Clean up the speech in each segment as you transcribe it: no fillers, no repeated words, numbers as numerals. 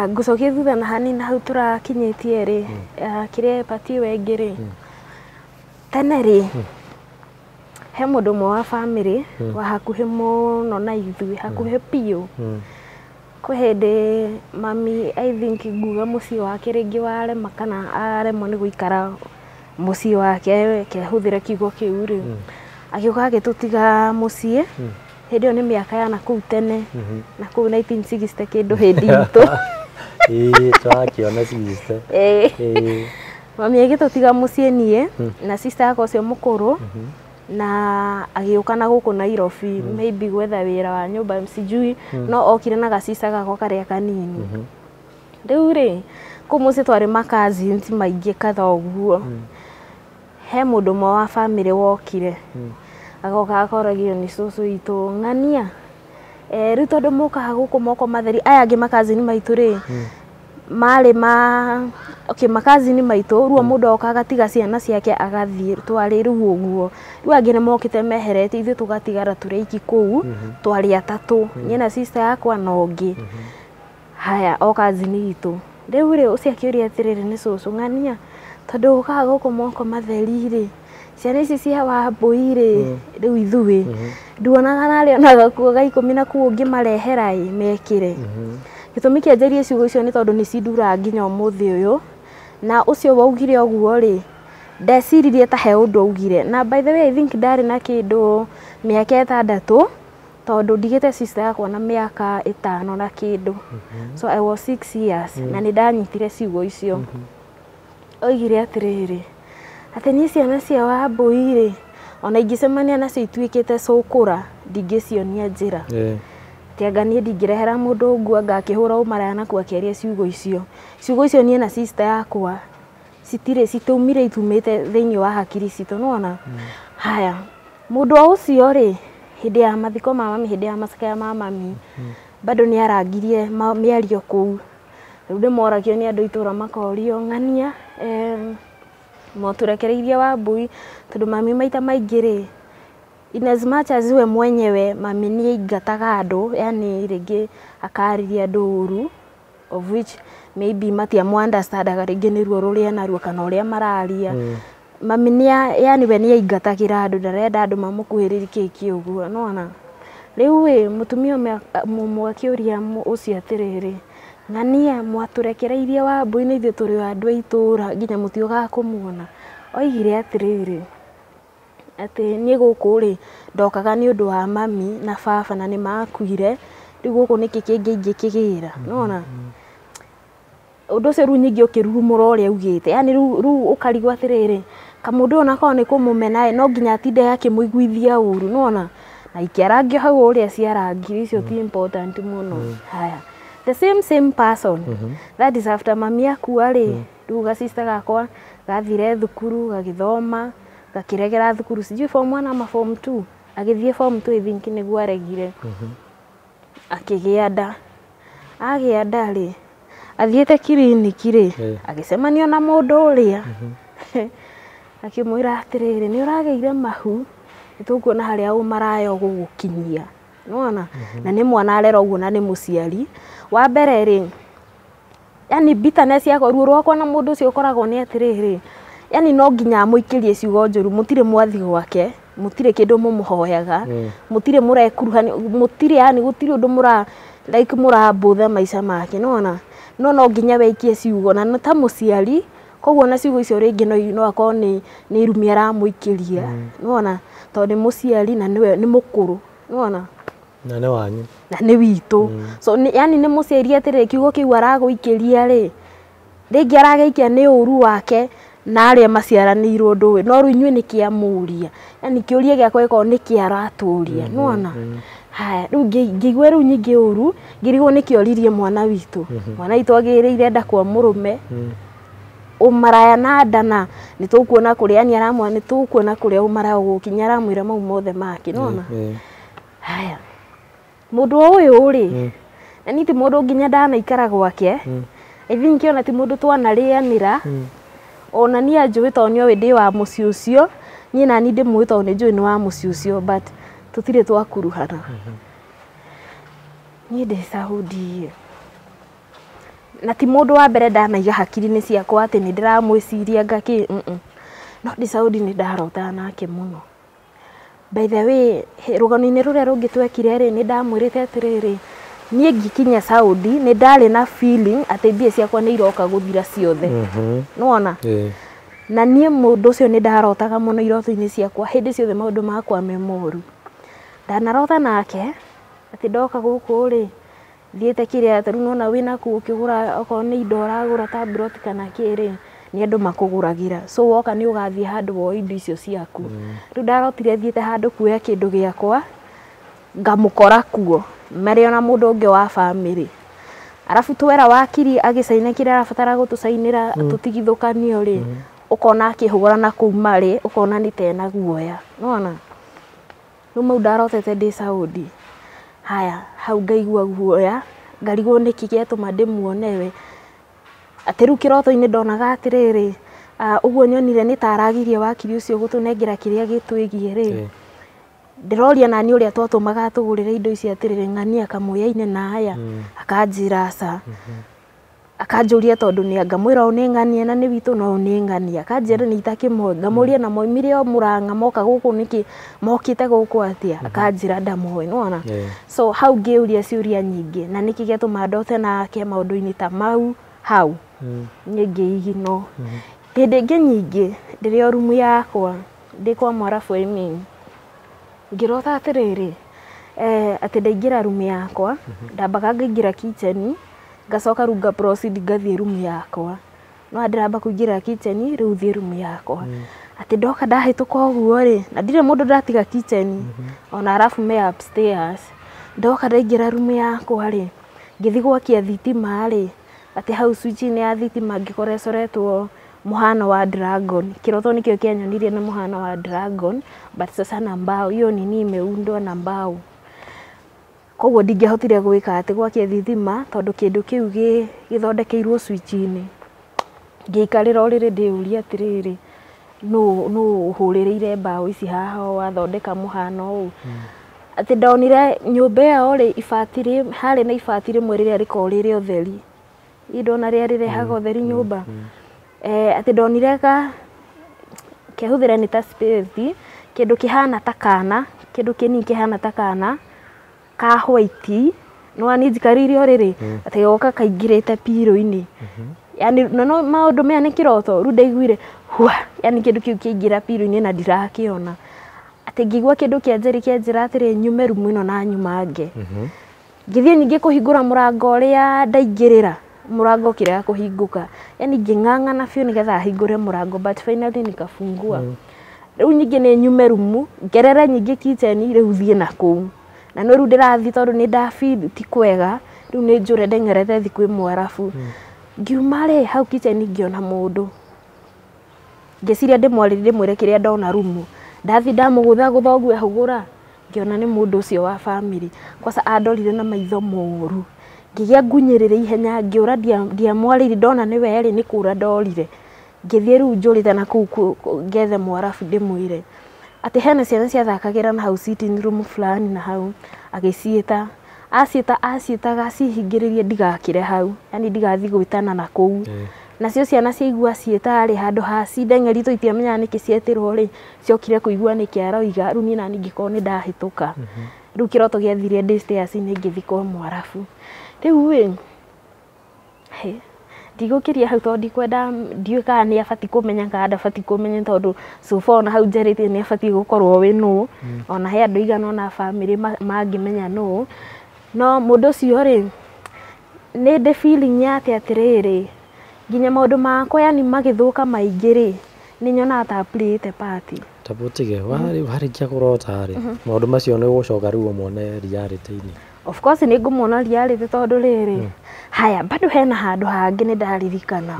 Ngũcokia thutha na hanini hau tũrakinyĩtie rĩ, kĩrĩa ĩbatiĩ wengĩ rĩ, tene rĩ, he mũndũ ũmwe wa bamĩrĩ wa hakuhĩ mũno na ithuĩ, hakuhĩ biũ. Kwĩ hĩndĩ mami, I think nguga mũciĩ wake rĩngĩ warema kana aremwo nĩ gũikara mũciĩ wake, kehũthĩre kiugo kĩu rĩ, agĩũka agĩtũtiga mũciĩ. Hĩndĩ ĩyo nĩ mĩaka ya nakũu tene, nakũu 1960 kĩndũ hĩndĩ itũ. Ĩĩ, tũrakĩona sister. Ĩĩ. Ĩĩ. Mami agĩtũtiga mũciĩ niĩ na sister yakwa ũcio mũkũrũ, na agĩũka na gũkũ Nairobi, maybe gwetha wĩra wa nyũmba, sijui, no okire na gacisa gakwa karĩa kanini. Rĩu rĩ, kũu mũciĩ twarĩ ma cousins maingĩ kadha ũguo. He mũndũ ũmwe wa bamĩrĩ wokire, agoka akoragio nĩ cũcũ witũ ng'ania, rĩu tondũ mũkaga gũkũ moko matheri, aya angĩ makazini maitũ rĩ, marĩ ma okay, makazini maitũ rĩu mũndũ oka agatiga ciana ciake agathiĩ, twarĩ rĩu ũguo. Rĩu angĩ nĩ mokĩte meherete, ithuĩ tũgatigara tũrĩ aiki kũu, twarĩ atatũ, niĩ na sister yakwa na ũngĩ. Haya, o kazini itũ rĩu rĩ, ũcio akĩũria atĩrĩrĩ, nĩ cũcũ ng'ania, tondũ ũkaga gũkũ moko matheri rĩ, ciana ici cia Wambũi rĩ, rĩu ithuĩ nduonaga narĩ ona gakuo ga 10 na kuo ũngĩmarehera ĩ mekĩre. Gĩtũmi kĩa njarie ciugo icio nĩ tondũ nĩ cinduraga nginya ũmũthĩ ũyũ. Na ũcio waugire ũguo rĩ, ndeciririe ta he ũndũ augire. Na by the way, I think ndarĩ na kĩndũ mĩaka 6, tondũ ndigĩte sister yakwa na mĩaka 5 na kĩndũ, so I was 6 years, na nĩ ndanyitire ciugo icio. Oigire atĩrĩrĩ, atĩ niĩ ciana cia Wambũi rĩ, ona ingĩcemania nacio ituĩkĩte cũkũra, ndingĩcionia njĩra. Atĩ anga niĩ ndingĩrehera mũndũ nguo, anga akĩhũra ũmaraya nakuo akĩaria ciugo icio. Ciugo icio niĩ na sister yakwa citirĩ citaumire, itumĩte thĩinĩ wa hakiri citũ, nĩwona. Haya, mũndũ o ũcio rĩ, hĩndĩ ya mathiko ma mami, hĩndĩ ya macakaya ma mami, bado nĩ arangirie mĩario kũu. Rĩu ndĩmoragio nĩ andũ itũra, makorio ng'ania, mwatũrekereirie Wambũi tondũ mami maita maingĩ rĩ, in as much as we mwenyewe mami nĩ aingataga andũ, yani rĩngĩ akariria andũ ũru, of which maybe matiamũ understandaga, rĩngĩ nĩ ruo rũrĩa naruo kana ũrĩa mararia. Mami nĩ yani we nĩ aingatagĩra andũ, ndarenda andũ mamũkuhĩrĩrie kĩ kĩ ũguo, nĩwona. Rĩu ĩ, mũtumia ũmwe akĩũria ũcio atĩrĩrĩ, ng'ania, mwatũrekereirie Wambũi na ithuĩ tũrĩ o andũ a itũra nginya mũtiũkaga kũmuona. Oigire atĩrĩrĩ, atĩ niĩ gũkũ rĩ, ndokaga nĩ ũndũ wa mami na baba na nĩ makuire, rĩu gũkũ nĩkĩ kĩngĩ ingĩkĩgĩra, nĩwona. Ũndũ ũcio rĩu ningĩ ũkĩrurumũra ũrĩa augĩte, yani rĩu ũkarigwo atĩrĩrĩ, kamũndũ ũyũ onakorwo nĩ kũmũmena ĩ, no nginya atinde akĩmũiguithia ũru, nĩwona. Na ikĩarangio hau ũrĩa ciarangirio, icio ti important mũno. Haya, the same same person, that is after mami akua rĩ, rĩu gacista gakwa gathire thukuru, gagĩthoma, gakĩregera thukuru, sijui form 1 ama form 2, agĩthiĩ form 2, I think nĩguo aregire, akĩgĩa nda. Agĩa nda rĩ, athiĩte kiriniki rĩ, agĩcemanio na mũndũ ũrĩa, akĩmwĩra atĩrĩrĩ, nĩ ũragĩire mahu, nĩ tũkuona harĩa ũmaraya ũgũgũkinyia, nĩwona. Na nĩ mwana arera ũguo na nĩ mũciari wa mbere rĩ, yani bitterness yakwa, ruo rwakwa na mũndũ ũcio ũkoragwo nĩ atĩrĩrĩ, yani no nginya amũikĩrie ciugo njũru. Mũtirĩ mwathi gwake, mũtirĩ kĩndũ mũmũhoyaga, mũtirĩ mũrekuruhania, mũtirĩ, yani gũtirĩ ũndũ mũra like mũrambũtha maica make, nĩwona. No nginya weikie ciugo na nĩ ta mũciari, koguo na ciugo icio rĩngĩ no akorwo nĩ irumi aramũikĩria, nĩwona, tondũ nĩ mũciari na nĩwe nĩ mũkũrũ, nĩwona. Na nĩ wanyu. Na nĩ witũ. So nĩ, yani nĩ mũciari atĩrĩrĩ, kiugo kĩu aragũikĩria rĩ, rĩngĩ aragĩikia nĩ ũru wake na arĩa maciaranĩirwo ndũĩ, no rĩu inyuĩ nĩ kĩamũria, yani kĩũria gĩakwa gĩkorwo nĩ kĩaratũria, nĩwona. Haya, rĩu ngĩigua rĩu nyingĩ ũru, ngĩrigwo nĩ kĩoririe mwana witũ. Mwana witũ agĩrĩire nda kwa mũrũme ũmaraya na nda, na nĩ tũkuona kũrĩa, yani aramwa nĩ tũkuona kũrĩa ũmaraya ũgũkinya, aramwĩra mau mothe make, nĩwona. Haya, mũndũ o ũyũ rĩ, na niĩ ti mũndũ nginya ndanaikara gwake. I think ona ti mũndũ twanarĩanĩra, ona niĩ anjũĩ tondũ nĩoĩ ndĩ wa mũciĩ ũcio, niĩ nani ndĩmũĩ tondũ nĩ njũĩ nĩ wa mũciĩ ũcio, but tũtirĩ twakuruhana. Niĩ ndĩ Saudi. Na ti mũndũ wa mbere ndanaiga hakiri-inĩ ciakwa atĩ nĩ ndĩramwĩciria ngakĩ no ndĩ Saudi nĩ ndarotaga nake mũno. By the way, rũgano-inĩ rũrĩa rũngĩ twekire rĩ, nĩ ndamwĩrĩte atĩrĩrĩ, niĩ ngĩkinya Saudi nĩ ndarĩ na feeling atĩ mbia ciakwa nĩ iroka gũthira ciothe. Nĩwona? Na niĩ mũndũ ũcio nĩ ndarotaga mũno iroto-inĩ ciakwa hĩndĩ ciothe maũndũ makwa me moru. Ndanarota nake atĩ ndoka gũkũ rĩ, thiĩte kĩrĩa ta rĩu nĩwona wĩna kũu ũkĩgũra okorwo nĩ indo ũragũra ta mburoti kana kĩ rĩ, nĩ andũ makũgũragĩra. So woka nĩ ũgathiĩ handũ woe indo icio ciaku. Rĩu ndarotire thiĩte handũ kuoya kĩndũ gĩakwa, ngamũkora kuo marĩ ona mũndũ ũngĩ wa bamĩrĩ. Arabu twera wakiri agĩcaina kĩrĩa arabatara gũtũcainĩra tũtigithũkanio rĩ, ũkona akĩhũra na kũu marĩ, ũkona nĩ ta ena guoya. Nĩwona? Rĩu mau ndarotete ndĩ Saudi. Haya, hau ngaigua guoya, ngarigwo nĩkĩ gĩatũma ndĩmuone we. Atĩ rĩu kĩroto-inĩ ndonaga atĩrĩrĩ, ũguo nyonire nĩ ta aragirie wakiri ũcio gũtũnengera kĩrĩa gĩtwĩgiĩ rĩ. Ndĩroria nani ũrĩa twatũmaga atũgũrĩre indo ici atĩrĩrĩ, ng'ania kamũya-inĩ na aya, akanjĩra aca. Akanjũria tondũ nĩ ngamwĩra ũyũ nĩ ng'ania na nĩ witũ na ũyũ nĩ ng'ania. Akanjĩra nĩ itakĩmoĩ. Ngamũria na moimire o Mũrang'a moka gũkũ nĩkĩ, mokĩte gũkũ atĩa? Akanjĩra ndamoĩ, nĩwona? So hau ngĩũria ciũria nyingĩ na nĩkĩ gĩatũma ndote nake maũndũ-inĩ ta mau hau. Niĩ ngĩigino. Hĩndĩ ĩngĩ nyingĩ ndĩrĩ o rumu yakwa ndĩ kwa Mwarabu I mean, ngĩrota atĩrĩrĩ, atĩ ndaingĩra rumu yakwa, ndambaga ngaingĩra kitchen, ngacoka rĩu nga proceed ngathiĩ rumu yakwa. No ndĩramba kũingĩra kitchen rĩu thiĩ rumu yakwa. Atĩ ndoka ndahĩtũka ũguo rĩ, na ndirĩ mũndũ ndatiga kitchen, ona arabu me upstairs. Ndoka ndaingĩra rumu yakwa rĩ, ngĩthiĩ gwakia thitima rĩ, atĩ hau switch-inĩ ya thitima ngĩkora ĩcoretwo mũhano wa dragon. Kĩroto nĩkĩo kĩanyonirie nĩ mũhano wa dragon, but sasa na mbao, hiyo nini imeundwa na mbao. Koguo ndingĩahotire gwĩka atĩ gwakia thitima tondũ kĩndũ kĩu gĩthondekeirwo switch-inĩ. Ngĩikarĩra ũrĩrĩ ndĩyũria atĩrĩrĩ, nũ ũhũrĩrĩire mbaũ ici haha ũũ athondeka mũhano ũũ. Atĩ ndonire nyũmba ĩyo rĩ, ibati harĩ na ibati rĩmwe rĩrĩa rĩkoragwo rĩ rĩa ũtheri. Ndona rĩrĩa rĩrehaga ũtheri nyũmba. Atĩ ndonire ga kehũthĩra nĩ ta spirit, kĩndũ kĩhana ta kana, kĩndũ kĩnini kĩhana ta kana ka white, nĩwona niĩ njikarĩire ũrĩrĩ, atĩ goka kaingĩrĩte pillow-inĩ. Yani no maũndũ maya nĩ kĩroto, rĩu ndaiguire hwa, yani kĩndũ kĩu kĩaingĩra pillow-inĩ na ndirakĩona. Atĩ ngĩigua kĩndũ kĩanjĩri kĩanjĩra atĩrĩ nyume rumu ĩno na nyumange. Ngĩthiĩ ningĩ kũhingũra mũrango ũrĩa ndaingĩrĩra, mũrango ũkĩrega kũhingũka. Yani ngĩng'ang'ana biũ nĩgetha hingũre mũrango but finally nikafungua. Rĩu ningĩ nĩ nyume rumu, ngerere nyingĩ kitchen rĩu thiĩ na kũu. Na no rĩu ndĩrathiĩ tondũ nĩ nda feel ti kwega, rĩu nĩ njũre ndeng'erete thiĩ kwĩ Mwarabu. Ngiuma rĩ, hau kitchen ngĩona mũndũ. Ngĩciria ndĩmwarĩrie ndĩmwĩre kĩrĩa ndona rumu. Ndathiĩ ndamũgũtha gũtha ũguo ehũgũra, ngĩona nĩ mũndũ ũcio wa bamĩrĩ. Kwanza andorire na maitho moru. Ngĩgĩa ngunyĩrĩra ihenya ngĩũra ndiamwarĩirie ndona nĩwe rĩ, nĩ kũra ndorire. Ngĩthiĩ rĩu njũrĩte na kũu ngethe Mwarabu ndĩmwĩre. Atĩ hena ciana ciathakagĩra na hau sitting room fulani na hau, agĩciĩta. Aciĩta aciĩtaga acihingĩrĩrie ndigakĩre hau, yani ndigathiĩ gwĩtana na kũu. Nacio ciana ciaigua ciĩta rĩ, handũ ha cindeng'erie tondũ itiamenyaga nĩkĩ cietĩrwo rĩ, ciokire kũigua nĩkĩ aroiga, rĩu niĩ nani ngĩkorwo nĩ ndahĩtũka. Rĩu kĩroto gĩathire ndĩ stairs-inĩ ngĩthiĩ kwa Mwarabu. Rĩu ĩ, ndigũkĩria hau tondũ ndikwenda ndiũĩ kana nĩ abatiĩ kũmenya kana ndabatiĩ kũmenya tondũ so far ona hau njarĩtie nĩ abatiĩ gũkorwo wĩ nũ. Ona he andũ aigana ũna a bamĩrĩ mangĩmenya nũ. No mũndũ ũcio rĩ, nĩ ndĩ feeling ya atĩ atĩrĩrĩ, nginya maũndũ makwa yani magĩthũka maingĩ rĩ, nĩ nyonaga ta playĩte part. Tamba ũtige, warĩkia kũrota rĩ, maũndũ macio nĩ ũgũcoka rĩu ũmone reality-inĩ. Of course nĩ ngũmona reality tondũ rĩrĩ, haya bado hena handũ hangĩ nĩ ndaririkana.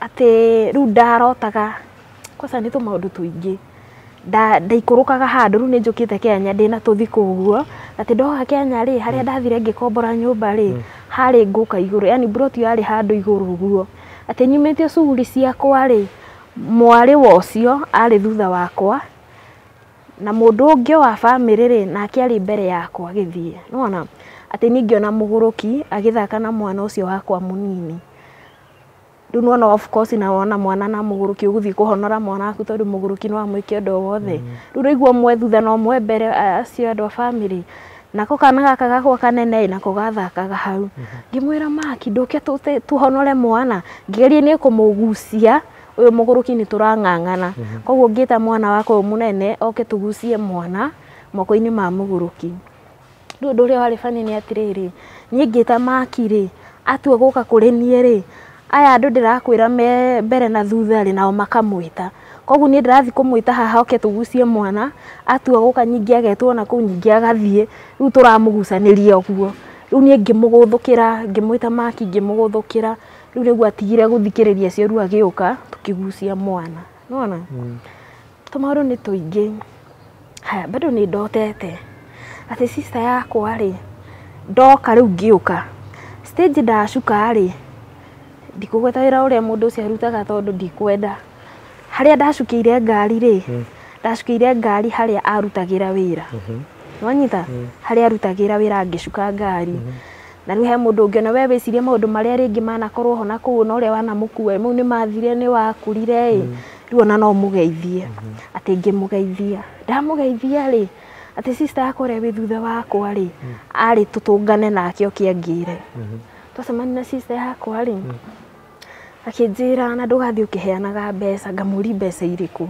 Atĩ rĩu ndarotaga, kwanza nĩ tũmaũndũ tũingĩ. Ndaikũrũkaga handũ rĩu nĩ njũkĩte Kenya ndĩna tũthikũ ũguo, atĩ ndoka Kenya rĩ, harĩa ndathire ngĩkombora nyũmba rĩ, harĩ ngũka igũrũ, yani mburoti ĩyo yarĩ handũ igũrũ ũguo. Atĩ nyumĩte shughuli ciakwa rĩ, mwarĩ wa ũcio arĩ thutha wakwa, na mũndũ ũngĩ wa bamĩrĩ rĩ, nake arĩ mbere yakwa agĩthiĩ. Nĩwona? Atĩ niĩ ngĩona mũgũrũki agĩthaka na mwana ũcio wakwa mũnini. Rĩu nĩwona of course na wona mwana na mũgũrũki ũgũthiĩ kũhonora mwana waku tondũ mũgũrũki no amwĩke ũndũ o wothe. Rĩu ũraigua ũmwe thutha na ũmwe mbere acio andũ a family. Nako kana gaka gakwa kanene nako gathakaga hau. Ngĩmwĩra Maki ndũke tũhonore mwana. Ngĩgeria niĩ kũmũgucia ũyũ mũgũrũki nĩ tũrang'ang'ana. Koguo ngĩta mwana wakwa ũyũ mũnene oke tũgucie mwana moko-inĩ ma mũgũrũki. Rĩu ũndũ ũrĩa warĩ funny nĩ atĩrĩrĩ, niĩ ngĩta Maki rĩ, atua gũka kũrĩ niĩ rĩ, aya andũ ndĩrakwĩra me mbere na thutha rĩ, nao makamwĩta. Koguo niĩ ndĩrathiĩ kũmwĩta haha oke tũgucie mwana, atua gũka nyingĩ agetwo na kũu nyingĩ agathiĩ, rĩu tũramũgucanĩria ũguo. Rĩu niĩ ngĩmũgũthũkĩra, ngĩmwĩta Maki ngĩmũgũthũkĩra, rĩu nĩguo atigire gũthikĩrĩria acio rĩu agĩũka tũkĩgucia mwana. Nĩwona? Tũmaũndũ nĩ tũingĩ. Haya, bado nĩ ndotete atĩ sister yakwa rĩ, ndoka rĩu ngĩũka stage ndacuka rĩ, ndikũgweta wĩra ũrĩa mũndũ ũcio arutaga tondũ ndikwenda. Harĩa ndacukĩire ngari rĩ, ndacukĩire ngari harĩa arutagĩra wĩra. Nĩwanyita? Harĩa arutagĩra wĩra ngĩcuka ngari. Na rĩu he mũndũ ũngĩ ona we wĩcirie maũndũ marĩa rĩngĩ manakorwo ho na kũu na ũrĩa wanamũkua mau nĩ mathire nĩ wakurire ĩ, rĩu ona no ũmũgeithie. Atĩ ngĩmũgeithia. Ndamũgeithia rĩ, atĩ sister yakwa ũrĩa wĩ thutha wakwa rĩ, arĩ tũtũngane nake oke angĩre. Twacemania na sister yakwa rĩ, akĩnjĩra na ndũgathiĩ ũkĩheanaga mbeca, ngamũria mbeca irĩkũ.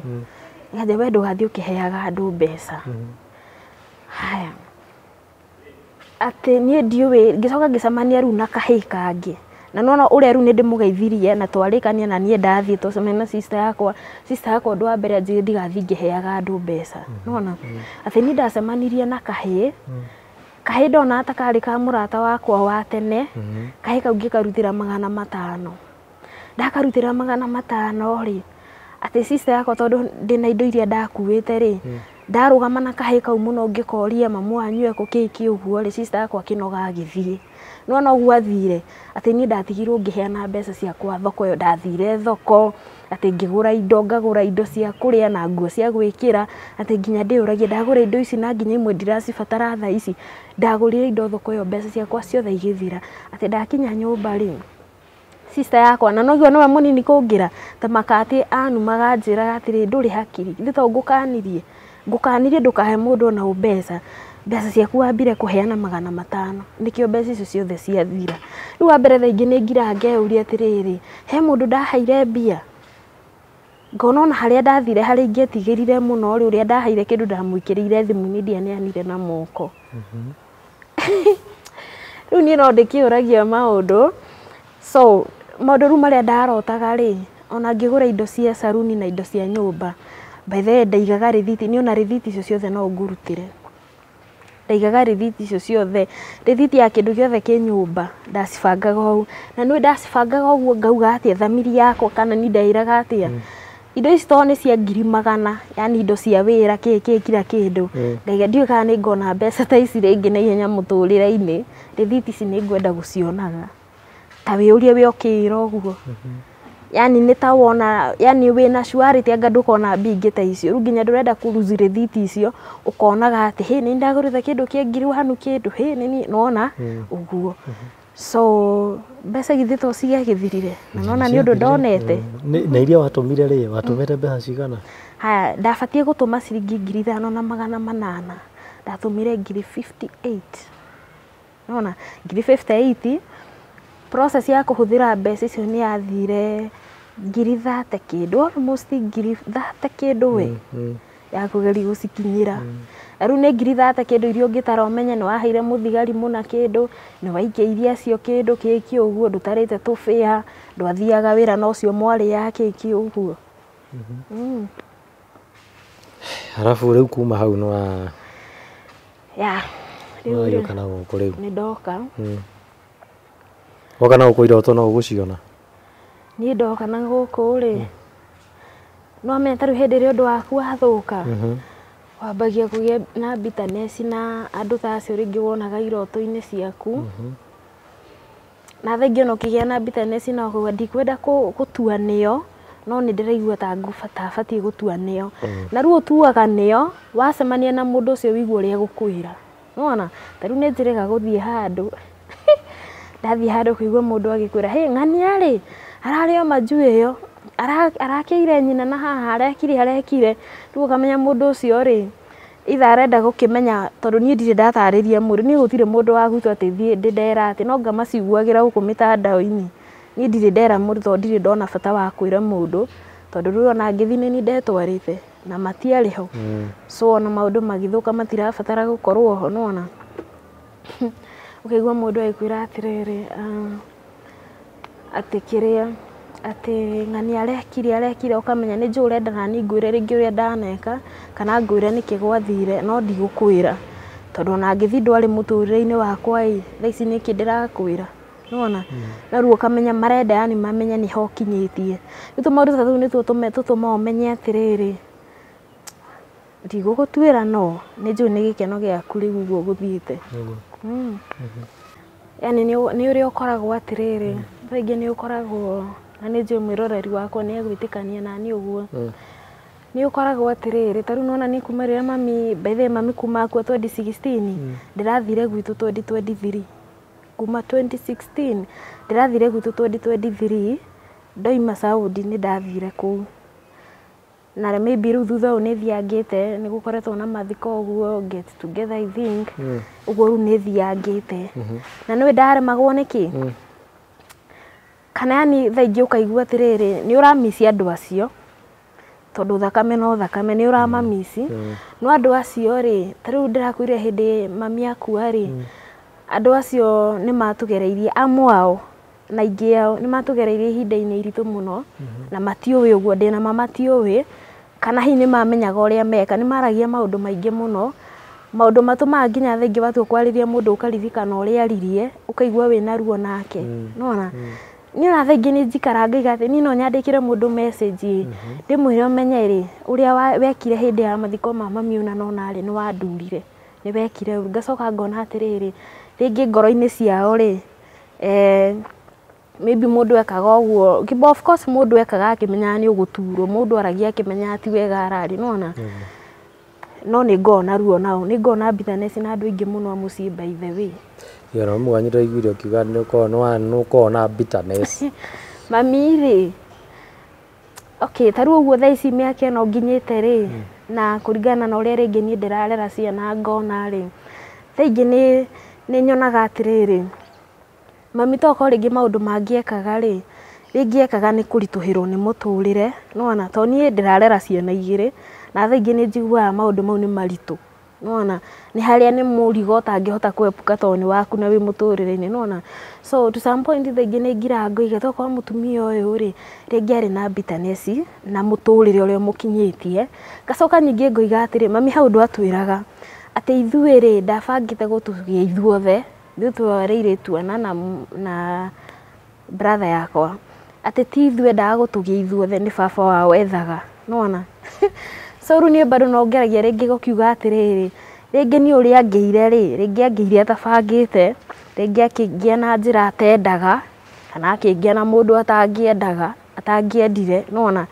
Nganjia we ndũgathiĩ ũkĩheaga andũ mbeca. Haya, atĩ niĩ ndiũĩ, ngĩcoka ngĩcemania rĩu na kahĩĩ kangĩ. Na nĩwona ũrĩa rĩu nĩ ndĩmũgeithirie na twarĩkania na niĩ ndathiĩ twacemania na sister yakwa. Sister yakwa ũndũ wa mbere anjĩrire ndigathiĩ ngĩheaga andũ mbeca. Nĩwona? Atĩ niĩ ndacemanirie na kahĩĩ, kahĩĩ ndona ta karĩ ka mũrata wakwa wa tene, kahĩĩ kau ngĩkarutĩra 500. Ndakarutĩra 500 rĩ, atĩ sister yakwa tondũ ndĩna indo iria ndakuĩte rĩ, ndarũgama na kahĩĩ kau mũno ngĩkoria mamu wanyu ekũ kĩĩ kĩ ũguo rĩ, sister yakwa akĩnoga agĩthiĩ. Nĩwona ũguo athire, atĩ niĩ ndatigirwo ngĩheana mbeca ciakwa thoko ĩyo, ndathire thoko, atĩ ngĩgũra indo, ngagũra indo cia kũrĩa na nguo cia gwĩkĩra, atĩ nginya ndĩyũragia ndagũra indo ici na nginya imwe ndiracibatara thaa ici. Ndagũrire indo thoko ĩyo mbeca ciakwa ciothe igĩthira. Atĩ ndakinya nyũmba rĩ, sister yakwa na noguo nĩwe mũnini kũngĩra, ta makatĩ anumaga anjĩraga atĩrĩ ndũrĩ hakiri, githĩ to ngũkanirie, ngũkanirie ndũkahe mũndũ ona ũ mbeca, mbeca ciaku wambire kũheana 500, nĩkĩo mbeca icio ciothe ciathira. Rĩu wa mbere thaa ingĩ nĩ ngiraga ngeyũria atĩrĩrĩ, he mũndũ ndaheire mbia? Ngona ona harĩa ndathire harĩa ingĩetigĩrire mũno rĩ, ũrĩa ndaheire kĩndũ ndamwĩkĩrĩire thimũ-inĩ ndianeanire na moko. Rĩu niĩ no ndĩkĩũragia maũndũ. So maũndũ rĩu marĩa ndarotaga rĩ, ona ngĩgũra indo cia saruni na indo cia nyũmba, by the way ndaigaga rĩthiti, niĩ ona rĩthiti icio ciothe no ngũrutĩre. Ndaigaga rĩthiti icio ciothe, rĩthiti ya kĩndũ gĩothe kĩ nyũmba ndacibangaga ũũ. Na nĩũĩ ndacibangaga ũguo ngauga atĩa, thamiri yakwa kana niĩ ndeĩraga atĩa, indo ici tondũ nĩ cia 100,000, yani indo cia wĩra kĩ kĩ kila kĩndũ, ngaiga ndiũĩ kana nĩ ngona mbeca ta ici rĩngĩ na ihenya mũtũrĩre-inĩ, rĩthiti ici nĩ ngwenda gũcionaga. Ta wĩyũrie wĩ ũkĩĩra ũguo. Yani nĩ ta wona, yani wĩna surety anga ndũkona mbia ingĩ ta icio. Rĩu nginya ndũrenda kũ lose rĩthiti icio, ũkonaga atĩ hĩ nĩ ndagũrĩte kĩndũ kĩa 1000 kĩndũ, hĩ nĩ nĩwona ũguo. So mbeca githĩ to ciagĩthirire, na nĩwona nĩ ũndũ ndonete. Na iria watũmire rĩ, watũmĩte mbeca cigana? Haya, ndabatiĩ gũtũma ciringi 5800, ndatũmire 58,000. Nĩwona 58,000, process ya kũhũthĩra mbeca icio nĩ yathire 30,000 kĩndũ, almost 30,000 kĩndũ we, ya kũgeria gũcikinyĩra. Na rĩu nĩ 30,000 kĩndũ iria ũngĩtara ũmenye nĩ waheire mũthigari mũna kĩndũ, nĩ waikĩirie acio kĩndũ kĩki ũguo, ndũtarĩte tũbĩa, ndwathiaga wĩra na ũcio mwarĩaga kĩki ũguo. Arabu rĩu kuma hau nĩ wa Ya, rĩu rĩ, nĩwagĩũka na gũkũ rĩu. Nĩ ndoka. Woka na gũkũ iroto no ũgũciona? Niĩ ndoka na gũkũ rĩ, no amenya ta rĩu hĩndĩ ĩrĩa ũndũ waku wathũka, wambagia kũgĩa na bitterness na andũ ta acio rĩngĩ wonaga iroto-inĩ ciaku. Na thaa ingĩ ona ũkĩgĩa na bitterness na ũkauga ndikwenda gũtua nĩo, no nĩ ndĩraigua ta batiĩ gũtua nĩo. Na rĩu ũtuaga nĩo, wacemania na mũndũ ũcio wĩigue ũrĩa egũkwĩra. Nĩwona ta rĩu nĩ njĩrĩga gũthiĩ handũ ndathiĩ handũ kũigua mũndũ agĩkwĩra hĩ ng'ania rĩ ararĩ o majuu ĩyo arakĩire nyina na haha arekire arekire rĩu ũkamenya mũndũ ũcio rĩ either arenda gũkĩmenya tondũ niĩ ndirĩ ndatarĩria mũndũ niĩ gũtirĩ mũndũ wa gwitũ atĩ thiĩ ndĩ ndera atĩ no ngamaciguagĩra gũkũ mĩtandao-inĩ niĩ ndirĩ ndera mũndũ tondũ ndirĩ ndona bata wa kwĩra mũndũ tondũ rĩu ona ngĩthiĩ nĩ niĩ ndetwarĩte na matiarĩ ho. So ona maũndũ magĩthũka matirabatara gũkorwo ho nĩwona. Ũkaigua mũndũ agĩkwĩra atĩrĩrĩ atĩ kĩrĩa atĩ ng'ania arekire arekire ũkamenya nĩ njũĩ ũrenda nani ngwĩre rĩngĩ ũrĩa ndaneka kana ngwĩre nĩkĩ gwathire no ndigũkwĩra tondũ ona ngĩthiĩ ndwarĩ mũtũrĩre-inĩ wakwa ĩ thaa ici nĩkĩ ndĩrakwĩra nĩwona. Na rĩu ũkamenya marenda yani mamenye nĩho ũkinyĩtie. Rĩu tũmaũndũ ta tũu nĩtuo tũtũmaga ũmenye atĩrĩrĩ ndigũgũtuĩra no nĩ njũĩ nĩ gĩkeno gĩaku rĩu ũguo gũthiĩte. Yani nĩ ũrĩa ũkoragwo atĩrĩrĩ thaa ingĩ nĩ ũkoragwo na nĩ njũĩ mwĩroreri wakwa nĩ egwĩtĩkania nani ũguo nĩ ũkoragwo atĩrĩrĩ ta rĩu nĩwona niĩ kuma rĩrĩa mami by the way mami kuma akua 2016 ndĩrathire gwitũ 2023 kuma 2016 ndĩrathire gwitũ 2023 ndoima Saudi nĩ ndathire kũu na maybe rĩu thutha ũyũ nĩ thiangĩte nĩ gũkoretwo na mathiko ũguo get together I think ũguo rĩu nĩ thiangĩte na nĩũĩ ndaremagwo nĩkĩ kana yani thaa ingĩ ũkaigua atĩrĩrĩ nĩ ũramisi andũ acio tondũ thakame no thakame nĩ ũramamisi no andũ acio rĩ ta rĩu ndĩrakwĩrire hĩndĩ mami akua rĩ andũ acio nĩ matũgereirie amwe ao na aingĩ ao nĩ matũgereirie ihinda-inĩ iritũ mũno na matiũĩ ũguo ndĩna ma matiũĩ kana hihi nĩ mamenyaga ũrĩa meka nĩ maragia maũndũ maingĩ mũno maũndũ matũmaga nginya thaa ingĩ watua kwarĩria mũndũ ũkaririkana ũrĩa aririe ũkaigua wĩna ruo nake nĩwona. Niĩ ona thaa ingĩ nĩ njikaraga ngaiga atĩ niĩ no nyandĩkĩre mũndũ message ndĩmwĩre ũmenye rĩ ũrĩa wekire hĩndĩ ya mathiko ma mami ũna na ũna rĩ nĩ wandurire nĩ wekire ũru ngacoka ngona atĩrĩrĩ rĩngĩ ngoro-inĩ ciao rĩ maybe mũndũ ekaga ũguo of course mũndũ ekaga akĩmenyaga nĩ ũgũturwo mũndũ aragia akĩmenyaga ti wega araria nĩwona. No nĩ ngoragwo na ruo nao nĩ ngoragwo na bitterness na andũ aingĩ mũno a mũciĩ by the way. Iyo no mwanyu ndaiguire ũkiuga nĩ ũkoragwo na bitterness. Mami rĩ okay ta rĩu ũguo thaa ici mĩaka ĩno nginyĩte rĩ na kũringana na ũrĩa rĩngĩ niĩ ndĩrarera ciana ngona rĩ thaa ingĩ nĩ nyonaga atĩrĩrĩ mami tokorwo rĩngĩ maũndũ mangĩ ekaga rĩ rĩngĩ ekaga nĩ kũritũhĩrwo nĩ mũtũrĩre nĩwona tondũ niĩ ndĩrarera ciana igĩrĩ na thaa ingĩ nĩ njiguaga maũndũ mau nĩ maritũ nĩwona nĩ harĩa nĩ mũrigo ũtangĩhota kũepuka tondũ nĩ waku na wĩ mũtũrĩre-inĩ nĩwona. So to some point thaa ingĩ nĩ ngiraga ngoiga tokorwo mũtumia ũyũ rĩ rĩngĩ arĩ na bitterness na mũtũrĩre ũrĩa ũmũkinyĩtie ngacoka ningĩ ngoiga atĩrĩ mami hau ndwatwĩraga atĩ ithuĩ rĩ ndabangĩte gũtũgĩa ithuothe ithuĩ twarĩ airĩtu ana na brother yakwa atĩ ti ithuĩ endaga gũtũgĩa ithuothe nĩ baba wao ethaga nĩwona. So rĩu niĩ bado no ngeragia rĩngĩ gũkiuga atĩrĩrĩ rĩngĩ niĩ ũrĩa angĩire rĩ rĩngĩ angĩire atabangĩte rĩngĩ akĩngĩa na njĩra atendaga kana akĩngĩa na mũndũ atangĩendaga atangĩendire nĩwona.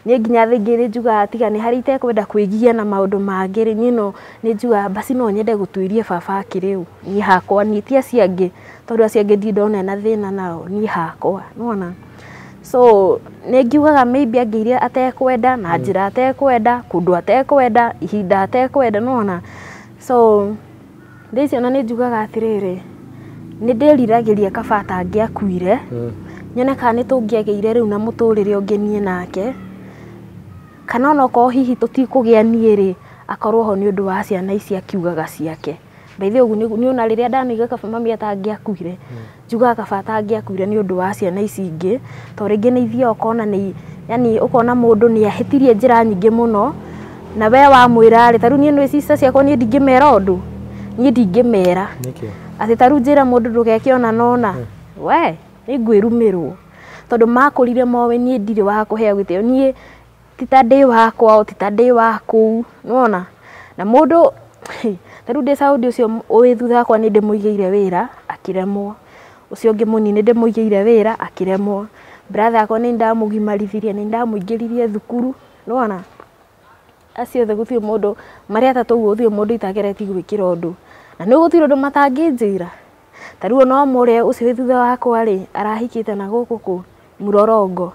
Niĩ nginya thaa ingĩ nĩ njugaga tiga nĩ harĩa itekwenda kwĩgia na maũndũ mangĩ rĩ niĩ no nĩ njugaga basi no nyende gũtuĩria baba akĩrĩ ũ niĩ hakwa niĩ ti acio angĩ tondũ acio angĩ ndirĩ ndona ena thĩna nao niĩ hakwa nĩwona. So nĩ ngiugaga maybe angĩire atekwenda na njĩra atekwenda kũndũ atekwenda ihinda atekwenda nĩwona. So thaa ici ona nĩ njugaga atĩrĩrĩ nĩ ndĩriragĩria kaba atangĩakuire nyone kana nĩ tũngĩagĩire rĩu na mũtũrĩre ũngĩ niĩ nake kana onokorwo hihi tũtikũgĩa niĩ rĩ akorwo ho nĩ ũndũ wa ciana ici akiugaga ciake. By the way ũguo nĩ ona rĩrĩa ndanoiga kaba mami atangĩakuire njugaga kaba atangĩakuire nĩ ũndũ wa ciana ici ingĩ tondũ rĩngĩ nĩ ithiaga ũkona nĩ yani ũkona mũndũ nĩ ahĩtirie njĩra nyingĩ mũno na we wamwĩra rĩ ta rĩu niĩ nĩ sister ciakwa niĩ ndingĩmera ũndũ niĩ ndingĩmera atĩ ta rĩu njĩra mũndũ ndũgeke ona nona we nĩ ngwĩrumĩrwo tondũ makũrire moĩ niĩ ndirĩ wa kũheo gĩtĩo niĩ ti ta ndĩ wa kwao ti ta ndĩ wa kũu nĩwona. Na mũndũ ta rĩu ndĩ Saudi ũcio wĩ thutha wakwa nĩ ndĩmũigĩire wĩra akĩremwo ũcio ũngĩ mũnini nĩ ndĩmũigĩire wĩra akĩremwo brother yakwa nĩ ndamũgimarithirie nĩ ndamũingĩririe thukuru nĩwona. Acio othe gũtirĩ mũndũ marĩ atatũ ũguo gũtirĩ mũndũ itageretie gwĩkĩra ũndũ Na nĩ gũtirĩ ũndũ matangĩnjĩra. Ta rĩu no mũrĩa ũcio wĩ thutha wakwa rĩ, arahikĩte na gũkũ kũ Mũrorongo.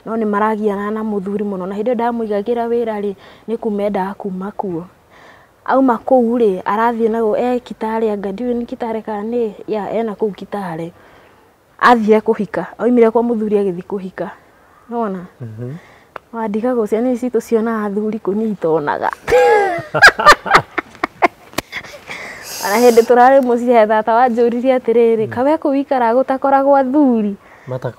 No nĩ maragiana na mũthuri mũno, na hĩndĩ ĩyo ndamũigagĩra wĩra rĩ, nĩ kuma endaga kuma kuo. Auma kũu rĩ, arathiĩ na e Kitale, anga ndiũĩ nĩ Kitale kana nĩ, ya ena kũu Kitale. Athire kũhika, aumire kwa mũthuri agĩthiĩ kũhika. Nĩwona? Wandigagwo ciana ici citũ cionaga athuri kũ niĩ itonaga. Ona hĩndĩ tũrarĩ mũciĩ he tata wanjũririe atĩrĩrĩ, kawe kũu wĩikaraga gũtakoragwo athuri?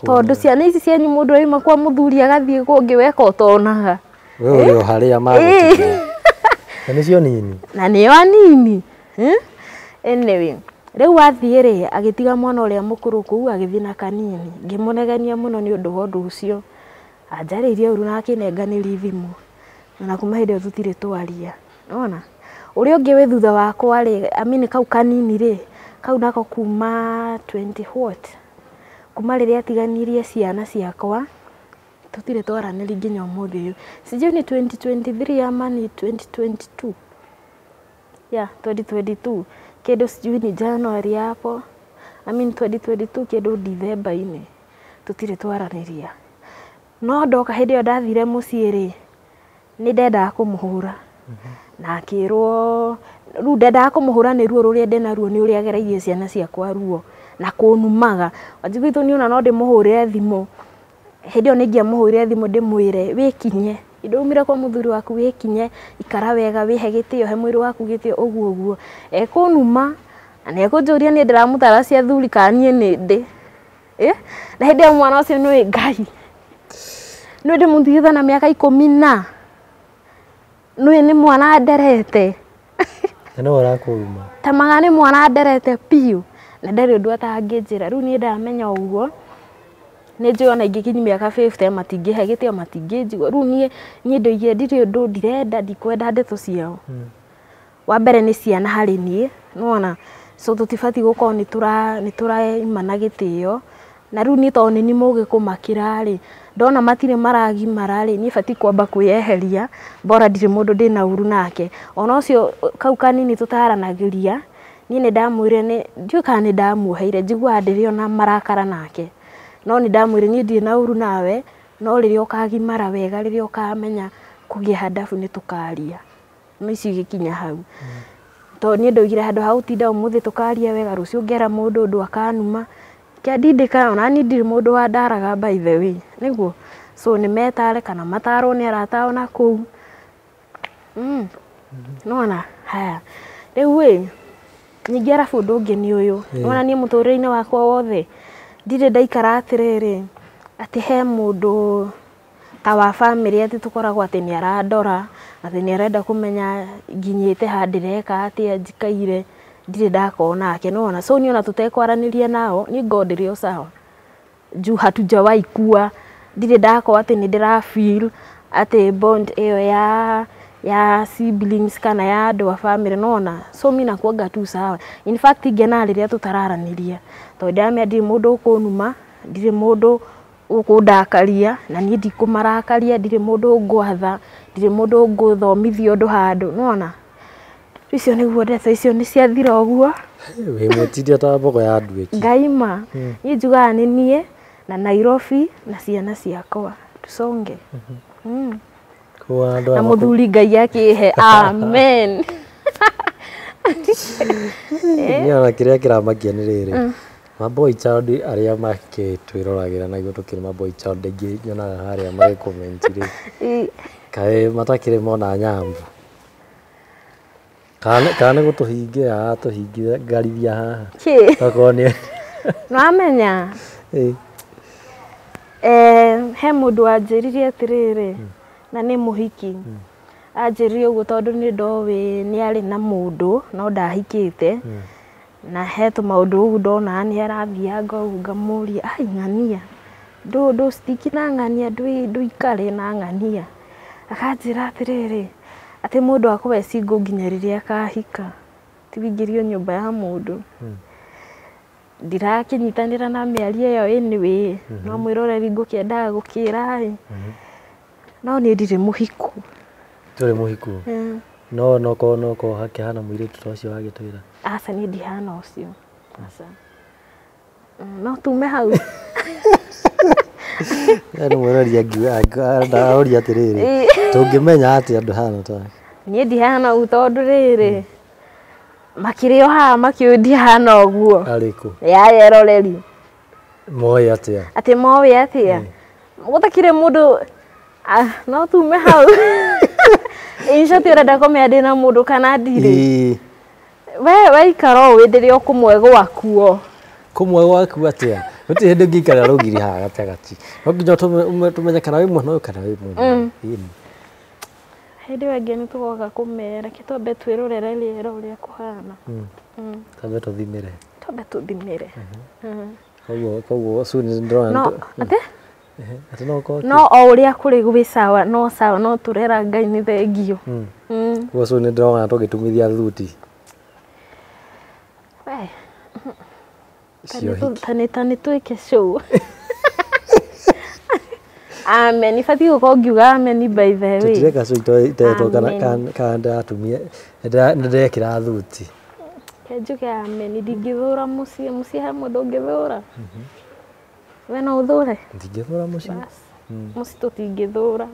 Tondũ ciana ici cianyu mũndũ auma kwa mũthuri agathiĩ kũngĩ weka ũtonaga. We ũrĩ o harĩa magũtigire. Na nĩcio nini. Na nĩo anini. Anyway, rĩu athiĩ rĩ, agĩtiga mwana ũrĩa mũkũrũ kũu agĩthiĩ na kanini. Ngĩmũnegenia mũno nĩ ũndũ wa ũndũ ũcio. Anjarĩirie ũru na akĩnenganĩria thimũ. Na kuma hĩndĩ ĩyo tũtirĩ twaria. Nĩwona? Ũrĩa ũngĩ wĩ thutha wakwa rĩ, I mean kau kanini rĩ, kau nako kuma 20 what? Kuma rĩrĩa atiganirie ciana ciakwa, tũtirĩ twaranĩria nginya ũmũthĩ ũyũ. Sijui ni 2023 ama ni 2022. Yeah, 2022. Kĩndũ sijui ni January hapo. I mean 2022 kĩndũ December-inĩ. Tũtirĩ twaranĩria. No ndoka hĩndĩ ĩyo ndathire mũciĩ rĩ, nĩ ndendaga kũmũhũra. Na akĩrwo, rĩu ndendaga kũmũhũra nĩ ruo rũrĩa ndĩna ruo nĩ ũrĩa agereirie ciana ciakwa ruo na kũnumaga. Wanjikũ itũ niĩ ona no ndĩmũhũrĩre thimũ. Hĩndĩ ĩyo nĩ ingĩamũhũrĩre thimũ ndĩmwĩre wĩkinye. Hĩndĩ ĩyo umire kwa mũthuri waku wĩkinye, ikara wega, wĩhe gĩtĩo, he mwĩrĩ waku gĩtĩo, ũguo ũguo. Ekũnuma na nĩ ekũnjũria niĩ ndĩramũtara cia athuri kana niĩ nĩ ndĩ. Na hĩndĩ ĩyo mwana ũcio nĩũĩ Ngai. Nĩũĩ ndĩmũtigĩte na mĩaka 10 na. Nĩũĩ nĩ mwana nderete. Na nĩwe ũrakũruma. Tamaga nĩ mwana nderete biũ. Na ndarĩ ũndũ atangĩnjĩra. Rĩu niĩ ndamenya ũguo, nĩ njũĩ ona ingĩkinyia mĩaka 50 matingĩhe gĩtĩo, matingĩnjigua. Rĩu niĩ ndoigire ndirĩ ũndũ ndirenda, ndikwenda ndeto ciao. Wa mbere nĩ ciana harĩ niĩ, nĩwona? So tũtibatiĩ gũkorwo nĩ tũraimana gĩtĩo. Na rĩu niĩ tondũ nĩ niĩ mũgĩ kũmakĩra rĩ, ndona matirĩ maragimara rĩ, niĩ batiĩ kwamba kwĩyeheria, bora ndirĩ mũndũ ndĩna ũru nake. Ona ũcio kau kanini tũtaranagĩria, niĩ nĩ ndamwĩrire nĩ, ndiũĩ kana nĩ ndamuoheire, njiguaga ndĩrĩ ona marakara nake. No nĩ ndamwĩrire niĩ ndirĩ na ũru nawe, no rĩrĩa ũkagimara wega, rĩrĩa ũkamenya kũgĩa handabu nĩ tũkaria. No icio igĩkinya hau. Tondũ niĩ ndoigire handũ ha gũtinda ũmũthĩ tũkaria wega, rũciũ ngera mũndũ ũndũ akanuma. Kĩandindĩka ona niĩ ndirĩ mũndũ wa ndaraga by the way. Nĩguo? So nĩ metare kana matarwo nĩ arata ao na kũu. Nĩwona? Haya. Rĩu ĩ, ningĩ arabu ũndũ ũngĩ nĩ ũyũ. Nĩwona niĩ mũtũrĩre-inĩ wakwa wothe, ndirĩ ndaikara atĩrĩrĩ, atĩ he mũndũ ta wa bamĩrĩ atĩ tũkoragwo atĩ nĩ arandora, atĩ nĩ arenda kũmenya nginyĩte ha, ndĩreka atĩa, njikaire, ndirĩ ndakorwo nake, nĩwona? So niĩ ona tũtekwaranĩria nao, niĩ ngoragwo ndĩrĩ o sawa. Juu hatujawahi kuwa, ndirĩ ndakorwo atĩ nĩ ndĩra feel atĩ bond ĩyo ya siblings kana ya andũ a bamĩrĩ, nĩwona? So mi nakuanga tu sawa. In fact ngenaga rĩrĩa tũtararanĩria, tondũ ndĩramenya ndirĩ mũndũ ũkũnuma, ndirĩ mũndũ ũkũndakaria, na niĩ ndikũmarakaria, ndirĩ mũndũ ngwatha, ndirĩ mũndũ ngũthomithia ũndũ handũ, nĩwona? Icio nĩguo ndeto icio nĩ ciathira ũguo. Wĩ mwĩtiria ta mbogo ya nduĩki. Ngaima. Niĩ njugaga nĩ niĩ na Nairobi na ciana ciakwa. Tusonge. Na mũthuri Ngai akĩhe. Amen. Niĩ ona kĩrĩa kĩramakia nĩ rĩrĩ. Maboy child arĩa makĩtwĩroragĩra na ithuĩ tũkĩrĩ maboy child aingĩ nyonaga harĩa magĩ comment rĩ. Kaĩ matakĩrĩ mona nyambo. Kana nĩ gũtũhingĩra aratũhingarithia haha. Kĩ? Tokorwo nĩ Nĩwamenya? He mũndũ wanjĩrire atĩrĩrĩ, na nĩ mũhiki. Anjĩrire ũguo tondũ nĩ ndoĩ nĩ arĩ na mũndũ no ndahikĩte. Na he tũmaũndũ ũguo ndonaga nĩ arathianga ũguo ngamũria, ai ng'ania, ndũ stick na ng'ania, ndũikare na ng'ania. Akanjĩra atĩrĩrĩ, atĩ mũndũ akorwo e single nginya rĩrĩa akahika, ti wĩingĩrio nyũmba ya mũndũ. Ndirakĩnyitanĩra na mĩario ĩyo anyway, no mwĩroreri ngũkĩendaga gũkĩra ĩ. No niĩ ndirĩ mũhiku. Ndũrĩ mũhiku? No no ko no ko hakĩhana mũirĩtu ta ũcio wagĩtwĩra. Aca niĩ ndihana ũcio. Aca. No tume hau. Nĩ mwĩrori angiuga atĩrĩrĩ, tũngĩmenya atĩa ndũhana take? Niĩ ndihana ũguo tondũ rĩrĩ makĩrĩ o haha makĩũĩ ndihana ũguo. Arĩkũ? Ya eroreri. Moĩ atĩa? Atĩ moĩ atĩa? Gũtakĩrĩ mũndũ no tume hau. In short ũrenda kũmenya ndĩna mũndũ kana ndirĩ? We waikara ũũ wĩ ndĩrĩ o kũmwe gwakuo. Kũmwe gwaku atĩa? Gũtirĩ hĩndĩ ũngĩikara rũgiri haha gatagatĩ. No nginya tũmenye kana wĩ mwena ũyũ kana wĩ mwena ũyũ. Hĩndĩ ĩyo ĩngĩ nĩ tũgoka kũmera, reke twambe twĩrorere rĩera ũrĩa kũhana. Twambe tũthimĩre. Twambe tũthimĩre. Koguo soon ndĩrona no atĩ? Atĩ no ũkorwo no o ũrĩa kũrĩ gwĩ sawa, no sawa, no tũrera Ngai nĩ thengio. Koguo soon nĩndĩrona tũgĩtumithia thuti. We. Ta nĩ twĩke show. Amen. Ibatiĩ gũkorwo ngiuga amen by the way. Tũtireka show itetwo kana ndĩratumia nĩndĩrekĩra thuti. Ke njuge amen, ndingĩthũra mũciĩ, mũciĩ he mũndũ ũngĩthũra. We no ũthũre? Ndingĩthũra mũciĩ. Mũciĩ tũtingĩthũra.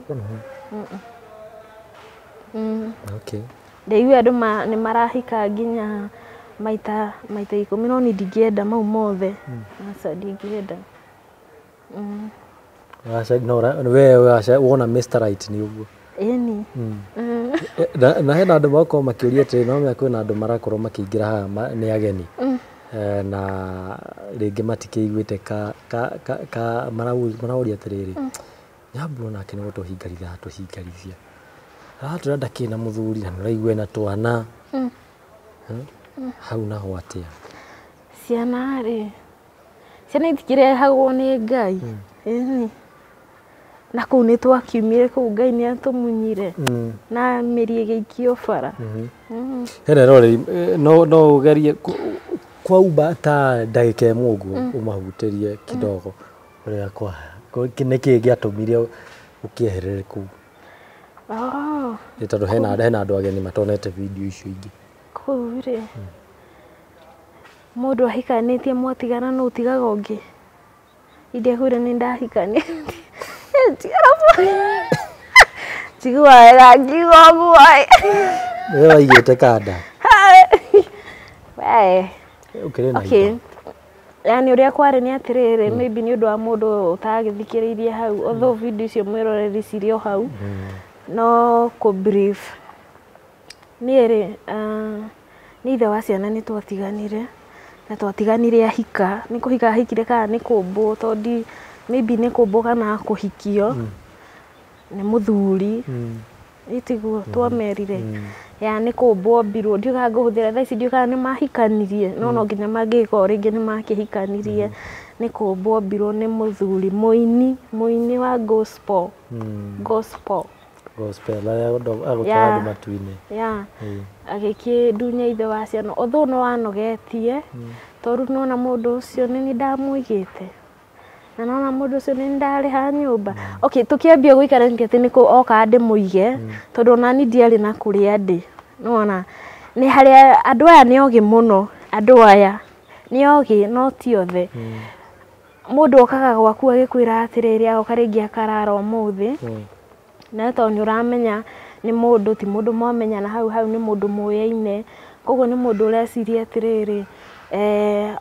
Okay. Ndaigua andũ nĩ marahika nginya maita 10 no niĩ ndingĩenda mau mothe. Aca ndingĩenda. We wona Mr. Right nĩ ũguo. Ĩni. Na hena andũ magakorwo makĩũria atĩrĩ, no menya kwĩna andũ marakorwo makĩingĩra haha nĩ ageni. Na rĩngĩ matikĩiguĩte ka maraũria atĩrĩrĩ, Nyambura nake nĩ gũtũhingarithia atũhingarithia. Aratwĩra ndakĩrĩ na mũthuri na nĩũraigua ena twana. Hau naho atĩa? Ciana rĩ, ciana itikĩrehagwo nĩ Ngai. Ĩni. Na kũu nĩ twakiumire kũu Ngai nĩ atũmunyire. Na mĩri ĩgĩikio bara. Hena eroreri, no ũgerie kwauma ta ndagĩka ĩmwe ũguo ũmahutĩrie kidogo ũrĩa kwa nĩkĩĩ gĩatũmire ũkĩeherere kũu? Nĩ tondũ hena andũ ageni matonete video icio ingĩ. Kũu rĩ, mũndũ ahikanĩtie mwatigana no ũtigaga ũngĩ. Ingĩakwĩra nĩ ndahikanĩtie. Njigua wega ngiuga ũguo. We waigĩte kanda. We. Ũkĩrĩ na indo. Yani ũrĩa kwarĩ nĩ atĩrĩrĩ, maybe nĩ ũndũ wa mũndũ ũtagĩthikĩrĩirie hau, although video icio mwĩroreri cirĩ o hau, no kũ brief. Niĩ rĩ, nĩ ithe wa ciana nĩ twatiganire, na twatiganire ahika, nĩ kũhika ahikire kana nĩ kũmbwo, tondũ maybe nĩ kũmbwo kana kũhikio nĩ mũthuri. Ĩtiguo twamerire. Ya nĩ kũmbwo ombirwo, ndiũĩ kana ngũhũthĩra thaa ici ndiũĩ kana nĩ mahikanirie, no no nginya mangĩgĩkorwo rĩngĩ nĩ makĩhikanirie. Nĩ kũmbwo ombirwo nĩ mũthuri mũini, mũini wa gospel. Gospel. Gospel, arĩa agũtwara andũ matu-inĩ. Ya. Agĩkĩndunya ithe wa ciana, although no anogetie, tondũ nĩwona mũndũ ũcio nĩ niĩ ndamũigĩte. Na nona mũndũ ũcio nĩ ndarĩha nyũmba. Okay, tũkĩambia gũikarania atĩ nĩ oka ndĩmũige, tondũ ona niĩ ndiarĩ na kũrĩa ndĩ. Nĩwona nĩ harĩa andũ aya nĩ ogĩ mũno, andũ aya nĩ ogĩ no ti othe. Mũndũ okaga gwaku agĩkwĩra atĩrĩrĩ, agoka rĩngĩ akarara ũmũthĩ. Na tondũ nĩ ũramenya nĩ mũndũ, ti mũndũ mwamenyana hau hau, nĩ mũndũ mũyaine. Koguo nĩ mũndũ ũreciria atĩrĩrĩ,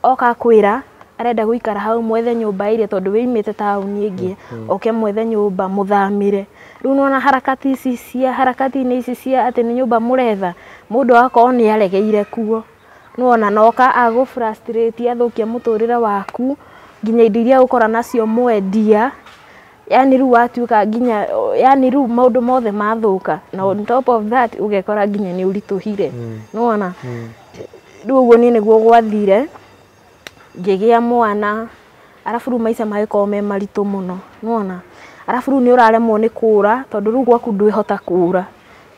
oka kwĩra arenda gũikara hau mwethe nyũmba ĩrĩa tondũ wĩimĩte taũni ĩngĩ, oke mwethe nyũmba mũthamĩre. Rĩu nĩwona harakati ici cia harakati-inĩ ici cia atĩ nĩ nyũmba mũretha, mũndũ agakorwo nĩ aregeire kuo. Nĩwona na oka agũ frustrate athũkia mũtũrĩre waku, nginya indo iria ũgũkora nacio mwendia. Yani rĩu watuĩka nginya, yani rĩu maũndũ mothe mathũka. Na on top of that ũgekora nginya nĩ ũritũhire. Nĩwona? Rĩu ũguo niĩ nĩguo gwathire. Ngĩgĩa mwana, arabu rĩu maica magĩkorwo me maritũ mũno, nĩwona? Arabu rĩu nĩ ũraremwo nĩ kũra, tondũ rĩu gwaku ndwĩhota kũra.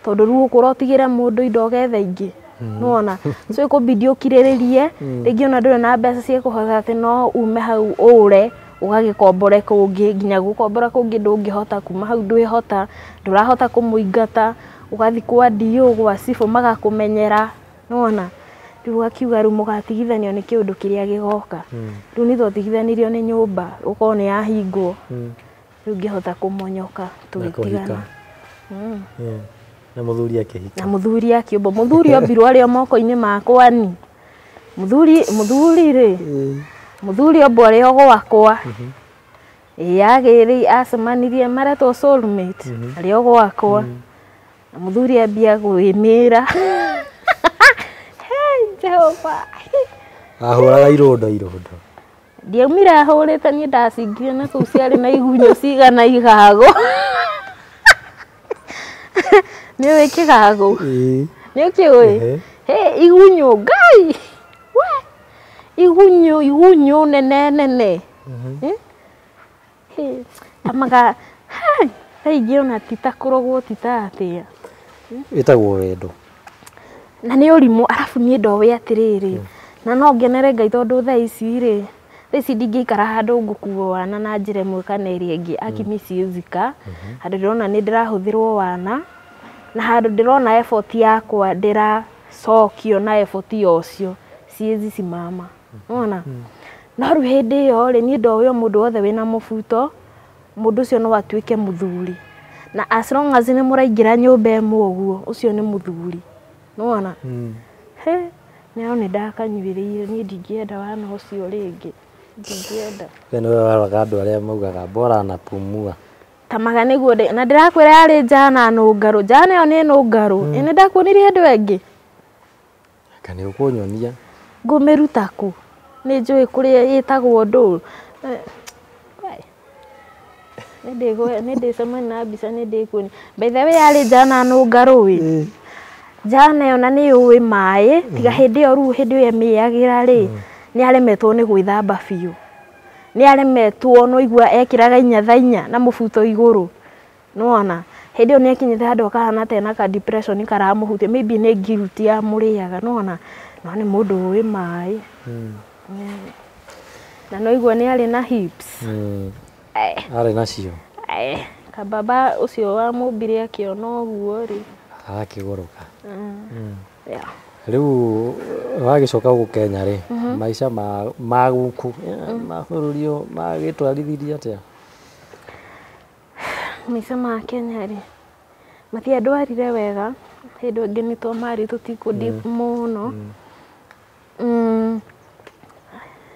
Tondũ rĩu ũkũra ũtigĩre mũndũ indo ũgethe ingĩ. Nĩwona? So ĩkũbidi ũkirĩrĩrie, rĩngĩ ona ndũrĩ na mbeca cia kũhota atĩ no ume hau ũre, ũgagĩkombore kũngĩ, nginya gũkombora kũngĩ ndũngĩhota, kuma hau ndwĩhota, ndũrahota kũmũingata, Ũgathiĩ kwa DO gwa cibũ magakũmenyera, nĩwona? Rĩu ũgakiuga rĩu mũgatigithanio nĩ kĩũndũ kĩrĩa gĩgoka. Rĩu nĩ twatigithanirio nĩ nyũmba, gũkorwo nĩ yahingwo. Rĩu ngĩhota kũmonyoka tũgĩtigana. Na mũthuri akĩhika. Na mũthuri akĩũmbwo. Mũthuri ombirwo arĩ o moko-inĩ makwa ni. Mũthuri rĩ. Mũthuri ombwo arĩ o gwakwa. Ĩĩ agĩrĩ acemanirie maretwo soulmate arĩ o gwakwa. Na mũthuri ambia gwĩmĩra. Hey Jehova. Ahũraga irondo. Ndiaumire ahũrĩte niĩ ndacingire na kũu ciarĩ na igunyũ cigana igago. Nĩ ũĩ kĩgago? Nĩ ũkĩũĩ? Hey, igunyũ Ngai. We. Igunyũ nene nene. Hey, amaga hai, ingĩona ti ta kũrogwo ti ta atĩa. Ĩtagwo wendo. Na nĩ ũrimũ arabu niĩ ndoĩ atĩrĩrĩ. Na no ngenere Ngai tondũ thaa ici rĩ, thaa ici ndingĩikara handũ ngũkuo wana na njĩra ĩmwe kana ĩrĩa ĩngĩ. Akimi ciĩzika, handũ ndĩrona nĩ ndĩrahũthĩrwo wana, na handũ ndĩrona effort yakwa ndĩracokio na effort ya ũcio, siwezi simama. Unaona? No rĩu hĩndĩ ĩyo rĩ, niĩ ndoĩ o mũndũ wothe wĩna mũbuto, mũndũ ũcio no atuĩke mũthuri. Na as long as nĩ mũraingĩra nyũmba ĩmwe ũguo, ũcio nĩ mũthuri. Nĩwona? He, nĩo nĩ ndakanyuĩrĩire, niĩ ndingĩenda wana ũcio rĩngĩ. Ndingĩenda. We nĩwe waroraga andũ arĩa maugaga bora anapumua. Tamaga nĩguo na ndĩrakwĩra yarĩ njana nũngarũ. Njana ĩyo nĩ nũngarũ. Ĩ nĩ ndakuonirie hĩndĩ ĩyo ĩngĩ? Kana nĩ ũkũnyonia? Ngũmĩruta kũ? Nĩ njũĩ kũrĩa ĩtagwo ndũ. Nĩ ndĩcemania na mbica nĩ ndĩkuonia. By the way yarĩ njana nũngarũ ĩ. Njana ĩyo na nĩ yũĩ maĩ, tiga hĩndĩ ĩyo rĩu hĩndĩ ĩyo ĩmĩagĩra rĩ, nĩ aremetwo nĩ gwĩthamba biũ. Nĩ aremetwo no igua ekĩraga inya thaa inya na mũbuto igũrũ. Nĩwona? Hĩndĩ ĩyo nĩ akinyĩte handũ akahana ta ena ka depression karamũhutia, maybe nĩ guilt yamũrĩaga, nĩwona? No nĩ mũndũ ũĩ maĩ. Na no igua nĩ arĩ na hips. Arĩ nacio. Kababa ũcio wamũmbire akĩona ũguo rĩ. Agakĩgũrũka. Rĩu wagĩcoka gũkũ Kenya rĩ, maica ma gũkũ ma bũrũri ũyũ magĩtwarithirie atĩa? Maica ma Kenya rĩ, matiandwarire wega. Hĩndĩ ĩngĩ nĩ twamarĩ tũtikũ deep mũno.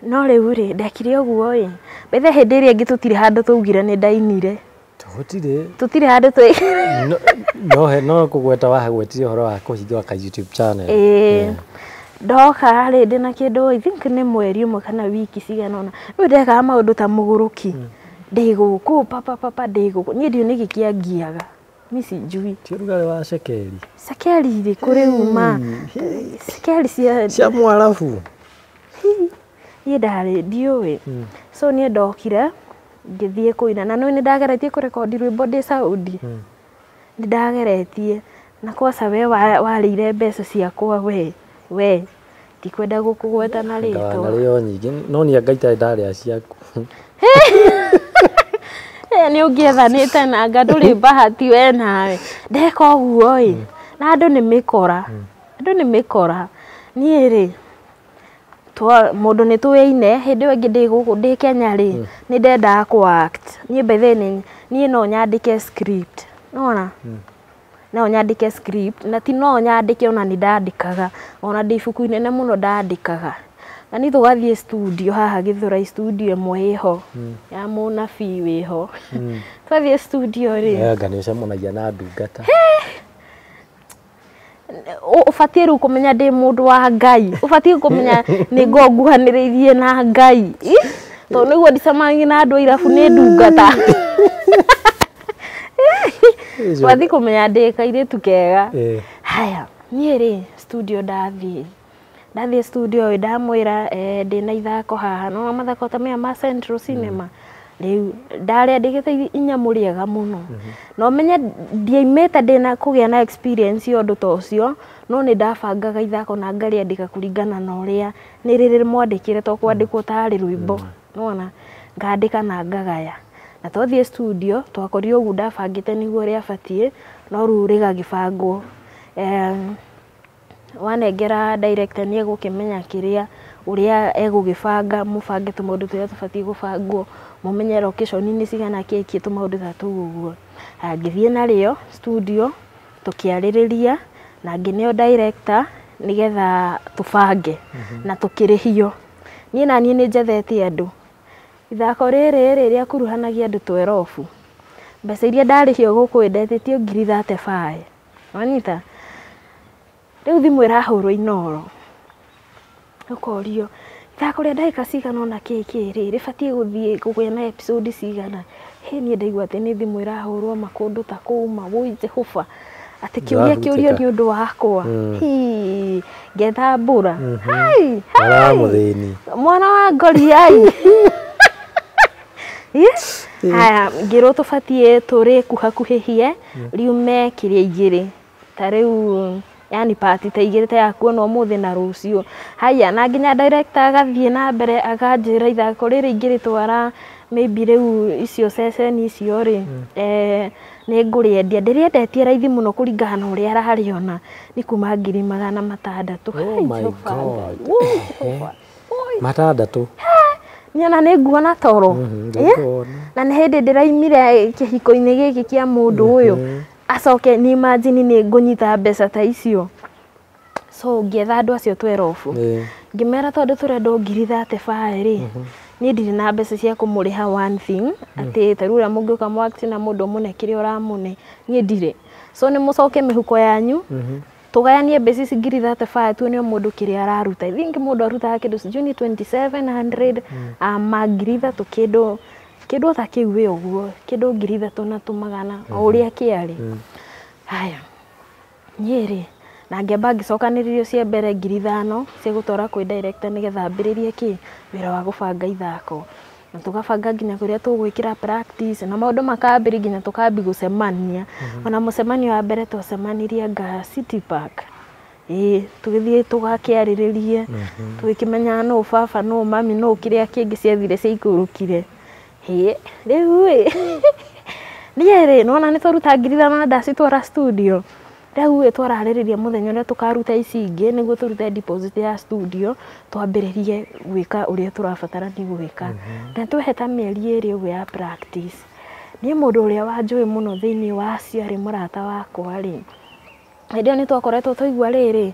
No rĩu rĩ, ndekire ũguo ĩ. By the way hĩndĩ ĩrĩa ĩngĩ tũtirĩ handũ twaugire nĩ ndainire. Tũtirĩ. Tũtirĩ handũ twĩ. No kũgweta wahagwetire ũhoro wa kũhingũra ka YouTube channel. Ĩĩ. Ndoka rĩ ndĩna kĩndũ I think nĩ mweri ũmwe kana wiki cigana ũna. Rĩu ndekaga maũndũ ta mũgũrũki. Ndĩ gũkũ papa papa ndĩ gũkũ. Niĩ ndiũĩ nĩkĩ kĩangiaga. Niĩ sijui. Ti ũrugarĩ wa cekeri. Cekeri irĩkũ rĩu ma? Cekeri cia Mwarabu. Niĩ ndarĩ ndiũĩ. So niĩ ndokire ngĩthiĩ kũina na nĩ ndageretie kũrekondi rwĩmbo ndĩ Saudi. Nĩ ndageretie na kwaca we warĩire mbeca ciakwa we ndikwenda gũkũgweta na rĩtwa. Ndarĩo nyingĩ no niĩ anga itarĩ ndarĩa ciaku. Nĩ ũngĩethanĩte na anga ndũrĩ bahati we nawe. Ndeka ũguo ĩ na andũ nĩ mĩkora. Andũ nĩ mĩkora. Niĩ rĩ mũndũ nĩ tũyaine hĩndĩ ĩyo ĩngĩ ndĩ gũkũ ndĩ Kenya rĩ nĩ ndendaga kũ act. Niĩ by the way niĩ no nyandĩke script. Nĩwona? No nyandĩke script na ti no nyandĩke ona nĩ ndandĩkaga. Ona ndĩ ibuku inene mũno ndandĩkaga. Na niĩ tũgathiĩ studio haha Gĩthũrai studio ĩmwe ĩho ya mũnabii wĩho. Twathiĩ studio rĩ. Anga nĩ ũcemanagia na ndungata. Ũbatiĩ rĩu kũmenya ndĩ mũndũ wa Ngai. Ũbatiĩ kũmenya nĩ nguhanĩrĩirie na Ngai. Tondũ nĩguo ndicemanagia na andũ a irabu nĩ ndungata. Wathiĩ kũmenya ndĩ kairĩtu kega. Haya, niĩ rĩ studio ndathiĩ. Ndathiĩ studio ĩ ndamwĩra ndĩna ithako haha. No mathako ta maya ma Central Cinema. Rĩu ndarĩandĩkĩte inyamũ rĩega mũno. Na ũmenye ndiaimĩte ndĩna kũgĩa na experience ya ũndũ ta ũcio, no nĩ ndabangaga ithako na ngarĩandĩka kũringana na ũrĩa nĩ rĩrĩ mwandĩkĩre to kwandĩkwo tarĩ rwĩmbo. Nĩwona? Ngandĩka na ngagaya. Na twathiĩ studio twakorire ũguo ndabangĩte nĩguo rĩabatiĩ, no rĩu rĩgagĩbangwo. Wanengera director nĩ egũkĩmenya kĩrĩa ũrĩa egũgĩbanga, mũbange tũmaũndũ tũrĩa tũbatiĩ gũbangwo, mũmenye location nĩ cigana kĩkĩ, tũmaũndũ ta tũu ũguo. Ngĩthiĩ narĩo studio tũkĩarĩrĩria na ngĩneo director nĩgetha tũbange na tũkĩrĩhio. Niĩ naniĩ nĩ njethete andũ. Ithako rĩrĩ rĩ rĩakuruhanagia andũ 12. Mbeca iria ndarĩhio gũkũ ndetĩtio ngiri 35. Wanyita? Rĩu thimũ ĩrahũrwo Inooro. Ũkorio ithako rĩa ndagĩka cigana ũna kĩ rĩ rĩbatiĩ gũthiĩ kũgĩa na episode cigana. Hĩ niĩ ndaigua atĩ nĩ thimũ ĩrahũrwo ma kũndũ ta kũu ma wũi Jehova. Atĩ kĩũria kĩũrio nĩ ũndũ wakwa. Hi ngetambũra. Hai Mwana wa mũthĩni. Mwana wa ngoriai. Yes. Haya ngĩrwo tũbatiĩ tũrĩ kuhakuhĩhie riume kĩrĩa igĩrĩ. Ta rĩu yani part ta igĩrĩ ta ya kuona ũmũthĩ na rũciũ. Haya na nginya director agathiĩ na mbere akanjĩra ithako rĩrĩ ingĩrĩtwara maybe rĩu icio ceceni icio rĩ, nĩ ngũrĩendia. Ndĩrĩendetie raithi mũno kũringana na ũrĩa ararĩona nĩ kuma ngiri 600. Oh my God. 600. Niĩ ona nĩ nguona toro. Na nĩ hĩndĩ ndĩraimire kĩhiko-inĩ gĩkĩ kĩa mũndũ ũyũ. Acoke ni imagine nĩ ngũnyita mbeca ta icio. So ngĩetha andũ acio 12. Ngĩmera tondũ tũrendwo ngiri 35 rĩ, niĩ ndirĩ na mbeca cia kũmũrĩha one thing, atĩ ta rĩu ũrĩa mũngĩũka mwakti na mũndũ ũmũne kĩrĩa ũramũne, niĩ ndirĩ. So nĩ mũcoke mĩhuko yanyu, tũgayanie mbeca ici ngiri 35 tuone o mũndũ kĩrĩa araruta. I think mũndũ arutaga kĩndũ sijui ni 2700 ma ngiri 3 kĩndũ kĩndũ ta kĩu wĩ ũguo, kĩndũ ngiri 3 na tũmagana o ũrĩa kĩarĩ. Haya niĩ rĩ, na ngĩamba ngĩcokanĩrĩrio cia mbere ngiri 5 cia gũtwara kwĩ director nĩgetha ambĩrĩrie kĩ wĩra wa gũbanga ithako. Na tũgabanga nginya kũrĩa tũgwĩkĩra practice na maũndũ makambĩrĩria nginya tũkambi gũcemania. Ona mũcemanio wa mbere twacemanirie anga City Park. Ĩĩ tũgĩthiĩ tũgakĩarĩrĩrie, tũgĩkĩmenya nũ baba nũ mami nũ kĩrĩa kĩngĩ ciathire ciaikũrũkire. Hĩ rĩu ĩ niĩ rĩ nĩwona nĩ twaruta ngiri 5 na ndacitwara studio. Rĩu ĩ twararĩrĩria mũthenya ũrĩa tũkaruta ici ingĩ nĩguo tũrute deposit ya studio twambĩrĩrie gwĩka ũrĩa tũrabatara nĩ gwĩka. Na twehe ta mĩeri 2 ũguo ya practice. Niĩ mũndũ ũrĩa wanjũĩ mũno thĩinĩ wa acio arĩ mũrata wakwa rĩ, hĩndĩ ĩyo nĩ twakoretwo twaigua rĩrĩ,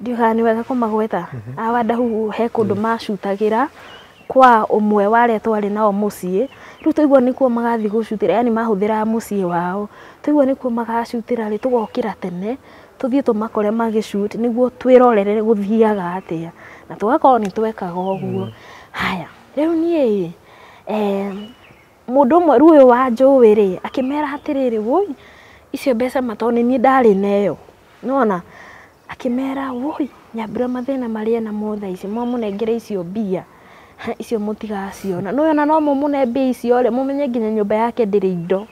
ndiũĩ kana nĩ wega kũmagweta, awa Ndahuhu he kũndũ macutagĩra kwa ũmwe wa arĩa twarĩ nao mũciĩ. Rĩu twaigua nĩkuo magathiĩ gũcutĩra, yani mahũthĩraga mũciĩ wao. Twaigua nĩkuo magacutĩra rĩ, tũgokĩra tene tũthiĩ tũmakore magĩshoot nĩguo twĩrorere gũthiaga atĩa. Na tũgakorwo nĩ twekaga ũguo. Haya rĩu niĩ mũndũ ũmwe rĩu ũyũ wanjũĩ rĩ, akĩmera atĩrĩrĩ, wũi icio mbeca matoo nĩ niĩ ndarĩ nayo. Nĩwona? Akĩmera wũi Nyambura mathĩna marĩa ena thaa ici mwamũnengera icio mbia icio mũtigaciona. Nĩũĩ ona no mũmũne mbia icio rĩ, mũmenye nginya nyũmba yake ndĩrĩ indo.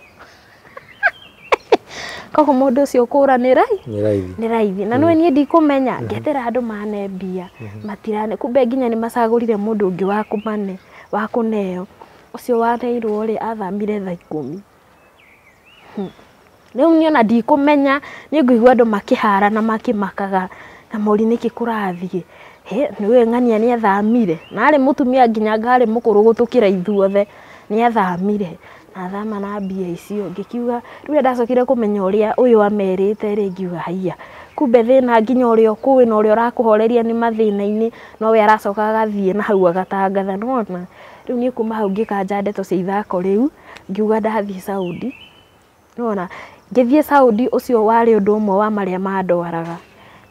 Koguo mũndũ ũcio kũra nĩ raithi. Nĩ raithi. Na nĩũĩ niĩ ndikũmenya, ngetera andũ mane mbia, matirane. Kumbe nginya nĩ macagũrire mũndũ ũngĩ wa kũmane, wa kũneo. Ũcio waneirwo rĩ, athamire thaa 10. Rĩu niĩ ona ndikũmenya, niĩ ngũigua andũ makĩhara na makĩmakaga na mori nĩkĩ kũrathiĩ. Hĩ nĩũĩ ng'ania nĩ athamire. Na arĩ mũtumia nginya ngarĩ mũkũrũ gũtũkĩra ithuothe, nĩ athamire. Na athama na mbia icio ngĩkiuga, rĩu ndacokire kũmenya ũrĩa ũyũ amerĩte rĩ, ngiuga haiya, kumbe thĩna nginya ũrĩa ũkũĩ na ũrĩa ũrakũhoreria nĩ mathĩna-inĩ, no we aracoka agathiĩ na hau agatangatha, nĩwona? Rĩu niĩ kuma hau ngĩkanja ndeto cia ithako rĩu, ngiuga ndathiĩ Saudi. Nĩwona? Ngĩthiĩ Saudi ũcio warĩ ũndũ ũmwe wa marĩa mandwaraga.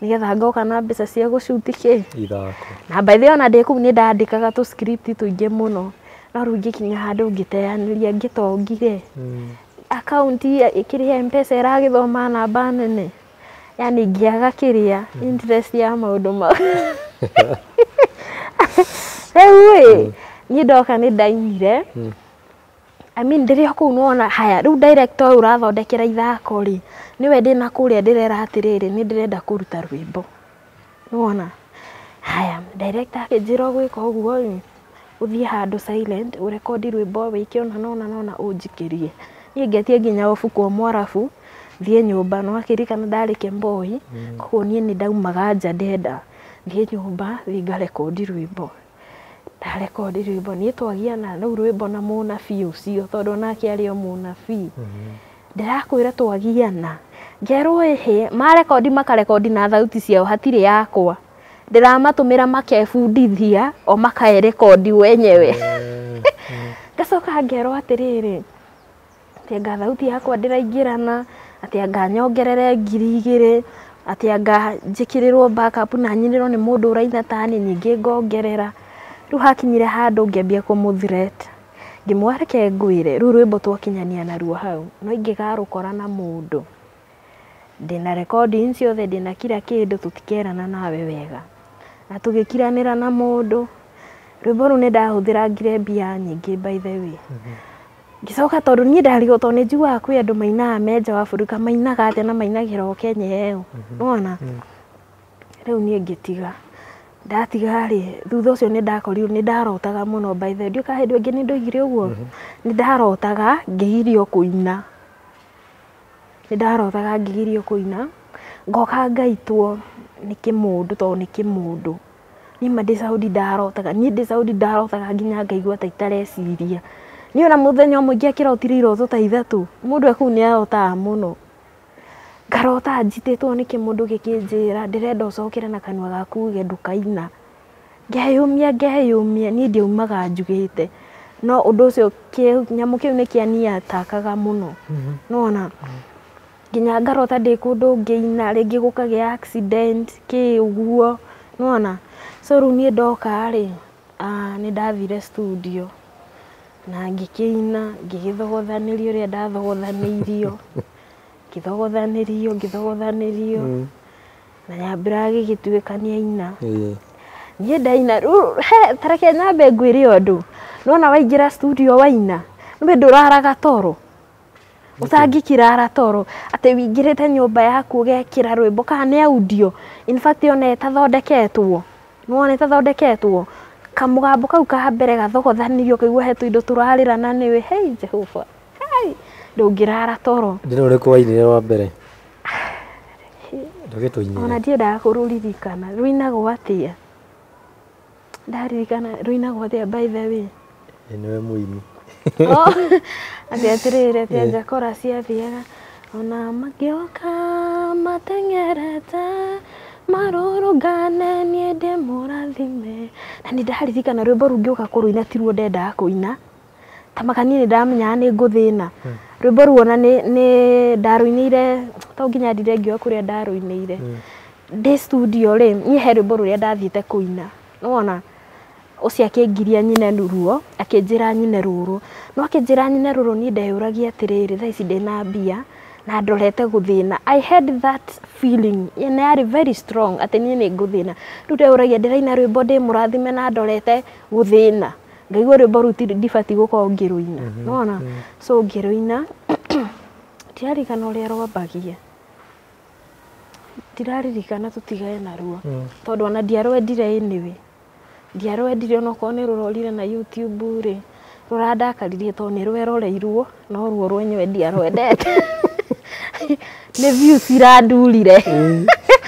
Nĩgetha ngoka na mbeca cia gũcuti kĩ? Ithako. Na by the way ona ndĩ kũu nĩ ndandĩkaga tũ script tũingĩ mũno. No rĩu ngĩkinya handũ ngĩteanĩria ngĩtongire. Akaunti kĩrĩa M-Pesa ĩragĩthoma namba nene. Yani ngĩaga kĩrĩa interest ya maũndũ mau. Rĩu ĩ niĩ ndoka nĩ ndaimire. I mean ndĩrĩ o kũu nĩwona haya rĩu director ũyũ ũrathondekera ithako rĩ, nĩwe ndĩna kũrĩa ndĩrera atĩrĩrĩ nĩ ndĩrenda kũruta rwĩmbo. Nĩwona? Haya director akĩnjĩra ũgwĩka ũguo rĩ, Ũthiĩ handũ silent, ũrekondi rwĩmbo wĩke ũna na ũna na ũna ũnjikĩrie. Niĩ ngetie nginya ũbuku mwarabu, thiĩ nyũmba, no akĩririkana ndarĩ Kemboi, koguo niĩ nĩ ndaumaga nja ndenda. Thiĩ nyũmba, thiĩ ngarekondi rwĩmbo. Ndarekondi rwĩmbo, niĩ twagiana rĩu rwĩmbo na mũnabii ũcio, tondũ onake arĩ o mũnabii. Ndĩrakwĩra twagiana, ngerwo ĩhĩ, marekondi makarekondi na thauti ciao hatirĩ yakwa. Ndĩramatũmĩra makebundithia, o makaerekondi wenyewe. Ngacoka ngerwo atĩrĩrĩ, atĩ anga thauti yakwa ndĩraingĩrana, atĩ anga nyongerere 2,000, atĩ anga njĩkĩrĩrwo backup na nyinĩrwo nĩ mũndũ ũraina tani ningĩ ngongerera. Rĩu hakinyire handũ ngĩambia kũmũ threat. Ngĩmwĩra reke ngwĩre, rĩu rwĩmbo twakinyania naruo hau, no ingĩgarũkora na mũndũ, ndĩna recording ciothe, ndĩna kila kĩndũ, tũtikerana nawe wega. Na tũgĩkiranĩra na mũndũ, rwĩmbo rũu nĩ ndahũthĩrangire mbia nyingĩ by the way. Ngĩcoka tondũ niĩ ndarigwo tondũ nĩ njiguaga kwĩ andũ mainaga me nja wa bũrũri ka mainaga atĩa na mainagĩra o Kenya ĩyo, nĩwona? Rĩu niĩ ngĩtiga. Ndatiga rĩ, thutha ũcio nĩ ndakorirwo nĩ ndarotaga mũno by the way, ndiũĩ kana hĩndĩ ĩngĩ nĩ ndoigire ũguo? Nĩ ndarotaga ngĩgirio kũina. Nĩ ndarotaga ngĩgirio kũina, ngoka ngaitwo nĩ kĩmũndũ tondũ nĩ kĩmũndũ. Niĩ ma ndĩ Saudi ndarotaga, niĩ ndĩ Saudi ndarotaga nginya ngaigua ta itareciria. Niĩ ona mũthenya ũmwe ingĩakĩrotire iroto ta ithatũ, mũndũ e kũu nĩ arotaga mũno. Ngarota njitĩtwo nĩ kĩmũndũ gĩkĩnjĩra ndĩrenda ũcokere na kanua gaku uge ndũkaina. Ngeyũmia ngeyũmia, niĩ ndiaumaga njugĩte. No ũndũ ũcio nyamũ kĩu nĩ kĩaniatakaga mũno. Nĩwona? Nginya ngarota ndĩ kũndũ ngĩina, rĩngĩ gũkagĩa accident, kĩ ũguo, nĩwona? So rĩu niĩ ndoka rĩ, nĩ ndathire studio na ngĩkĩina, ngĩgĩthogothanĩrio ũrĩa ndathogothanĩirio, ngĩthogothanĩrio ngĩthogothanĩrio, na Nyambura agĩgĩtuĩka nĩ aina. Niĩ ndaina, rĩu he ta reke nyambe ngwĩre ũndũ, nĩwona waingĩra studio waina, nĩũĩ ndũraraga toro, ũtangĩkĩrara toro, atĩ wĩingĩrĩte nyũmba yaku ũgekĩra rwĩmbo kana nĩ audio, in fact ona ĩtathondeketwo, nĩwona ĩtathondeketwo, kamũgambo kau ka mbere gathogothanĩrio ũkaigua he tũindo tũrarĩra na nĩwe, hei Jehova, hei, ndũngĩrara toro. Nĩ ũrĩkũ wainire wa mbere? Ndũgĩtũinĩre. Ona ndiendaga kũrũririkana, rũinagwo atĩa? Ndaririkana rũinagwo atĩa by the way? Ĩ nĩwe mũini. Oh, atĩ atĩrĩrĩ, atĩ njakora ciathiaga ona mangĩoka mateng'erete marũrũngane niĩ ndĩ mũrathime. Na nĩ ndaririkana rwĩmbo rũu ngĩũka kũrũina tiruo ndendaga kũina, ta maka niĩ nĩ ndamenyaga nĩ ngũthĩna. Rwĩmbo rũu ona nĩ ndarũinĩire, to nginya ndinde ngiuga kũrĩa ndarũinĩire. Ndĩ studio rĩ, niĩ he rwĩmbo rũrĩa ndathiĩte kũina, nĩwona? Ũcio akĩngiria nyine ruo, akĩnjĩra nyine rũrũ. No akĩnjĩra nyine rũrũ niĩ ndeyũragia atĩrĩrĩ, thaa ici ndĩna mbia na ndorete gũthĩna. I had that feeling, na yarĩ very strong atĩ niĩ nĩ ngũthĩna. Rĩu ndeyũragia ndĩraina rwĩmbo ndĩ mũrathime na ndorete gũthĩna. Ngaigua rwĩmbo rũu ndibatiĩ gũkorwo ngĩrũina, nĩwona? So ngĩrũina, ndiraririkana ũrĩa rwambagia. Ndiraririkana tũtigane naruo, tondũ ona ndiarwendire anyway. Ndiarwendire onokorwo nĩ rũrorire na YouTube rĩ, rũrandakaririe tondũ nĩ rweroreirwo, no ruo rwenyewe ndiarwendete. Nĩ views irandurire.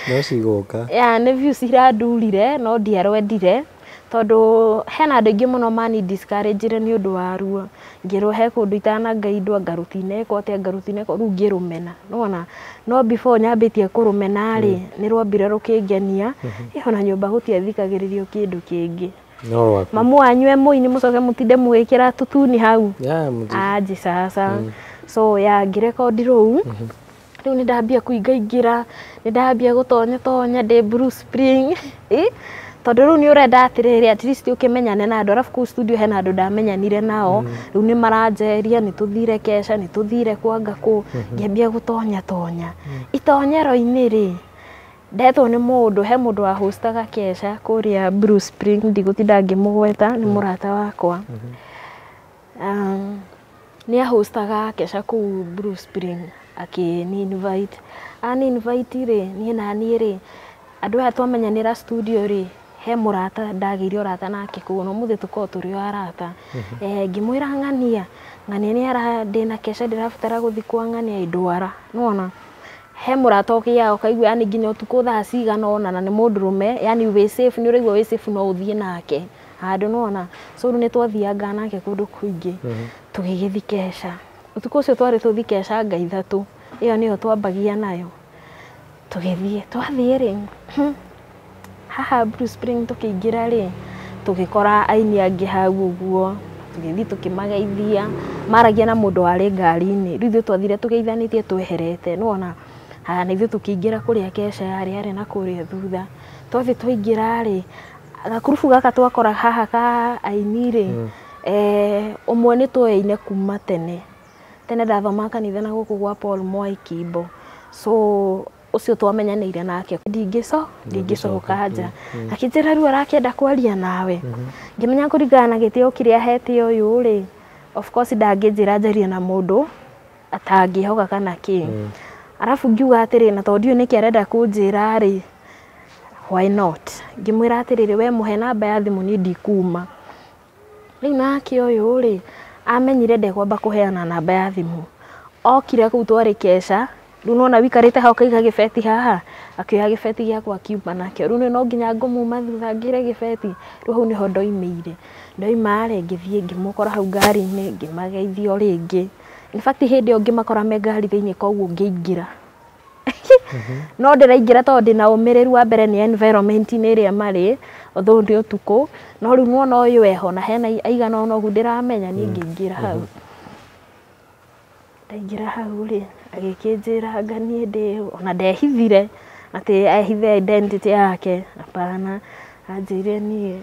No cigũka. Yeah, nĩ views irandurire no ndiarwendire tondũ hena andũ aingĩ mũno mani discourage nĩ ũndũ wa ruo. Ngĩrwo he kũndũ itanangaindwo anga rũtinekwo atĩa anga rũtinekwo, rĩu ngĩrũmena, nĩwona? No before nyambĩtie kũrũmena rĩ, nĩ rwambire rũkĩngenia, ĩ ona nyũmba gũtiathikagĩrĩrio kĩndũ kĩngĩ. No rwaku. Mamu wanyu e mũini mũcoke mũtinde mũgĩkĩra tũtuni hau. Yeah, mũti. Aje sasa. So yeah, ngĩrekondi rũu, rĩu nĩ ndambia kũingaingĩra, nĩ ndambia gũtonya tonya ndĩ Blue Spring, tondũ rĩu nĩ ũrenda atĩrĩrĩ at least ũkĩmenyane na andũ, arabu kũu studio hena andũ ndamenyanire nao, rĩu nĩ maranjeria, nĩ tũthire kesha, nĩ tũthire kwanga kũ, ngĩambia gũtonya tonya. Itonyero-inĩ rĩ, ndetwo nĩ mũndũ, he mũndũ wa hostaga kesha kũrĩa Blue Spring, ndigũtinda ngĩmũgweta, nĩ mũrata wakwa. Nĩ ahostaga kesha kũu Blue Spring, akĩni invite. Ani invite rĩ, niĩ naniĩ rĩ, andũ aya twamenyanĩra studio rĩ, He mũrata ndagĩire ũrata nake kũu no mũthĩ tũkorwo tũrĩ o arata. Ngĩmwĩra ng'ania ng'ania nĩ ara ndĩna kesha ndĩrabatara gũthiĩ kwa ng'ania ndwara nĩwona. He mũrata ũkĩaga ũkaigua yani nginya ũtukũ thaa cigana ũna na nĩ mũndũrũme yani wĩ safe nĩ ũraigua wĩ safe no ũthiĩ nake handũ nĩwona. So rĩu nĩ twathianga nake kũndũ kũingĩ tũgĩgĩthiĩ kesha. Ũtukũ ũcio twarĩ tũthiĩ kesha nga ithatũ, ĩyo nĩyo twambagia nayo. Tũgĩthiĩ twathiĩ rĩ haha Blue Spring tũkĩingĩra rĩ tũgĩkora aini angĩ hau ũguo tũgĩthiĩ tũkĩmageithia maragia na mũndũ warĩ ngari-inĩ rĩu ithuĩ twathire tũgeithanĩtie tweherete nĩwona. Haya na ithuĩ tũkĩingĩra kũrĩa kesha yarĩ yarĩ na kũrĩa thutha. Twathiĩ twaingĩra rĩ gakurubu gaka twakora haha ka aini rĩ ũmwe nĩ twoyaine kuma tene tene ndathomaga kanitha na gũkũ gwa Paul Mwai Kimbo so ũcio twamenyanĩire nake ndingĩcoka nja. Akĩnjĩra rĩu arakĩenda kwaria nawe. Ngĩmenya kũringana na gĩtĩo kĩrĩa ahete ũyũ rĩ of course ndangĩnjĩra njarie na mũndũ atangĩhoka kana kĩ. Arabu ngiuga atĩrĩ na tondũ ndiũĩ nĩkĩ arenda kũnjĩra rĩ why not. Ngĩmwĩra atĩrĩrĩ we mũhe namba ya thimũ niĩ ndikuma. Rĩu nake ũyũ rĩ amenyire ndekwamba kũheana namba ya thimũ. Okire kũu twarĩ kesha rĩu nĩwona wikarĩte hau ũkaiga gĩbeti haha akĩoya gĩbeti gĩakwa akiuma nakĩo. Rĩu niĩ no nginya ngũmuma thutha ngĩre gĩbeti. Rĩu hau nĩho ndoimĩire. Ndoima rĩ ngĩthiĩ ngĩmũkora hau ngari-inĩ ngĩmageithia o rĩngĩ. In fact hĩndĩ ĩyo ngĩmakora me ngari thĩinĩ koguo ngĩingĩra. No ndĩraingĩra tondũ ndĩna ũmĩrĩru wa mbere nĩ environment-inĩ ĩrĩa marĩ although nĩ ũtukũ no rĩu nĩwona ũyũ eho na hena aigana ũna ũguo ndĩramenya niĩ ngĩingĩra hau. Ndaingĩra hau rĩ agĩkĩnjĩra anga niĩ ndĩ ona ndehithire atĩ ehithe identity yake hapana. Anjĩrire niĩ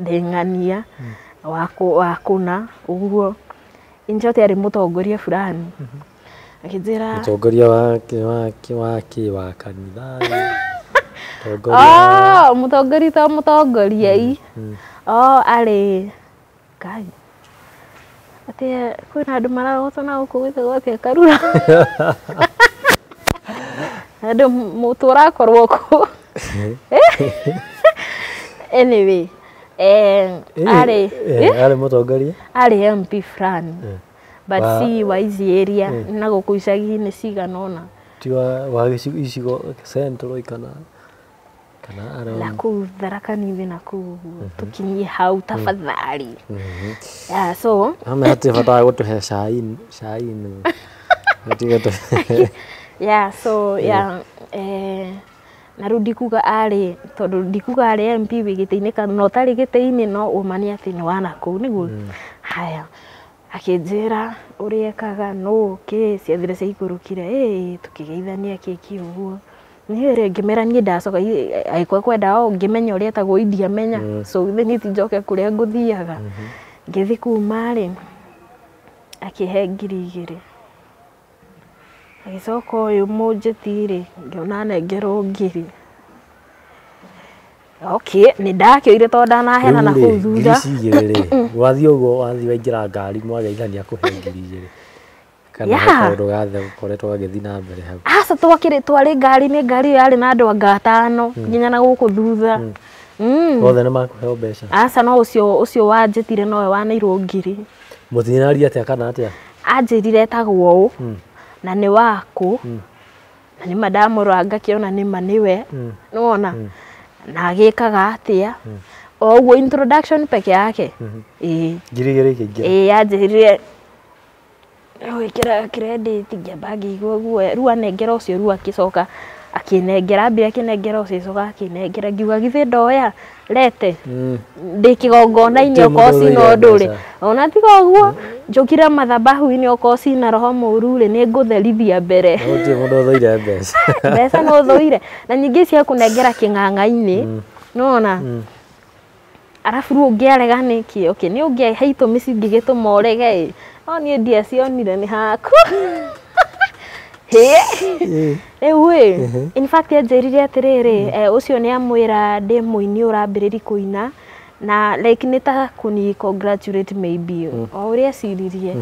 ndĩ ng'ania wa kũna ũguo. In short arĩ mũtongoria fulani. Akĩnjĩra mũtongoria wa kanitha mũtongoria mũtongoria to mũtongoria i arĩ Ngai atĩ kwĩna andũ mararogotwo na gũkũ gwĩtagwo atĩa Karura. Andũ mũtũ ũrakorwo kũ. Anyway arĩ mũtongoria arĩ MP fulani but si wa ici area na gũkũ icagi-inĩ cigana ũna. Ti wa icigo central kana na kũu Tharaka Nithi na kũu ũguo tũkinyie hau tafadhali. Yeah, so ame hatirĩ bata wa gũtũhe cai yeah, so yeah na rĩu ndikuga arĩ tondũ ndikuga arĩ MP wĩ gĩtĩ-inĩ kana no ũtarĩ gĩtĩ-inĩ no ũma nĩ atĩ nĩ wa nakũu nĩguo. Haya akĩnjĩra ũrĩa ekaga nũ kĩ ciathire ciaikũrũkire tũkĩgeithania kĩki ũguo. Niĩ rĩ ngĩmera niĩ ndacoka agĩkorwo kwenda o ngĩmenya ũrĩa etagwo indiamenya so githĩ niĩ ti njoke kũrĩa ngũthiaga. Ngĩthiĩ kuma rĩ akĩhe 2,000. Agĩcoka ũyũ mũnjĩti rĩ ngĩona anengerwo 1,000. Okay nĩ ndakĩoire tondũ ndanaheana na kũu thutha. 2,000 rĩ wathiĩ ũguo wathiĩ waingĩra ngari mwageithania kũhe 2,000 kana kaũndũ gathe gũkoretwo gagĩthiĩ na mbere hau. Aca twakĩrĩ twarĩ ngari-inĩ ngari ĩyo yarĩ na andũ anga atano nginya na gũkũ thutha. Othe nĩ makũheo mbeca? Aca no ũcio wanjĩtire nowe waneirwo 1,000. Mũtinaria atĩa kana atĩa? Anjĩrire etagwo ũũ na nĩ wakũ na nĩma ndamũrora ngakĩona nĩma nĩwe nĩwona na agĩkaga atĩa o ũguo introduction peke yake. 2,000 ikĩingĩra. Anjĩrire gwĩkĩra credit ngĩamba ngĩigua guoya rĩu anengera ũcio rĩu akĩcoka akĩnengera ambire akĩnengera ũcio agĩcoka akĩnengera ngiuga githĩ ndoya rete ndĩ kĩgongona-inĩ okorwo cina ũndũ rĩ ona tiga ũguo njũkire mathabahu-inĩ okorwo cina roho mũũru rĩ nĩ ngũtherithia mbere. Gũtirĩ mũndũ ũthũire mbeca. Mbeca no ũthũire na nyingĩ cia kũnengera kĩng'ang'a-inĩ nĩwona. Arabu rĩu ũngĩarega nĩkĩ okay nĩ ũngĩ he itũmi cingĩgĩtũma ũrege ĩ no niĩ ndiacionire nĩ haku. Rĩu ĩ in fact anjĩrire atĩrĩrĩ ũcio nĩ amwĩra ndĩ mũini ũrambĩrĩria kũina na like nĩ ta kũni congratulate maybe o ũrĩa eciririe.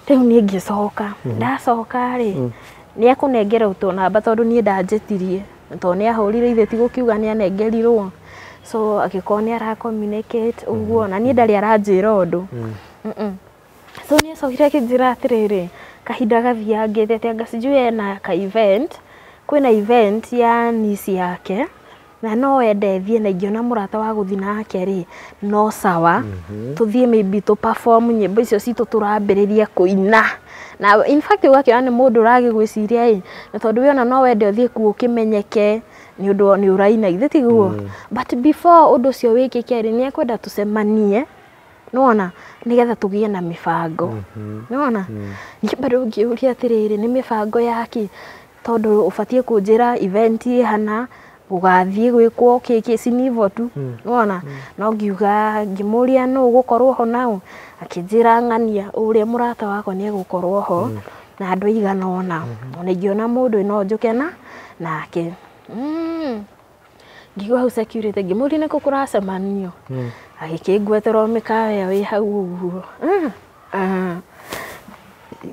Rĩu niĩ ngĩcoka ndacoka rĩ nĩ ekũnengera tũnamba tondũ niĩ ndanjĩtirie tondũ nĩ ahũrire ithe ti gũkiuga nĩ anengerirwo. So agĩkorwo nĩ ara communicate ũguo na niĩ ndarĩ aranjĩra ũndũ. So nĩ acokire akĩnjĩra atĩrĩrĩ, kahinda gathiangĩte atĩ anga sijui ena ka event, kwĩna event ya niece yake na no ende thiĩ, na ingĩona mũrata wa gũthiĩ nake rĩ, no sawa, tũthiĩ maybe tũ perform nyĩmbo icio citũ tũrambĩrĩria kũina. Na in fact ũgakĩona nĩ mũndũ ũragĩgwĩciria ĩ, na tondũ we ona no wende ũthiĩ kuo ũkĩmenyeke nĩ ũndũ nĩ ũraina, githĩ tiguo? But before ũndũ ũcio wĩkĩke rĩ, nĩ ekwenda tũcemanie, nĩwona, nĩgetha tũgĩe na mĩbango, nĩwona. Niĩ bado ngĩũria atĩrĩrĩ, nĩ mĩbango yaki? Tondũ ũbatiĩ kũnjĩra event ĩhana, gũgathiĩ gwĩkwo kĩ si ni hivyo tu, nĩwona. No ngiuga, ngĩmũria nũ ũgũkorwo ho nao, akĩnjĩra ng'ania ũrĩa mũrata wakwa nĩ egũkorwo ho na andũ aigana ũna, ona ingĩona mũndũ no njũke na nake. Ngĩigua hau security, ngĩmũria nĩkũ kũracemanio, agĩkĩngwetera o mĩkawa ĩyo ĩ hau ũguo.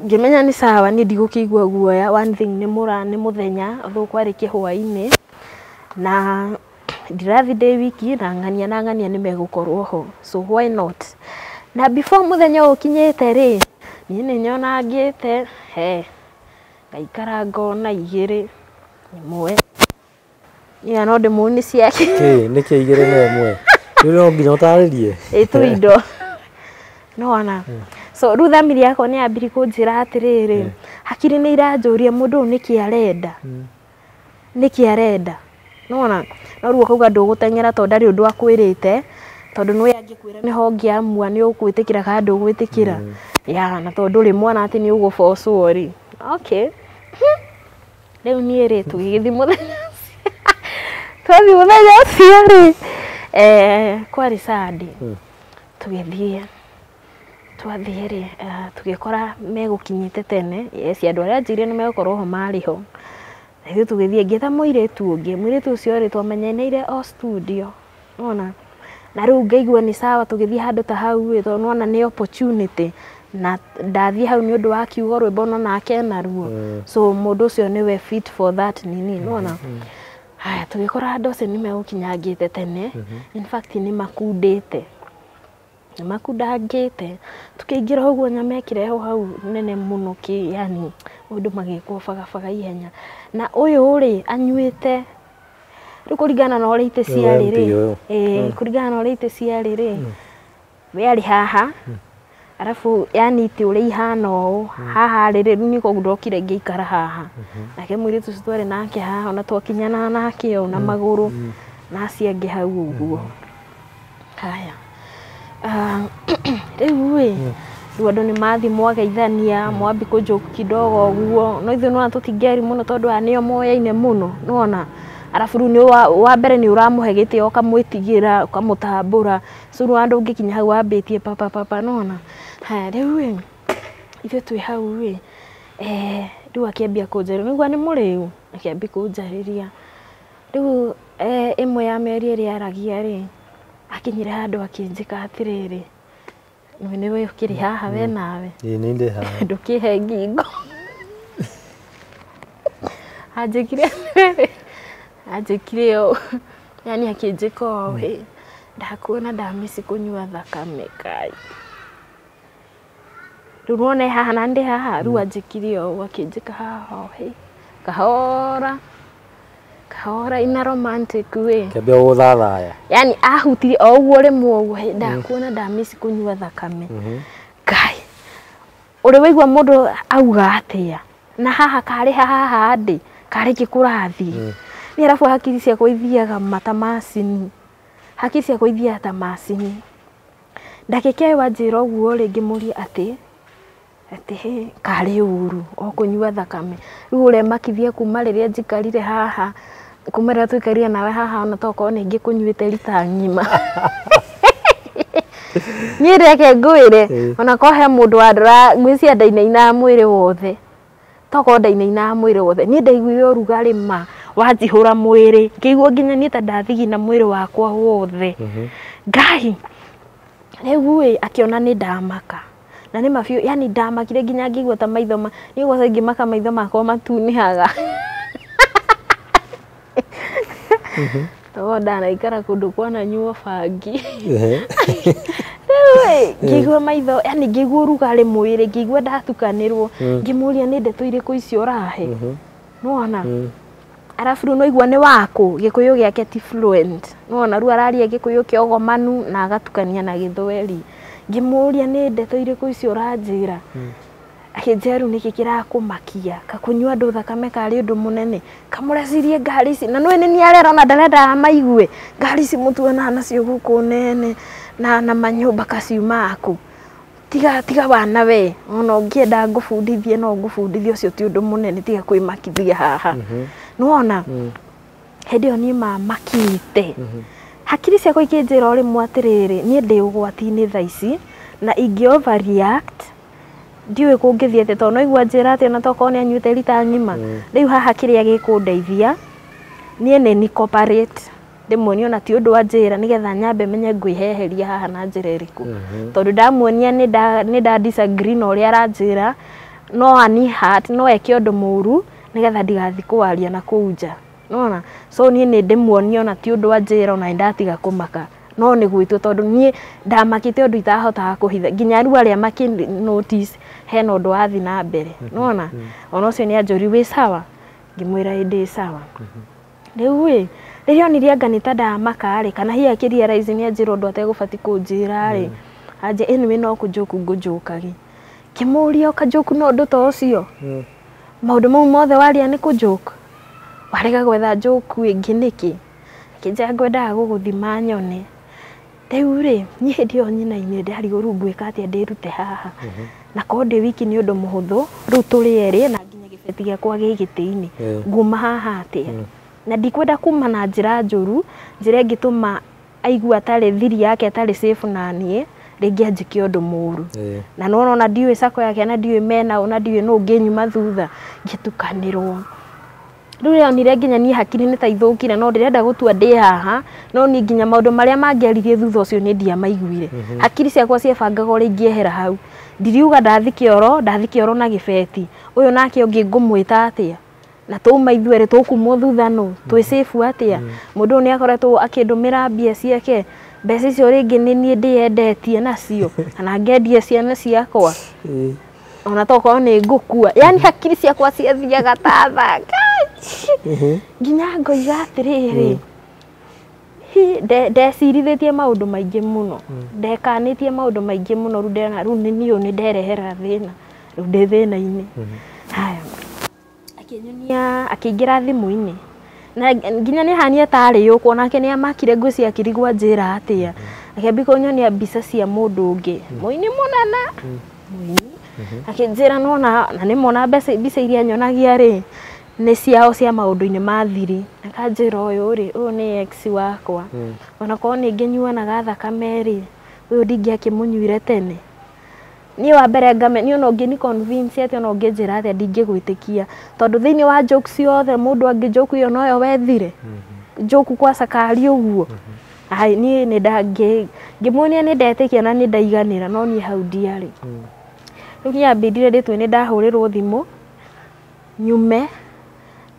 Ngĩmenya nĩ sawa, niĩ ndigũkĩigua guoya. One thing nĩ mũra nĩ mũthenya, although kwarĩ kĩhwainĩ, na ndirathiĩ ndĩ wiki, na ng'ania na ng'ania nĩ megũkorwo ho, so why not. Na before mũthenya ũyũ ũkinyĩte rĩ, niĩ nĩ nyonangĩte he ngaikara ngona igĩrĩ ĩmwe, niĩ no ndĩmũni ciake. Kĩ nĩkĩ igĩrĩ na ĩmwe? Rĩu no nginya ũtarĩrie. Ĩ tũindo nĩwona. So rĩu thamiri yakwa nĩ yambirie kũnjĩra atĩrĩrĩ, hakiri nĩ iranjũria mũndũ ũyũ nĩkĩ arenda, nĩkĩ arenda, nĩwona. No rĩu ũkauga ndũgũteng'era tondũ ndarĩ ũndũ akwĩrĩte, tondũ nĩwe angĩkwĩra nĩho ũngĩamua nĩ ũgwĩtĩkĩra kana ndũgwĩtĩkĩra, ya na tondũ ndũrĩ mwana atĩ nĩ ũgũbocwo rĩ, okay. Rĩu niĩ rĩ, tũgĩgĩthiĩ mũthenya ũcio, twathiĩ mũthenya ũcio rĩ, kwarĩ Sunday, tũgĩthiĩ, twathiĩ rĩ, tũgĩkora megũkinyĩte tene. Yes, andũ arĩa anjĩrire nĩ megũkorwo ho marĩ ho. Na ithuĩ tũgĩthiĩ, ngĩta mũirĩtu ũngĩ, mũirĩtu ũcio rĩ, twamenyanĩire o studio, nĩwona. Na rĩu ngaigua nĩ sawa tũgĩthiĩ handũ ta hau ĩ, tondũ nĩwona nĩ opportunity, na ndathiĩ hau nĩ ũndũ wa kiugo rwĩmbo no nake ena ruo, so mũndũ ũcio nĩwe fit for that nini, nĩwona. Haya, tũgĩkora andũ acio nĩ megũkinyangĩte tene, in fact nĩ makundĩte, nĩ makundangĩte. Tũkĩingĩra ũguo nyama ĩkĩrehwo hau nene mũno kĩ, yani maũndũ magĩkwo bagabaga ihenya. Na ũyũ rĩ, anyuĩte rĩu kũringana na ũrĩa itĩ ciarĩ rĩ, ĩĩ, kũringana na ũrĩa itĩ ciarĩ rĩ, we arĩ haha, arabu yani itĩ ũrĩa ihana ũũ haha rĩ, rĩu niĩ koguo ndokire ngĩikara haha, nake mũirĩtu ũcio twarĩ nake haha, ona twakinyanaga nake ũũ na magũrũ, na acio angĩ hau ũguo. Haya, rĩu ĩ, rĩu andũ nĩ mathiĩ mwageithania, mwambi kũ joke kidogo ũguo, no ithuĩ nĩwona tũtingĩaria mũno tondũ aya nĩo moyaine mũno, nĩwona. Arabu rĩu nĩ wa mbere nĩ ũramũhe gĩtĩo, ũkamwĩtigĩra, ũkamũtambũra, so rĩu handũ ũngĩkinya hau wambĩtie papa papa, nĩwona. Haya rĩu ĩ, ithuĩ twĩ hau ĩ, rĩu akĩambia kũnjarĩria, nĩũigua nĩ mũrĩu, akĩambia kũnjarĩria. Rĩu ĩmwe ya mĩario ĩrĩa aragia rĩ, akinyire handũ akĩnjĩka atĩrĩrĩ, nĩwe ũkĩrĩ haha we nawe. Ĩĩ nĩ ndĩ haha. Ndũkĩhe ngingo. Anjĩkire atĩrĩrĩ, anjĩkire ũũ, yani akĩnjĩka ũũ, ĩ, ndakuona ndamici kũnyua thakame kai. Rĩu nĩwona e haha na ndĩ haha, rĩu anjĩkire ũũ, akĩnjĩka haha ũũ, hĩ, kahora kahora in a romantic way. Kĩambia gũgũthathaya. Yani ahutirie o ũguo rĩmwe ũguo, hĩ, ndakuona ndamici kũnyua thakame. Ngai, ũrĩ waigua mũndũ auga atĩa? Na haha karĩ haha ndĩ, karĩ kĩ kũrathiĩ? Niĩ arabu hakiri ciakwa ithiaga ma ta macini, hakiri ciakwa ithiaga ta macini. Ndagĩka ĩyo anjĩra ũguo rĩ, ngĩmũria atĩ atĩ hĩ, karĩ ũru o kũnyua thakame. Rĩu ũremakithia kuma rĩrĩa njikarire haha, kuma rĩrĩa tũikarire nawe haha, ona tokorwo nĩ ngĩkũnyuĩte rita ng'ima. Niĩ reke ngwĩre, ona korwo he mũndũ wandora, ngwĩciria ndainainaga mwĩrĩ wothe, tokorwo ndainainaga mwĩrĩ wothe. Niĩ ndaiguire ũrugarĩ ma wanjihũra mwĩrĩ, ngĩigua nginya niĩ ta ndathigina mwĩrĩ wakwa wothe. Ngai, rĩu ĩ, akĩona nĩ ndamaka, na nĩ ma biũ, yani ndamakire nginya ngĩigua ta maitho ma, niĩ kwanza ingĩmaka maitho makwa matunĩhaga. Togo ndanaikara kũndũ kwananyuo bangi. Rĩu ngĩigua maitho, yani ngĩigua ũrugarĩ mwĩrĩ, ngĩigua ndatukanĩrwo, ngĩmũria nĩ ndeto irĩkũ icio ũrahe. Nĩwona? Arabu rĩu noigua nĩ wakũ, Gĩkũyũ gĩake ti fluent. Nĩwona rĩu araria Gĩkũyũ kĩa ũgomanu na agatukania na Gĩthweri. Ngĩmũria nĩ ndeto irĩkũ icio ũranjĩra. Akĩnjĩra rĩu nĩkĩ kĩrakũmakia, kakũnyua andũ thakame karĩ ũndũ mũnene, kamũrecirie ngari ici, na nĩũĩ nĩ niĩ arera ona ndarenda amaigue, ngari ici mũtuonaga nacio gũkũ nene na manyũmba kaciuma kũ. Tiga tiga wana we, ona ũngĩenda ngũbundithie no ngũbundithie, ũcio ti ũndũ mũnene, tiga kwĩmakithia haha. Nĩwona? Hĩndĩ ĩyo niĩ mamakĩte. Hakiri ciakwa ikĩnjĩra o rĩmwe atĩrĩrĩ, niĩ ndĩ ũgwati-inĩ thaa ici, na ingĩ overreact ndiũĩ kũngĩthiĩ atĩa, tondũ noigua njĩra atĩ ona tokorwo nĩ anyuĩte rita ng'ima. Rĩu haha kĩrĩa gĩkũndeithia niĩ nĩ ni cooperate, ndĩmuonie ona ti ũndũ anjĩra, nĩgetha nyambe menye ngwĩheheria haha na njĩra ĩrĩkũ. Tondũ ndamuonia nĩ nda disagree na ũrĩa aranjĩra, no ani hurt, no eke ũndũ mũru, nĩgetha ndigathiĩ kũwaria na kũu nja. Nĩwona? So niĩ nĩ ndĩmuonie ona ti ũndũ anjĩra, ona nĩ ndatiga kũmaka. No nĩ gwĩtwo tondũ niĩ ndamakĩte ũndũ itahotaga kũhitha, nginya rĩu arĩa makĩ notice hena ũndũ wathiĩ na mbere. Nĩwona? Ona ũcio nĩ anjũria wĩ sawa, ngĩmwĩra ĩ ndĩ sawa. Rĩu ĩ, rĩrĩa onire anga nĩ ta ndamaka rĩ, kana hihi akĩ realize nĩ anjĩra ũndũ ategũbatiĩ kũnjĩra rĩ, anjĩra anyway no kũnjũku ngũnjũkagi. Ngĩmũria ũkanjũku na ũndũ ta ũcio? Maũndũ mau mothe waria nĩ kũnjũka? Warega gwetha njũku ĩngĩ nĩkĩ? Akĩnjĩra ngwendaga gũgũthima nyone. Rĩu rĩ, niĩ hĩndĩ ĩyo nyina-inĩ ndarigwo rĩu ngwĩka atĩa ndĩrute haha. Na korwo ndĩ wiki nĩ ũndũ mũhũthũ, rĩu tũrĩ erĩ na nginya kĩbeti gĩakwa gĩ gĩtĩ-inĩ. Nguma haha atĩa? Na ndikwenda kuma na njĩra njũru, njĩra ĩngĩtũma aigue atarĩ thiri yake atarĩ safe na niĩ, rĩngĩ anjĩke ũndũ mũru. Na nĩwona ona ndiũĩ sacco yake na ndiũĩ mena ũ na ndiũĩ nũ ũngĩnyuma thutha, ngĩtukanĩrwo. Rĩu rĩrĩa onire nginya niĩ hakiri nĩ ta ithũkire, no ndĩrenda gũtua ndĩ haha, no niĩ nginya maũndũ marĩa mangĩaririe thutha ũcio niĩ ndiamaiguire. Hakiri ciakwa ciebangaga ũrĩa ingĩehera hau. Ndiriuga ndathi kĩoro, ndathi kĩoro na gĩbeti. Ũyũ nake ũngĩ ngũmwĩta atĩa? Na twauma ithuerĩ tũkumwo thutha nũ? Twĩ safe atĩa? Mũndũ ũyũ nĩ akoretwo akĩndũmĩra mbia ciake, mbeca icio rĩngĩ nĩ niĩ ndĩyendetie nacio, kana ngendia ciana ciakwa. Ona tokorwo nĩ ngũkua. Yani hakiri ciakwa ciathiaga ta thanga. Nginya ngoiga atĩrĩrĩ, ndecirithĩtie maũndũ maingĩ mũno, ndekanĩtie maũndũ maingĩ mũno, rĩu ndĩrona rĩu nĩ niĩ nĩ nderehera thĩna, rĩu ndĩ thĩna-inĩ. Haya, akĩnyonia, akĩingĩra thimũ-inĩ, na nginya nĩ hania tarĩ yũkwo, onake nĩ amakire ngwĩciria akĩrigwo anjĩra atĩa. Akĩambia kũnyonia mbica cia mũndũ ũngĩ, mũini mũnene, mũini. Akĩnjĩra nĩwona, na nĩmona mbeca mbica iria nyonagia rĩ, nĩ ciao cia maũndũ-inĩ ma thiri. Akanjĩra ũyũ rĩ, ũyũ nĩ ex wakwa. Onakorwo nĩ ngĩnyuanaga thakame rĩ, ũyũ ndingĩakĩmũnyuire tene. Niĩ wa mbere ngame, niĩ ona ũngĩni convince atĩa ona ũngĩnjĩra atĩa ndingĩgwĩtĩkia. Tondũ thĩinĩ wa jokes ciothe mũndũ angĩ joke ĩyo noyo wethire. Joke kwa cakari ũguo. Ai niĩ nĩ ngĩmuonia nĩ ndetĩkia na nĩ ndaiganĩra, no niĩ hau ndiarĩ. Rĩu nĩambĩrire rĩtwe nĩ ndahũrĩrwo thimũ, nyume,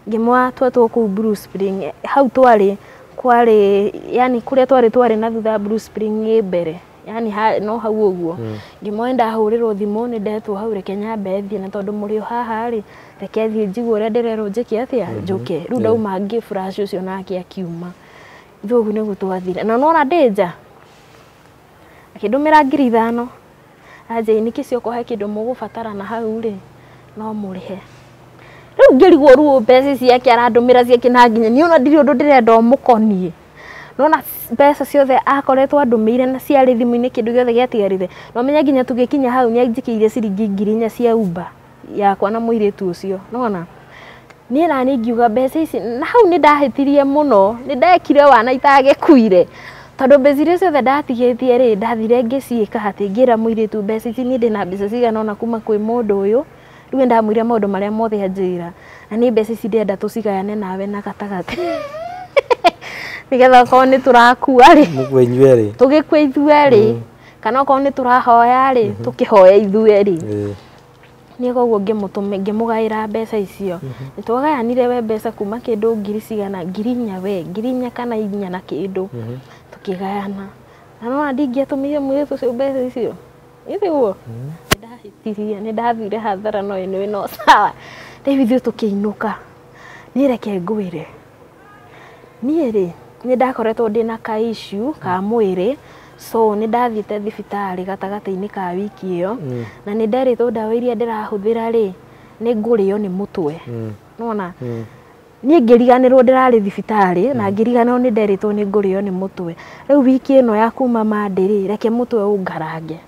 ngĩmwĩra twetwo kũu Blue Spring. Hau twarĩ, kwarĩ, yani kũrĩa twarĩ twarĩ na thutha Blue Spring ĩ mbere. Yani no hau ũguo. Ngĩmwĩra nĩ ndahũrĩrwo thimũ nĩ ndetwo hau reke nyambe thiĩ, na tondũ mũrĩ o haha rĩ, reke thiĩ njigue ũrĩa ndĩrerwo njĩke atĩa, njũke. Rĩu ndauma ngĩ flash ũcio nake akiuma. Ithuĩ ũguo nĩguo twathire. Na nĩwona ndĩ nja, akĩndũmĩra 5,000. Anjĩra nĩkĩ ciokorwo he kĩndũ mũgũbatara na hau rĩ, no mũrĩhe. Rĩu ngĩrigwo rĩu mbeca ciake arandũmĩra ciake na nginya niĩ ona ndirĩ ũndũ ndĩrenda ũmũkoniĩ. Nona mbeca ciothe akoretwo andũmĩire na ciarĩ thimũ-inĩ kĩndũ gĩothe gĩatigarire. Na ũmenye nginya tũgĩkinya hau nĩ anjĩkĩire ciringi 4,000 cia Uber yakwa na mũirĩtu ũcio. Nĩwona? Niĩ naniĩ ngiuga mbeca ici, na hau nĩ ndahĩtirie mũno, nĩ ndekire wana itagĩkuire. Tondũ mbeca iria ciothe ndatigĩtie rĩ, ndathire ngĩciĩka atĩ ngĩra mũirĩtu mbeca ici niĩ ndĩna mbeca cigana ũna kuma kwĩ mũndũ ũyũ. Rĩu nĩ ndamwĩrire maũndũ marĩa mothe anjĩra. Na niĩ mbeca ici ndĩrenda tũcigayane nawe na gatagatĩ. Nĩgetha okorwo nĩ tũrakua rĩ, Mũkue inyuerĩ. Tũgĩkue ithuerĩ, kana okorwo nĩ tũrahoya rĩ, tũkĩhoya ithuerĩ. Niĩ koguo ngĩmũgaĩra mbeca icio. Nĩtwagayanire we mbeca kuma kĩndũ ngiri cigana, 4,000 we, 4,000 kana 4 na kĩndũ. Tũkĩgayana. Na no ndingĩatũmĩire mũirĩtu ũcio mbeca icio. Nĩguo? Nĩndahĩtirie, nĩndathire hathara no anyway no sawa. Rĩu ithuĩ tũkĩinũka. Niĩ reke ngwĩre. Niĩ rĩ, nĩndakoretwo ndĩna ka issue ka mwĩrĩ, so nĩndathiĩte thibitarĩ gatagatĩ-inĩ ka wiki ĩyo, na nĩnderĩtwo ndawa iria ndĩrahũthĩra rĩ, nĩ ngũrĩo nĩ mũtwe. Nĩwona? Niĩ ngĩriganĩrwo ndĩrarĩ thibitarĩ, na ngĩriganĩrwo nĩ nderĩtwo nĩ ngũrĩo nĩ mũtwe. Rĩu wiki ĩno ya kuma Monday rĩ, reke mũtwe ũngarange.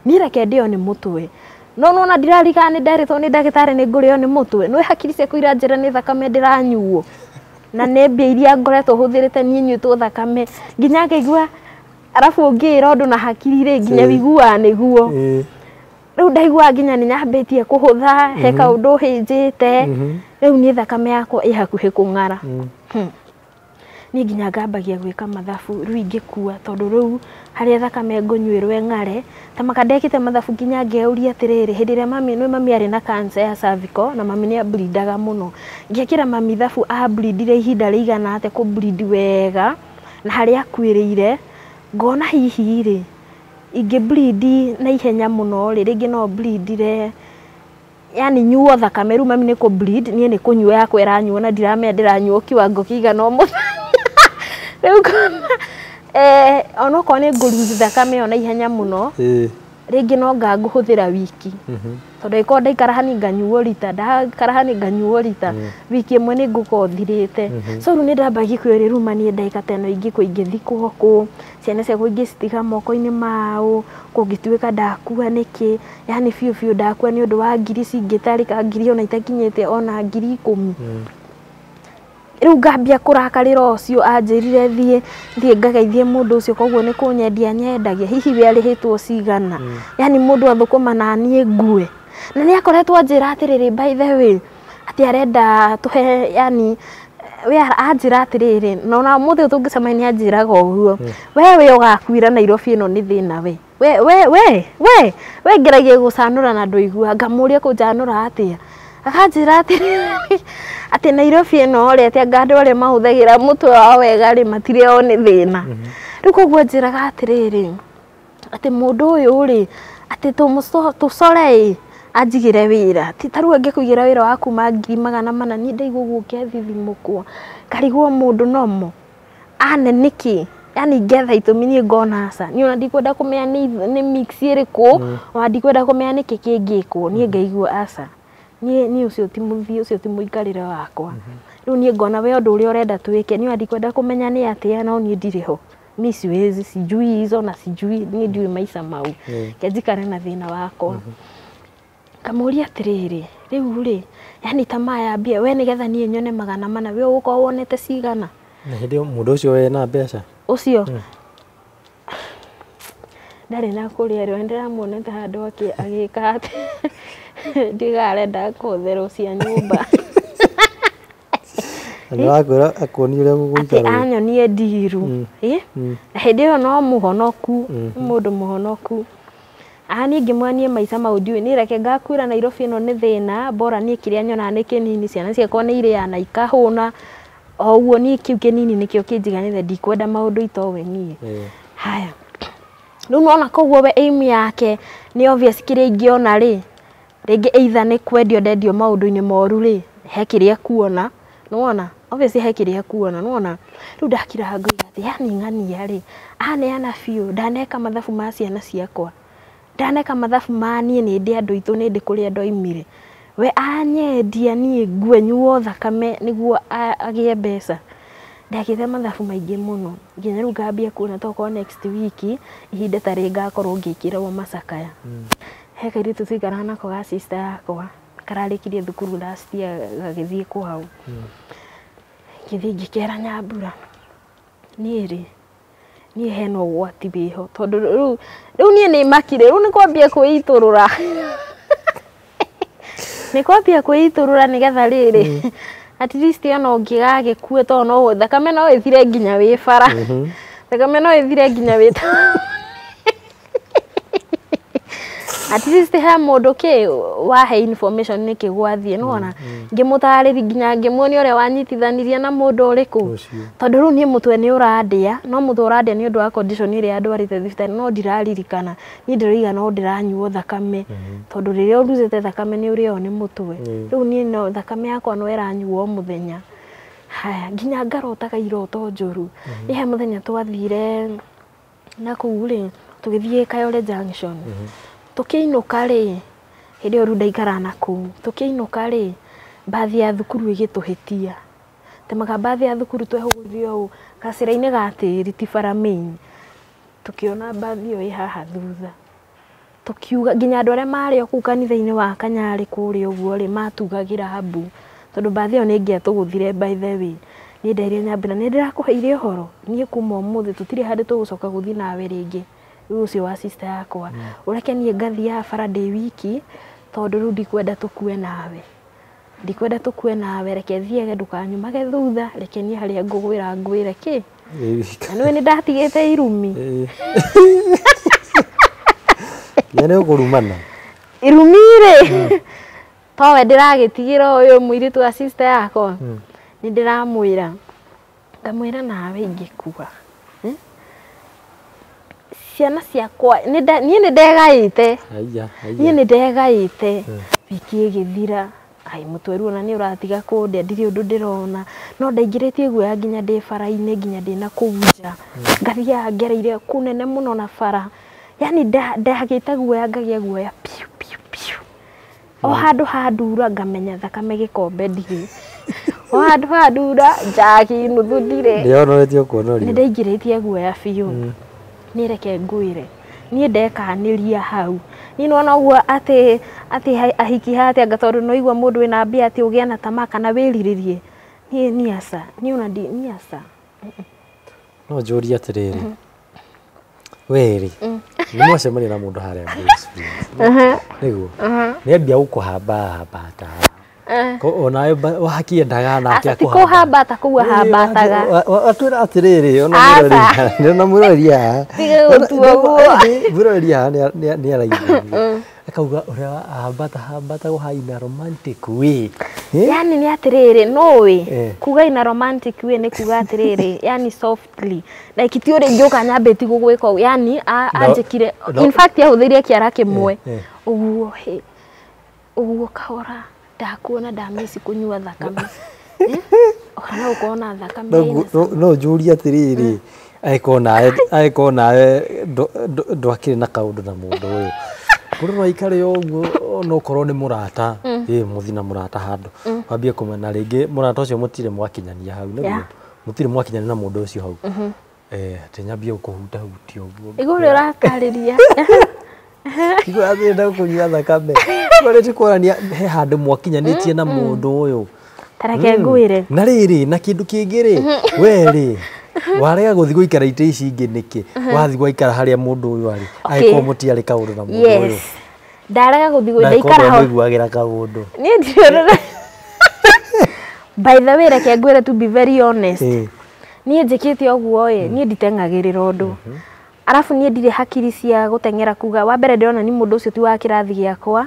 Niĩ reke ndĩo nĩ mũtwe. No nĩwona ndirarigana nĩ nderĩtwo nĩ ndagĩtarĩ nĩ ngũrĩo nĩ mũtwe. Nĩũĩ hakiri ciakwa iranjĩra nĩ thakame ndĩranyuo. Na nĩ mbia iria ngoretwo hũthĩrĩte niĩ nyuĩtwo thakame. Nginya ngaigua arabu ũngĩĩra ũndũ na hakiri rĩ, nginya wĩiguaga nĩguo. Rĩu ndaiguaga nginya nĩ nyambĩtie kũhũtha, he kaũndũ hĩnjĩte. Rĩu niĩ thakame yakwa ĩ hakuhĩ kũng'ara. Niĩ nginya ngambagia gwĩka mathabu rĩu ingĩkua tondũ rĩu harĩa thakame ngũnyuĩrwo ĩng'are ta maka ndekĩte mathabu nginya ngeuria atĩrĩrĩ hĩndĩ ĩrĩa mami nĩ mami arĩ na cancer ya cervical na mami nĩ ableedaga mũno ngĩkĩra mami thabu ableedire ihinda rĩigana atĩa kũ bleed wega na harĩa akuĩrĩire ngona hihi rĩ ingĩ bleed na ihenya mũno rĩ rĩngĩ no bleedire yani nyuo thakame rĩu mami nĩ kũ bleed niĩ nĩ kũnyua yakwa ĩranyuo na ndiramenya ndĩranyuo kiwango kĩigana o mũthenya rĩu ngona onokorwo nĩ ngũruthi thakame ĩyo na ihenya mũno rĩngĩ no ngangũhũthĩra wiki tondũ angĩkorwo ndaikara hani nganyuo rita ndakara hani nganyuo rita wiki ĩmwe nĩ ngũkorwo thirĩte so rĩu nĩ ndambagia kwĩyũria rĩu ma niĩ ndagĩka ta ĩno ingĩkua ingĩthikwo kũ ciana ciakwa ingĩcitiga moko-inĩ mao kũngĩtuĩka ndakua nĩkĩ yani biũ biũ ndakua nĩ ũndũ wa ngiri cingĩtarĩka ngiri ona itakinyĩte ona 10,000 rĩu ngambia kũrakarĩra ũcio anjĩrire thiĩ thiĩ ngageithie mũndũ ũcio koguo nĩ kũnyendia nyendagia hihi we arĩhĩtwo cigana yani mũndũ athũkũma na niĩ ngue na nĩ akoretwo anjĩra atĩrĩrĩ by the way atĩ arenda tũhe yani we anjĩra atĩrĩrĩ na ona mũthĩ ũyũ tũngĩcemania nĩ anjĩraga ũguo we we ũgakuira Nairobi ĩno nĩ thĩna we we we we we we ngeragia gũcanũra na ndũigua ngamũria kũnjanũra atĩa akanjĩra atĩrĩrĩ atĩ Nairobi ĩno rĩ atĩ anga andũ arĩa mahũthagĩra mũtwe wao wega rĩ matirĩo nĩ thĩna rĩu koguo anjĩraga atĩrĩrĩ atĩ mũndũ ũyũ rĩ atĩ tũcore ĩ anjigĩre wĩra ti ta rĩu angĩkũigĩra wĩra wa kuma 400,000 niĩ ndaigua ũguo ngethithimũkwo ngarigwo mũndũ nomo ane nĩkĩ yani ngetha itũmi niĩ ngona aca niĩ ona ndikwenda kũmenya nĩ mix ĩrĩkũ ona ndikwenda kũmenya nĩkĩ kĩngĩkwo niĩ ngaigua aca niĩ niĩ ũcio ti mũthiĩ ũcio ti mũikarĩre wakwa rĩu niĩ ngona we ũndũ ũrĩa ũrenda twĩke niĩ ona ndikwenda kũmenya nĩ atĩa no niĩ ndirĩ ho mi siwezi sijui hizo na sijui niĩ ndiũĩ maica mau ke njikare na thĩna wakwa kamũria atĩrĩrĩ rĩu rĩ yani ta maya mbia we nĩgetha niĩ nyone 400 we ũgũkorwo wonete cigana na hĩndĩ ĩyo mũndũ ũcio wena mbeca ũcio ndarĩ na kũrĩa rĩ ndĩramuonete handũ agĩka atĩ ndigarenda kũhũthĩrwo cia nyũmba na nĩwakwĩra akuonie ũrĩa gũgũikara atĩ anyonie ndiru na hĩndĩ ĩyo no mũhonoku mũndũ mũhonoku niĩ ngĩmwĩra niĩ maica mau ndiũĩ niĩ reke ngakuĩra Nairobi ĩno nĩ thĩna bora niĩ kĩrĩa nyonaga nĩ kĩnini ciana ciakwa nĩ irĩaga na ikahũna o ũguo niĩ kĩu kĩnini nĩkĩo kĩnjiganĩte ndikwenda maũndũ itoĩ niĩ haya rĩu nona koguo we aim yake nĩ obvious kĩrĩa ingĩona rĩ rĩngĩ either nĩ kwendio ndendio maũndũ-inĩ moru rĩ he kĩrĩa kuona nĩwona obviously he kĩrĩa kuona nĩwona rĩu ndakira ngoiga atĩ yani ng'ania rĩ aneana biũ ndaneka mathabu ma ciana ciakwa ndaneka mathabu ma niĩ nĩ ndĩ andũ aitũ nĩ ndĩ kũrĩa ndoimire we anyendia niĩ ngue nyuo thakame nĩguo agĩe mbeca ndekĩte mathabu maingĩ mũno nginya rĩu ngambia kuona tokorwo next week ihinda ta rĩ ngakorwo ngĩkĩrwo macakaya he kairĩtu tũikaraga nako ga sister yakwa kararĩkirie thukuru last year gagĩthiĩ kwao ngĩthiĩ ngĩkera Nyambura niĩ rĩ niĩ hena ũgwati wĩho tondũ rĩu rĩu niĩ nĩ makire rĩu nĩ kwambia kwĩitũrũra nĩ kwambia kwĩitũrũra nĩgetha rĩrĩ at least ona ũngĩgagĩkue tondũ no thakame no ĩthire nginya wĩ bara thakame no ĩthire nginya wĩ At least he mũndũ kĩ wahe information nĩkĩ gwathiĩ, nĩwona? Ngĩmũtarĩria nginya ngĩmuonia ũrĩa wanyitithanirie na mũndũ ũrĩkũ. Ũcio. Tondũ rĩu niĩ mũtwe nĩ ũrandĩa, no mũtwe ũrandĩa nĩ ũndũ wa condition ĩrĩa ndwarĩte thibitarĩ, no ndiraririkana. Niĩ ndĩroiga no ndĩranyuo thakame, tondũ rĩrĩa ũrutĩte thakame nĩ ũrĩo nĩ mũtwe. Rĩu niĩ no thakame yakwa no ĩranyuo o mũthenya. Haya, nginya ngarotaga iroto njũru. Nĩ he mũthenya twathire na kũu rĩ, tũgĩthiĩ Kayole Junction. Tũkĩinũka rĩ, hĩndĩ ĩyo rĩu ndaikaraga na kũu, tũkĩinũka rĩ, mbathi ya thukuru ĩgĩtũhĩtia. Temaga mbathi ya thukuru twehũgũrire ũũ gacĩra-inĩ ga tĩri ti bara main. Tũkĩona mbathi ĩyo ĩ haha thutha. Tũkiuga nginya andũ arĩa marĩ o kũu kanitha-inĩ wa Kanyarĩ kũrĩa ũguo rĩ, matugagĩra mbu tondũ mbathi ĩyo nĩ ĩngĩatũgũthire by the way. Niĩ nderire Nyambura nĩ ndĩrakũheire ũhoro, niĩ kuma ũmũthĩ tũtirĩ handũ tũgũcoka gũthiĩ nawe rĩngĩ. Rĩu ũcio wa sister yakwa. Ũreke niĩ ngathiaga bara ndĩ wiki tondũ rĩu ndikwenda tũkue nawe. Ndikwenda tũkue nawe, reke thiage ndũkanyumage thutha, reke niĩ harĩa ngũgwĩra ngwĩre kĩ. Na nĩũĩ nĩ ndatigĩte irumi. Nĩ nĩ ũkũrumana. Irumi rĩ, towe ndĩragĩtigĩra ũyũ mũirĩtu wa sister yakwa. Nĩ ndĩramwĩra, ngamwĩra nawe ingĩkua. Ciana ciakwa, niĩ nĩ ndegaĩte. Haiya, Niĩ haiya. nĩ ndegaĩte. Wiki ĩgĩthira, ai mũtwe rĩu ona nĩ ũratiga kũndĩa, ndirĩ ũndũ ndĩrona. No ndaingĩrĩtie guoya nginya ndĩ bara-inĩ, nginya ndĩ na kũu nja. Ngathiaga ngereire kũnene mũno na bara. Yani ndagĩte guoya, ngagĩa guoya piũ piũ piũ. O handũ handura ngamenya thakame gĩkombe ndirĩ. O handũ handura njagi nuthu ndirĩ. Ndĩonoretie kuonorio. Nĩ ndaingĩrĩtie guoya biũ. Niĩ reke ngwĩre, niĩ ndekanĩria hau. Niĩ nĩwona ũguo atĩ atĩ ahiki haha anga tondũ no igua mũndũ wĩna mbia atĩ ũgĩe na tamaa kana wĩrirĩrie. Niĩ niĩ aca, niĩ ona niĩ aca. No njũrie atĩrĩrĩ, we rĩ, nĩ mwacemania na mũndũ harĩa Blue Springs. Nĩguo. Nĩ ambia gũkũhamba hambata. Onawe wakĩendaga nake Aca ti kũhambata kũu ahambataga. Atwĩra atĩrĩrĩ, ona Aca. mũrori ona mũrori haha. Tiga gũtua ũguo. Mũrori haha nĩ araigua. Akauga ũrĩa ahambata hambata in a romantic way. Yani nĩ atĩrĩrĩ, nũĩ kuga in a romantic way nĩ kuga atĩrĩrĩ, yani softly. Like ti ũrĩa ingĩũka nyambĩtie gũgwĩka ũguo, yani anjĩkire, in fact ahũthĩrire kĩara kĩmwe. Ũguo hĩ, ũguo kahora, ndakuona ndamici kũnyua thakame. Ona ũkorwo na thakame ĩna No njũrie atĩrĩrĩ, angĩkorwo nawe ndwakĩrĩ na kaũndũ na mũndũ ũyũ, kũrĩ no aikare o ũguo ona okorwo nĩ mũrata, ĩ mũthiĩ na mũrata handũ, wambie kũmenya rĩngĩ mũrata ũcio mũtirĩ mwakinyania hau, nĩguo? Mũtirĩ mwakinyania na mũndũ ũcio hau. Atĩ nyambie gũkũhutahutia ũguo. Igũrũ ũratarĩria. Igũrũ atĩrenda kũnyua thakame. Kũrĩa ti kuonania he handũ mwakinyanĩtie na mũndũ ũyũ. Ta reke ngwĩre. Na rĩrĩ, na kĩndũ kĩngĩ rĩ, we rĩ, warega gũthiĩ gũikara itĩ ici ingĩ nĩkĩ? Wathiĩ gwaikara harĩa mũndũ ũyũ arĩ, angĩkorwo mũtiarĩ kaũndũ na mũndũ ũyũ. Yes. Ndarega gũthiĩ Na angĩkorwo ndaikara ho. ndwamũiguagĩra kaũndũ. Niĩ ndirĩ. By the way, reke ngwĩre to be very honest. Niĩ njĩkĩte ũguo ĩ, niĩ nditeng'agĩrĩra ũndũ. Arabu niĩ ndirĩ hakiri cia gũteng'era kuga, wa mbere ndĩrona nĩ mũndũ ũcio ti wa kĩrathi gĩakwa.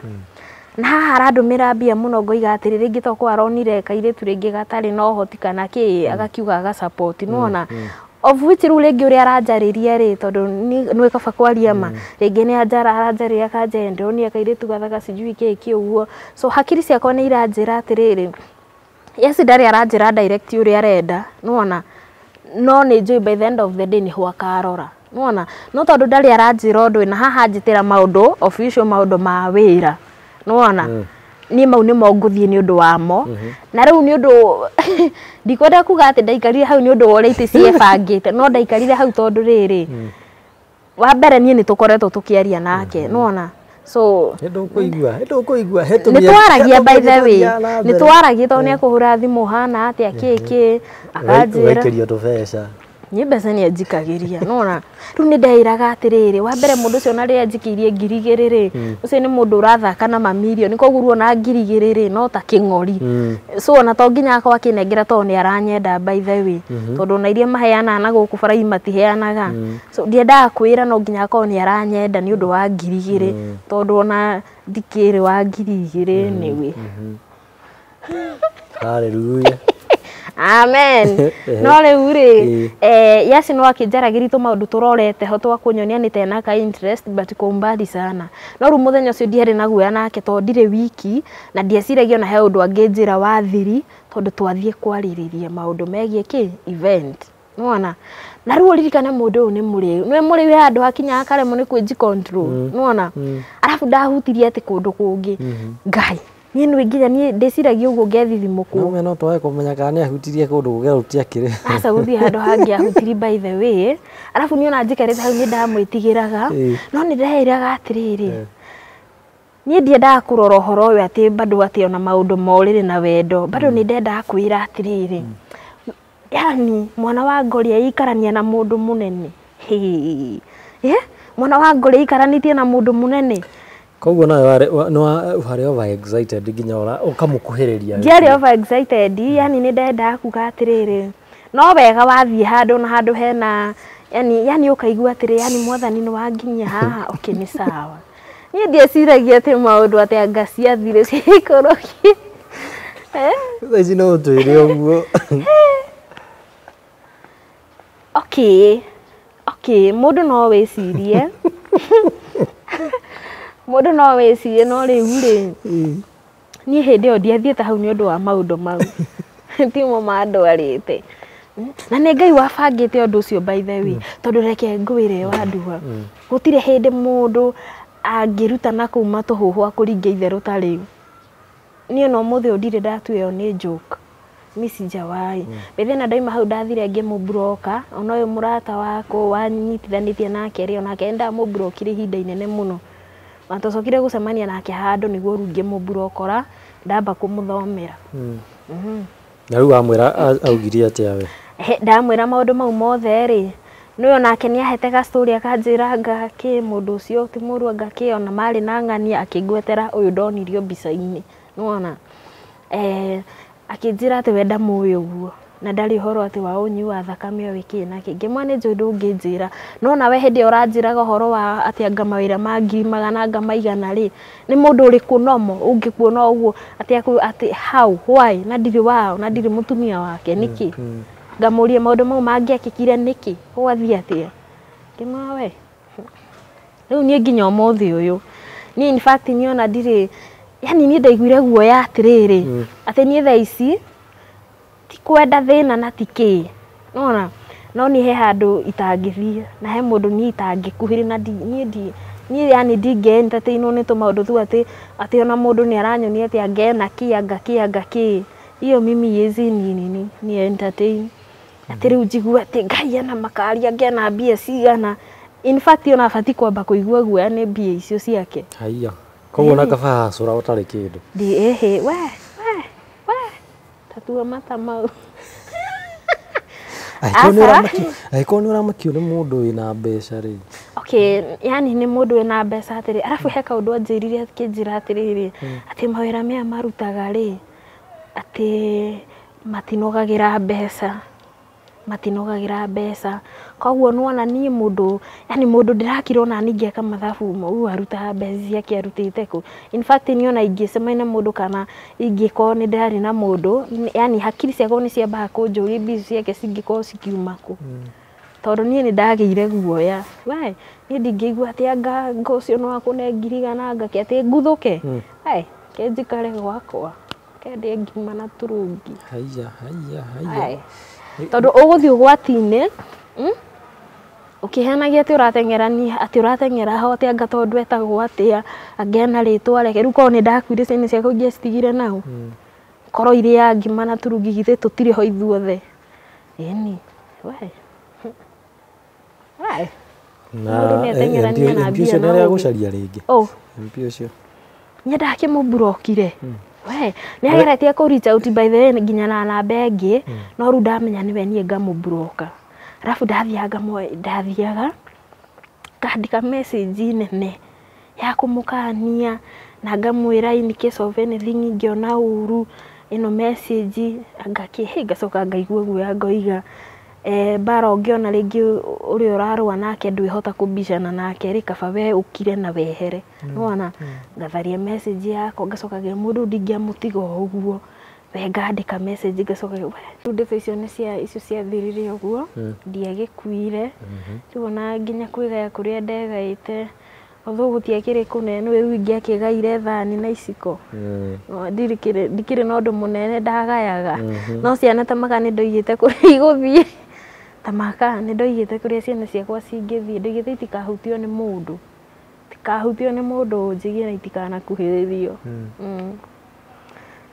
Na haha arandũmĩra mbia mũno ngoiga atĩrĩ, rĩngĩ tokorwo aronire kairĩtu rĩngĩ gatarĩ na ũhoti kana kĩ, agakiuga agasupport, nĩwona? Of which rĩu rĩngĩ ũrĩa aranjarĩria rĩ, tondũ nĩ kaba kwaria ma, rĩngĩ nĩ aranjarĩria akanjĩra ndĩronire kairĩtu gathaka sijui kĩ kĩ ũguo. So hakiri ciakwa nĩ iranjĩra atĩrĩrĩ, yes ndarĩ aranjĩra direct ũrĩa arenda, nĩwona? No nĩ njũĩ by the end of the day nĩho akarora, nĩwona? No tondũ ndarĩ aranjĩra ũndũ na haha anjĩtĩra maũndũ official, maũndũ ma wĩra, nĩwona? Niĩ mau nĩmo ngũthiĩ nĩ ũndũ wamo. Na rĩu nĩ ũndũ ndikwenda kuga atĩ ndaikarire hau nĩ ũndũ wa ũrĩa itĩ ciebangĩte, no ndaikarire hau tondũ rĩrĩ, wa mbere niĩ nĩ tũkoretwo tũkĩaria nake, nĩwona? So Nĩ ndũkũigua, nĩ twaragia by the way, nĩ twaragia tondũ nĩ ekũhũra thimũ hana atĩa kĩ kĩ, akanjĩra. Ũgaikĩrio tũbeca. Niĩ mbeca nĩ anjikagĩria nona rĩu nĩ ndeĩraga atĩrĩrĩ wa mbere mũndũ ũcio ona rĩrĩa anjikĩirie 2,000 rĩ ũcio nĩ mũndũ ũrathaka na mamirioni koguo ruona 2,000 rĩ no ta kĩng'ori so ona to nginya akorwo akĩnengera tondũ nĩ aranyenda by the way tondũ ona iria maheanaga na gũkũ bara matiheanaga so ndiendaga kwĩra no nginya akorwo nĩ aranyenda nĩ ũndũ wa 2,000 tondũ ona ndikĩrĩ wa 2,000 anyway. Hallelujah. Amen. No rĩu rĩ yes no akĩnjaragĩria tũmaũndũ tũrorete ho twa kũnyonia nĩ tena ka interest but kwa umbali sana. No rĩu mũthenya ũcio ndiarĩ na guoya nake tondũ ndirĩ wiki na ndieciragia ona he ũndũ angĩnjĩra wa thiri tondũ twathiĩ kwarĩrĩria maũndũ megiĩ kĩ event. Nĩwona? Na rĩu ũririkane mũndũ ũyũ nĩ mũrĩu. Nĩwe mũrĩu he handũ hakinyaga akaremwo nĩ kwĩji control. Nĩwona? Arabu ndahutirie atĩ kũndũ kũngĩ. Ngai. Niĩ nĩ nginya niĩ ndĩciragia ũguo ngethithimũkwo. No no twage kũmenya kana nĩ ahutirie kũndũ kũngĩ gũtiakĩrĩ. Aca gũthiĩ handũ hangĩ ahutirie by the way. Arabu niĩ ona njikarĩte hau nĩ ndamwĩtigĩraga. No nĩ ndĩreĩraga atĩrĩrĩ. Niĩ ndiendaga kũrora ũhoro ũyũ atĩ bado atĩ ona maũndũ ma ũrĩrĩ na wendo. Bado nĩ ndendaga kwĩra atĩrĩrĩ. Yani mwana wa ngori aikarania na mũndũ mũnene. Mwana wa ngori aikaranĩtie na mũndũ mũnene. Koguo nawe warĩ over excited nginya ũkamũkuhĩrĩria. Ndiarĩ over excited, yani nĩ ndendaga kuga atĩrĩrĩ no wega wathiĩ handũ na handũ hena yani ũkaigua atĩrĩ yani mwathani nĩ wanginyia haha okay nĩ sawa. Niĩ ndieciragia atĩ maũndũ atĩ anga ciathire ciikũrũkie. Thaa ici no ũtwĩre ũguo. Okay. Okay, mũndũ no wĩcirie. Mũndũ no wĩcirie no rĩu rĩ niĩ hĩndĩ ĩyo ndiathiĩte hau nĩ ũndũ wa maũndũ mau. Timo mandwarĩte. Na nĩ Ngai wabangĩte ũndũ ũcio by the way tondũ reke ngwĩre wandua gũtirĩ hĩndĩ mũndũ angĩruta na kũu matũhũhũ akũringe itherũ ta rĩu. Niĩ ona ũmũthĩ ũyũ ndirĩ ndatua ĩyo nĩ joke. Mi sijawahi. Bethe na ndaima hau ndathire ngĩmũbroka ona ũyũ mũrata wakwa wanyitithanĩtie nake rĩ onake ndamũbrokire ihinda inene mũno. Na twacokire gũcemania nake handũ nĩguo rĩu ngĩmũbrokora ndamba kũmũthomera. Na rĩu wamwĩra augirie atĩa we? Ndamwĩra maũndũ mau mothe rĩ nĩwe onake nĩahete ga story akanjĩra anga kĩ mũndũ ũcio ti mũru anga kĩ ona marĩ na ng'ania akĩngwetera ũyũ ndonirio mbica-inĩ. Nĩwona? Akĩnjĩra atĩ we ndamũĩ ũguo na ndarĩ ũhoro atĩ wa ũnyui wa thakame o kĩ na kĩ. Ngĩmwĩra nĩ njũĩ ndũngĩnjĩra no nawe hĩndĩ ĩyo ũranjĩraga ũhoro wa atĩ anga mawĩra ma 100,000 anga maigana rĩ nĩ mũndũ ũrĩkũ nomo ũngĩkuona ũguo atĩ atĩ how why na ndirĩ wao na ndirĩ mũtumia wake nĩkĩ. Ngamũria maũndũ mau mangĩekĩkire nĩkĩ gwathiĩ atĩa. Ngĩmwĩra we rĩu niĩ nginya ũmũthĩ ũyũ niĩ in fact niĩ ona ndirĩ yani niĩ ndaiguire guoya atĩrĩrĩ atĩ niĩ thaa ici ti kwenda thĩna na ti kĩ nona no niĩ he handũ itangĩthiĩ na he mũndũ niĩ itangĩkuhĩrĩria na niĩ niĩ yani ndingĩ entertainwo nĩ tũmaũndũ tu atĩ ona mũndũ nĩ aranyonia atĩ angena kĩ anga kĩ anga kĩ iyo mimi yezi ni ni entertain atĩ rĩu njigue atĩ Ngai ena makari angena mbia cigana. In fact ona batiĩ kwamba kũigua guoya nĩ mbia icio ciake. Haiya. Koguo na kaba hacũra ũtarĩ kĩndũ. Ndi ehe we we we tatua mata mau. Angĩkorwo nĩ ũramakio nĩ mũndũ wĩna mbeca rĩ. Okay, yani nĩ mũndũ wĩna mbeca atĩrĩ arabu he kaũndũ anjĩrire akĩnjĩra atĩrĩrĩ atĩ mawĩra maya marutaga rĩ atĩ matinogagĩra mbeca. Matinogagĩra mbeca koguo nĩwona niĩ mũndũ yani mũndũ ndĩrakira ona niĩ ngĩka mathabu mau arutaga mbeca ciake arutĩte kũ. In fact niĩ ona ingĩcemania na mũndũ kana ingĩkorwo nĩ ndĩrarĩ na mũndũ yani hakiri ciakwa nĩ ciambaga kũnjũria mbia icio ciake cingĩkorwo cikiuma kũ. Tondũ niĩ nĩ ndagĩire guoya we niĩ ndingĩigua atĩ anga ũcio no akũne 100,000 anga kĩ atĩ nguthũke. Ke njikare gwakwa ke ndĩe ngima na turungi. Haiya haiya haiya. Tondũ ũgũthiĩ ũgwati-inĩ ũkĩheanagia atĩ ũrateng'erania atĩ ũrateng'era ho atĩ anga tondũ etagwo atĩa angena rĩtwa rĩake rĩu korwo nĩ ndakuire ciana ciakwa ingĩacitigire nao korwo irĩaga ngima na turungi githĩ tũtirĩ ho ithuothe. Ĩni we we Na MP ũcio nĩ arĩa rĩngĩ. MP ũcio niĩ ndakĩmũburokire. We nĩ ageretie kũ reach out by the way nginya na namba ĩngĩ no rĩu ndamenya nĩwe niĩ ngamũburoka. Arabu ndathiaga ndathiaga ngandĩka message nene ya kũmũkania na ngamwĩra in case of anything ingĩona ũru ĩno message ngakĩ ngacoka ngaigua guoya ngoiga mbara ũngĩona rĩngĩ ũrĩa ũrarũa nake ndwĩhota kũbicana nake rĩ, kaba we ũkire na wehere. Nĩwona ngatharia message yakwa ngacoka ngĩra mũndũ ndingĩamũtiga o ũguo, we ngandĩka message ngacoka rĩu ndeto icio nĩ cia icio ciathirire ũguo, ndiagĩkuire. Rĩu ona nginya kwĩgaya kũrĩa ndegaĩte, although gũtiakĩrĩ kũnene rĩu ingĩakĩgaire thani na iciko. Ndikĩrĩ na ũndũ mũnene ndagayaga, no ciana ta maka nĩ ndoigĩte kũrĩa igũthiĩ, ta maka nĩ ndoigĩte kũrĩa ciana ciakwa cingĩthiĩ, ndoigĩte itikahutio nĩ mũndũ, itikahutio nĩ mũndũ ũnjĩgie na itikanakuhĩrĩrio.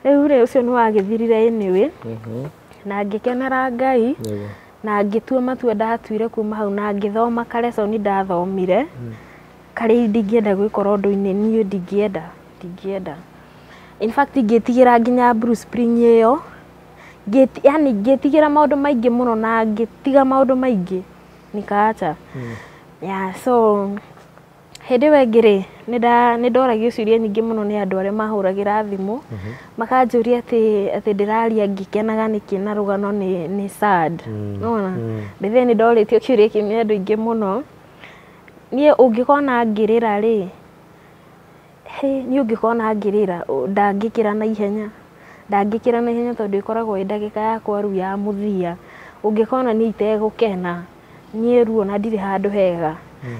Rĩu rĩ ũcio nĩ wagĩthirire anyway, na ngĩkenera Ngai na ngĩtua matua ndatuire kuma hau na ngĩthoma karesoni ndathomire karĩa ndingĩenda gwĩkora ũndũ-inĩ niĩ ndingĩenda. In fact ngĩtigĩra nginya Blue Spring ĩyo, yani ngĩtigĩra maũndũ maingĩ mũno na ngĩtiga maũndũ maingĩ nikaacha. Yeah, so hĩndĩ ĩyo ĩngĩ rĩ nĩ ndoragio ciũria nyingĩ mũno nĩ andũ arĩa mahũragĩra thimũ, makanjũria atĩ ndĩraria ngĩkenaga nĩkĩ na rũgano nĩ sad. Nĩwona? By the way nĩ ndorĩtio kĩũria kĩu nĩ andũ aingĩ mũno. Niĩ ũngĩkona ngĩrĩra rĩ, niĩ ũngĩkona ngĩrĩra ndangĩkĩra na ihenya, ndangĩkĩra na ihenya tondũ ĩkoragwo ĩ ndagĩka yakwa rĩu ya mũthia. Ũngĩkona niĩ itegũkena, niĩ ruo na ndirĩ handũ hega.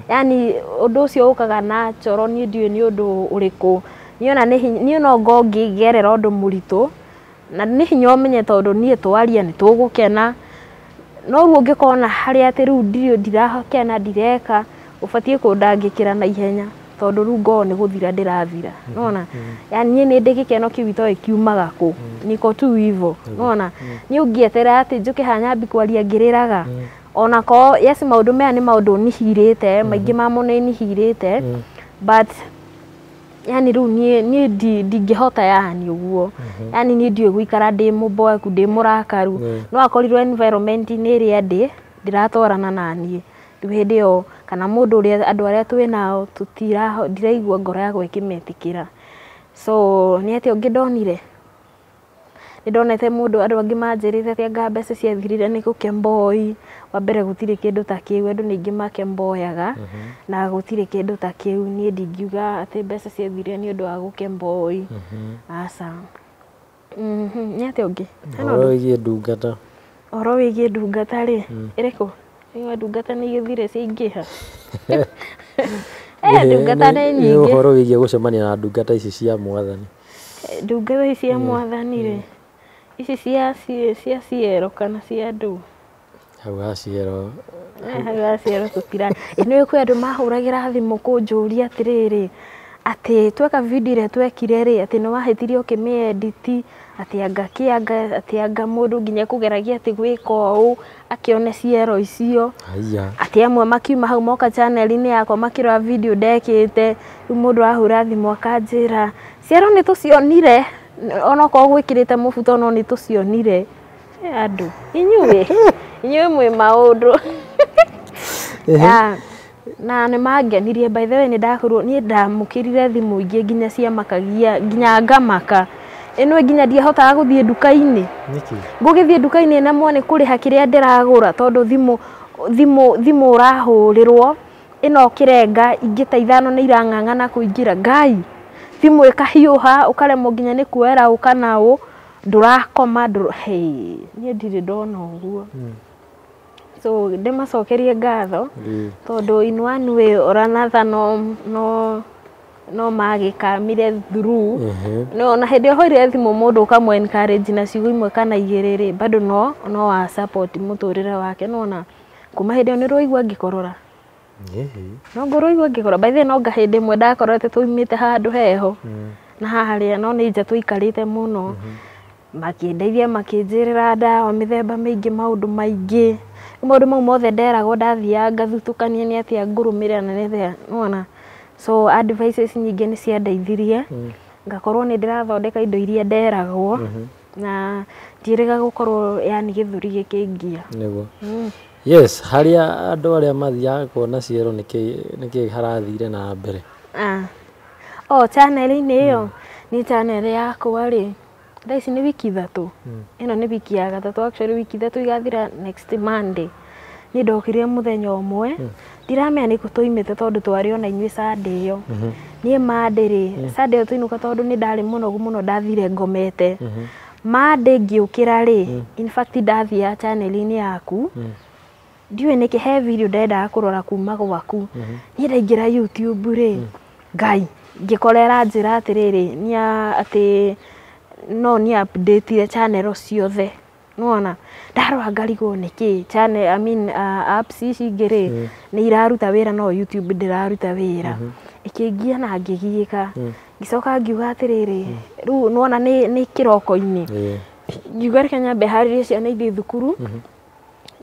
Yani ũndũ ũcio ũkaga natural, niĩ ndiũĩ nĩ ũndũ ũrĩkũ. Niĩ ona niĩ no ngorwo ngĩgerera ũndũ mũritũ, na nĩ hinya ũmenye tondũ niĩ twaria nĩ tũgũkena, no rĩu ũngĩkona harĩa atĩ rĩu ndirakena ndireka, ũbatiĩ kũndangĩkĩra na ihenya tondũ rĩu ngorwo nĩ gũthira ndĩrathira. Nĩwona? Yani niĩ nĩ ndĩ gĩkeno kĩu itoĩ kiumaga kũ, niko tu hivo. Nĩwona? Niĩ ũngĩeterera atĩ njũke haha nyambie kwaria ngĩrĩraga, ona korwo yes maũndũ maya nĩ maũndũ nihirĩte, maingĩ mamo nĩ nihirĩte, but yani rĩu niĩ ndingĩhota yani ũguo. Yani niĩ ndiũĩ gũikara ndĩ mũboeku ndĩ mũrakaru, no akorirwo environment-inĩ ĩrĩa ndĩ ndiratwarana na niĩ. Rĩu hĩndĩ ĩyo kana mũndũ ũrĩa andũ arĩa twĩ nao ndiraigua ngoro yakwa ĩkĩmetĩkĩra. So nĩ atĩa ũngĩ ndonire? Nĩ ndonete mũndũ andũ angĩ manjĩrĩte atĩ anga mbeca ciathirire nĩ gũkemboi. Wa mbere gũtirĩ kĩndũ ta kĩu, andũ nĩ aingĩ makemboyaga na gũtirĩ kĩndũ ta kĩu. Niĩ ndingiuga atĩ mbeca ciathirire nĩ ũndũ wa gũkemboi, aca. Nĩ atĩa ũngĩ? Ũhoro wĩgiĩ ndungata. Ũhoro wĩgiĩ ndungata rĩ, ĩrĩkũ? Nĩ ndungata nĩ igĩthire ciaingĩha. Ndungata nĩ nyingĩ. Ũhoro wĩgiĩ gũcemania na ndungata ici cia mwathani. Ndungata ici cia mwathani rĩ, ici cia ciero kana cia andũ? Hau ha ciero. Hau ha ciero tũtira. Nĩ kwĩ andũ mahũragĩra thimũ kũnjũria atĩrĩrĩ, atĩ tweka video ĩrĩa twekire rĩ, atĩ nĩ wahĩtirie ũkĩmĩ edit, atĩ anga kĩ atĩ anga mũndũ nginya kũgeragia atĩ gwĩka ũũ akĩone ciero icio. Haiya. Atĩ amwe makiuma hau moka channel-inĩ yakwa makĩrora video ndekĩte, rĩu mũndũ ahũra thimũ akanjĩra ciero nĩ tũcionire, onokorwo gwĩkĩrĩte mũbuto no nĩ tũcionire. Andũ inyuĩ inyuĩ mwĩ maũndũ. Na nĩ mangenirie by the way, nĩ ndakorirwo niĩ ndamũkĩrire thimũ ingĩ nginya ciamakagia nginya ngamaka. Ĩno nginya ndiahotaga gũthiĩ nduka-inĩ. Nĩkĩ? Ngũgĩthiĩ nduka-inĩ nemwo nĩ kũrĩha kĩrĩa ndĩragũra tondũ thimũ ũrahũrĩrwo ĩno ũkĩrenga ingĩ ta ithano nĩ irang'ang'ana kũingĩra. Ngai, thimũ ĩkahiũha ũkaremwo nginya nĩ kuoera ũ kana ũ, ndũrakoma, niĩ ndirĩ ndona ũguo. So ndĩmacokerie ngatho tondũ in one way or another no magĩkamire through. No na hĩndĩ ĩyo hũrire thimũ mũndũ ũkamũ encourage na ciugo imwe kana igĩrĩ rĩ, bado no wa support mũtũrĩre wake. Nĩwona kuma hĩndĩ ĩyo nĩ ũraigua ngĩkorora. No ngũrũigua ngĩkorora. By the way no nga hĩndĩ ĩmwe ndakorete tũimĩte handũ heho na harĩa no nĩ nja tũikarĩte mũno, makĩndeithia makĩnjĩrĩra ndawa mĩthemba mĩingĩ maũndũ maingĩ. Maũndũ mau mothe nderagwo ndathiaga ngathutũkania nĩ atĩa ngũrũmĩrĩra na nĩ atĩa, nĩwona. So advices nyingĩ nĩ ciandeithirie ngakorwo nĩ ndĩrathondeka indo iria nderagwo na ndiĩrĩga gũkorwo yani gĩthũri gĩkĩngia. Nĩguo. Yes, harĩa andũ arĩa mathiaga kuona ciero nĩkĩ harathire na mbere. Oh, channel-inĩ ĩyo nĩ channel yakwa rĩ, thaa ici nĩ wiki 3. Ĩno nĩ wiki ya gatatũ, actually wiki 3 igathira next Monday. Niĩ ndokire mũthenya ũmwe, ndiramenya nĩkũ tũimĩte tondũ twarĩ ona inyuĩ Sunday ĩyo. Niĩ Monday rĩ, Sunday ĩyo tũinũka tondũ nĩ ndarĩ mũnogu mũno ndathire ngomete. Monday ngĩũkĩra rĩ, in fact ndathiaga channel-inĩ yaku, ndiũĩ nĩkĩ he video ndendaga kũrora kuma gwaku. Niĩ ndaingĩra YouTube rĩ, Ngai ngĩkorera njĩra atĩrĩrĩ, nĩ atĩ no nĩ update channel ciothe. Nĩwona ndarora ngarigwo nĩkĩ channel, I mean, apps ici ingĩ rĩ nĩ iraruta wĩra no YouTube ndĩraruta wĩra. Ĩkĩngia na ngĩgiĩka. Ngĩcoka ngiuga atĩrĩrĩ, rĩu nĩwona nĩ kĩroko-inĩ. Ngiuga reke nyambe harĩrie ciana ithiĩ thukuru,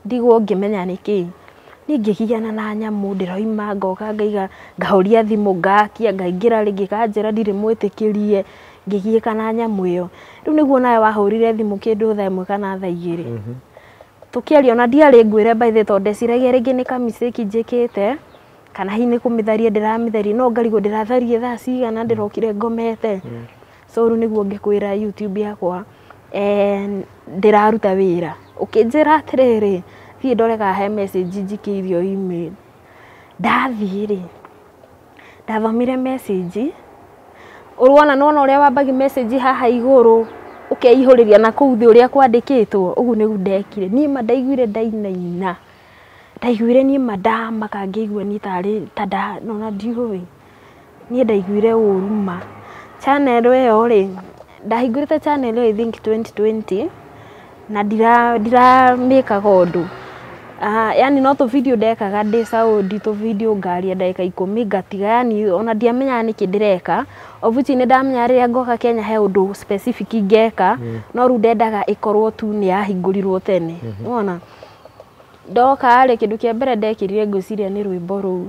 ndigwo ngĩmenya nĩkĩ. Niĩ ngĩgiana na nyamũ ndĩroima ngoka ngaiga ngahoria thimũ ngakia ngaingĩra rĩngĩ kanjĩra ndirĩ mwĩtĩkĩrie, ngĩgiĩka na nyamũ ĩyo. Rĩu nĩguo nawe wahũrire thimũ kĩndũ thaa 1 kana thaa 2. Tũkĩaria ona ndiarĩ ngwĩre by the way tondũ ndeciragia rĩngĩ nĩ ka mistake njĩkĩte, kana hihi nĩ kũmĩtharia ndĩramĩtharia, no ngarigwo ndĩratharie thaa cigana ndĩrokire ngomete. So rĩu nĩguo ngĩkwĩra YouTube yakwa ndĩraruta wĩra. Ũkĩnjĩra atĩrĩrĩ, thiĩ ndore kana he message njikĩirio email. Ndathiĩ rĩ, ndathomire message, ũrona nĩwona ũrĩa wambagia message haha igũrũ ũkeihũrĩria na kũu thĩ ũrĩa kwandĩkĩtwo, ũguo nĩguo ndekire. Niĩ ma ndaiguire ndainaina, ndaiguire niĩ ma ndamaka ngĩigua niĩ tarĩ ta nda ona ndiũĩ. Niĩ ndaiguire ũru ma. Channel ĩyo rĩ, ndahingũrĩte channel ĩyo I think 2020 na ndiramĩkaga ũndũ. Yani no tũ video ndekaga ndĩ Saudi, tũ video ngaria ndagĩka 10 ngatiga, yani ona ndiamenyaga nĩkĩ ndĩreka. Of which nĩ ndamenyaga rĩrĩa ngoka Kenya he ũndũ specific ngeka, no rĩu ndendaga ĩkorwo tu nĩ yahingũrirwo tene. Nĩwona? Ndoka rĩ, kĩndũ kĩa mbere ndekĩrire ngwĩciria nĩ rwĩmbo rũu.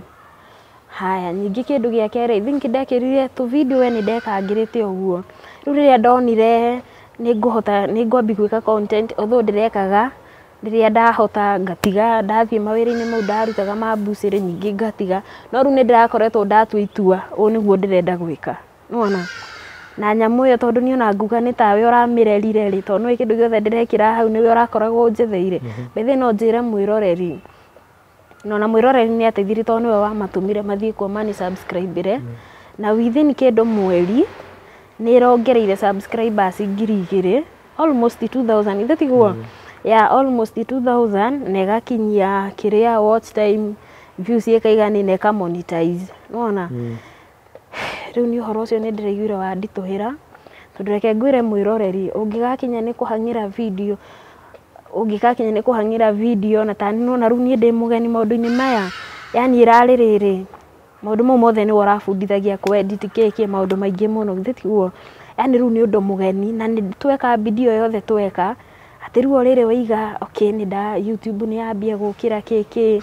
Haya, ningĩ kĩndũ gĩa kerĩ, I think ndekĩrire tũ video we nĩ ndekangĩrĩte ũguo. Rĩu rĩrĩa ndonire nĩ ngũhota, nĩ ngwambia gwĩka content, although ndĩrekaga rĩrĩa ndahota ngatiga, ndathiĩ mawĩra-inĩ mau ndarutaga ma mbucĩrĩ ningĩ ngatiga, no rĩu nĩ ndĩrakoretwo ndatua itua, ũũ nĩguo ndĩrenda gwĩka. Nĩwona? Na nyamũ ĩyo tondũ niĩ ona nguga nĩ tawe ũramĩrerire rĩ, tondũ nĩũĩ kĩndũ gĩothe ndĩrekĩra hau nĩwe ũrakoragwo ũnjetheire. By the way no njĩre mwĩroreri, na ona mwĩroreri nĩ ateithirie tondũ nĩwe wamatũmire mathiĩ kuo mani subscribe-ire. Na within kĩndũ mweri nĩ ĩrongereire subscribers 2,000, almost 2,000, ithe tiguo? Yeah, almost 2,000 na ĩgakinyia kĩrĩa watch time views ĩkaigana na ĩka monetize. Nĩwona? Rĩu nĩ ũhoro ũcio nĩ ndĩraiguire wanditũhĩra, tondũ reke ngwĩre mwĩroreri, ũngĩgakinya nĩ kũhang'ĩra video, ũngĩgakinya nĩ kũhang'ĩra video na ta nĩwona rĩu niĩ ndĩ mũgeni maũndũ-inĩ maya, yani ĩrarĩ rĩrĩ, maũndũ mau mothe nĩwe ũrabundithagia kũ edit kĩ kĩ maũndũ maingĩ mũno, githĩ tiguo? Yani rĩu nĩ ũndũ mũgeni na nĩ tweka video yothe tweka, atĩ rĩu o rĩrĩ waiga okay nĩ nda YouTube nĩ yambia gũkĩra kĩ kĩ,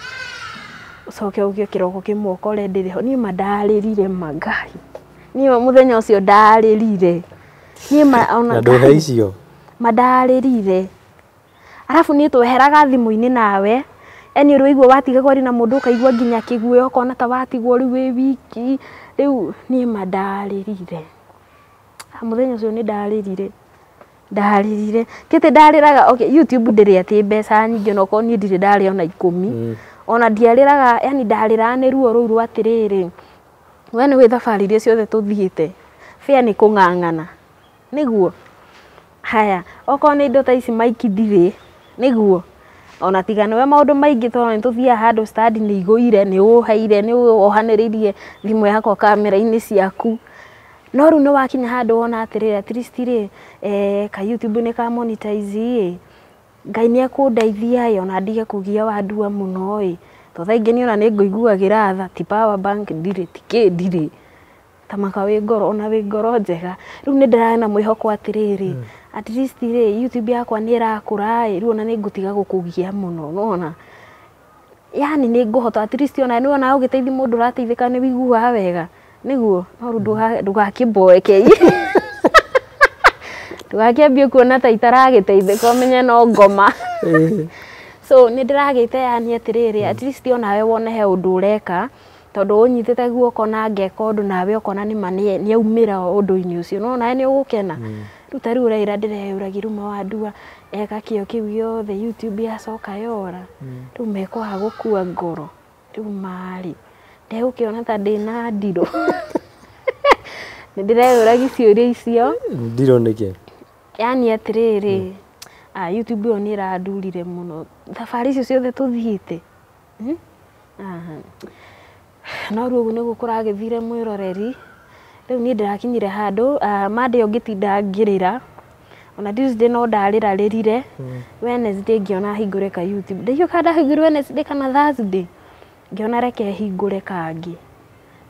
ũcoke ũke kĩroko kĩmwe ũkore ndĩrĩ ho. Niĩ ma ndarĩrire ma Ngai. Niĩ ma mũthenya ũcio ndarĩrire. Niĩ ma ona Na ndũhe icio? Ma ndarĩrire. Arabu niĩ tweheraga thimũ-inĩ nawe, yani ũrĩ waigua watiga kwaria na mũndũ ũkaigua nginya kĩguoya ũkona ta watigwo rĩu wĩ wiki, rĩu niĩ ma ndarĩrire. Mũthenya ũcio nĩ ndarĩrire. Ndarĩrire. Ti atĩ ndarĩraga, okay, YouTube ndĩrĩ atĩ mbeca nyingĩ onokorwo niĩ ndirĩ ndarĩa ona 10. Ona ndiarĩraga, yani ndarĩraga nĩ ruo rũu rwa atĩrĩrĩ, we nĩũĩ thabarĩ iria ciothe tũthiĩte, fare nĩ kũng'ang'ana. Nĩguo? Haya, okorwo nĩ indo ta ici mic ndirĩ, nĩguo? Ona tiga nĩwe maũndũ maingĩ tondũ nĩ tũthiaga handũ stand nĩ igũire, nĩ ũheire, nĩ wohanĩrĩirie thimũ yakwa kamera-inĩ ciaku. No rĩu nĩ wakinya handũ wona atĩrĩrĩ, at least rĩ, ka YouTube nĩ ka monetize ĩ, Ngai nĩ ekũndeithia ĩ, ona ndige kũgia wandua mũno ĩ, tondũ thaa ingĩ niĩ ona nĩ ngũiguagĩra tha, ti power bank ndirĩ, ti kĩ ndirĩ. Ta maka wĩ ngoro, ona wĩ ngoro njega. Rĩu nĩ ndĩrarĩ na mwĩhoko atĩrĩrĩ, at least rĩ, YouTube yakwa nĩ ĩrakũra ĩ, rĩu ona nĩ ngũtiga gũkũgia mũno, nĩwona? Yani nĩ ngũhota at least ona nĩwona ũgĩteithia mũndũ ũrateithĩka nĩ wĩiguaga wega, nĩguo? No rĩu ndũgakĩmboeke. Ndũgakĩambie kuona ta itaragĩteithĩka ũmenye no ngoma. So nĩ ndĩragĩte yani atĩrĩrĩ, at least onawe wone he ũndũ ũreka, tondũ ũnyitĩte guoko na ngeka ũndũ nawe ũkona nĩma nĩ aumĩra ũndũ-inĩ ũcio, no nawe nĩ ũgũkena. Rĩu ta rĩu ũraira ndĩreyũragia rĩu Mawandua eka kĩo kĩu gĩothe YouTube yacoka yora, rĩu mekwaga gũkua ngoro, rĩu marĩ ndegũkĩona ta ndĩna ndirũ. Nĩ ndĩreyũragia ciũria icio. Ndirũ nĩkĩ? Yani atĩrĩrĩ, YouTube ĩyo nĩ ĩrandurire mũno thabarĩ icio ciothe tũthiĩte. No rĩu ũguo nĩguo kũragĩthire mwĩroreri. Rĩu niĩ ndĩrakinyire handũ Monday ũngĩtinda ngĩrĩra, ona Tuesday no ndarĩra rĩrire, Wednesday ngĩona hingũre ka YouTube. Ndaigua ndahingũrire Wednesday kana Thursday, ngĩona reke hingũre kangĩ.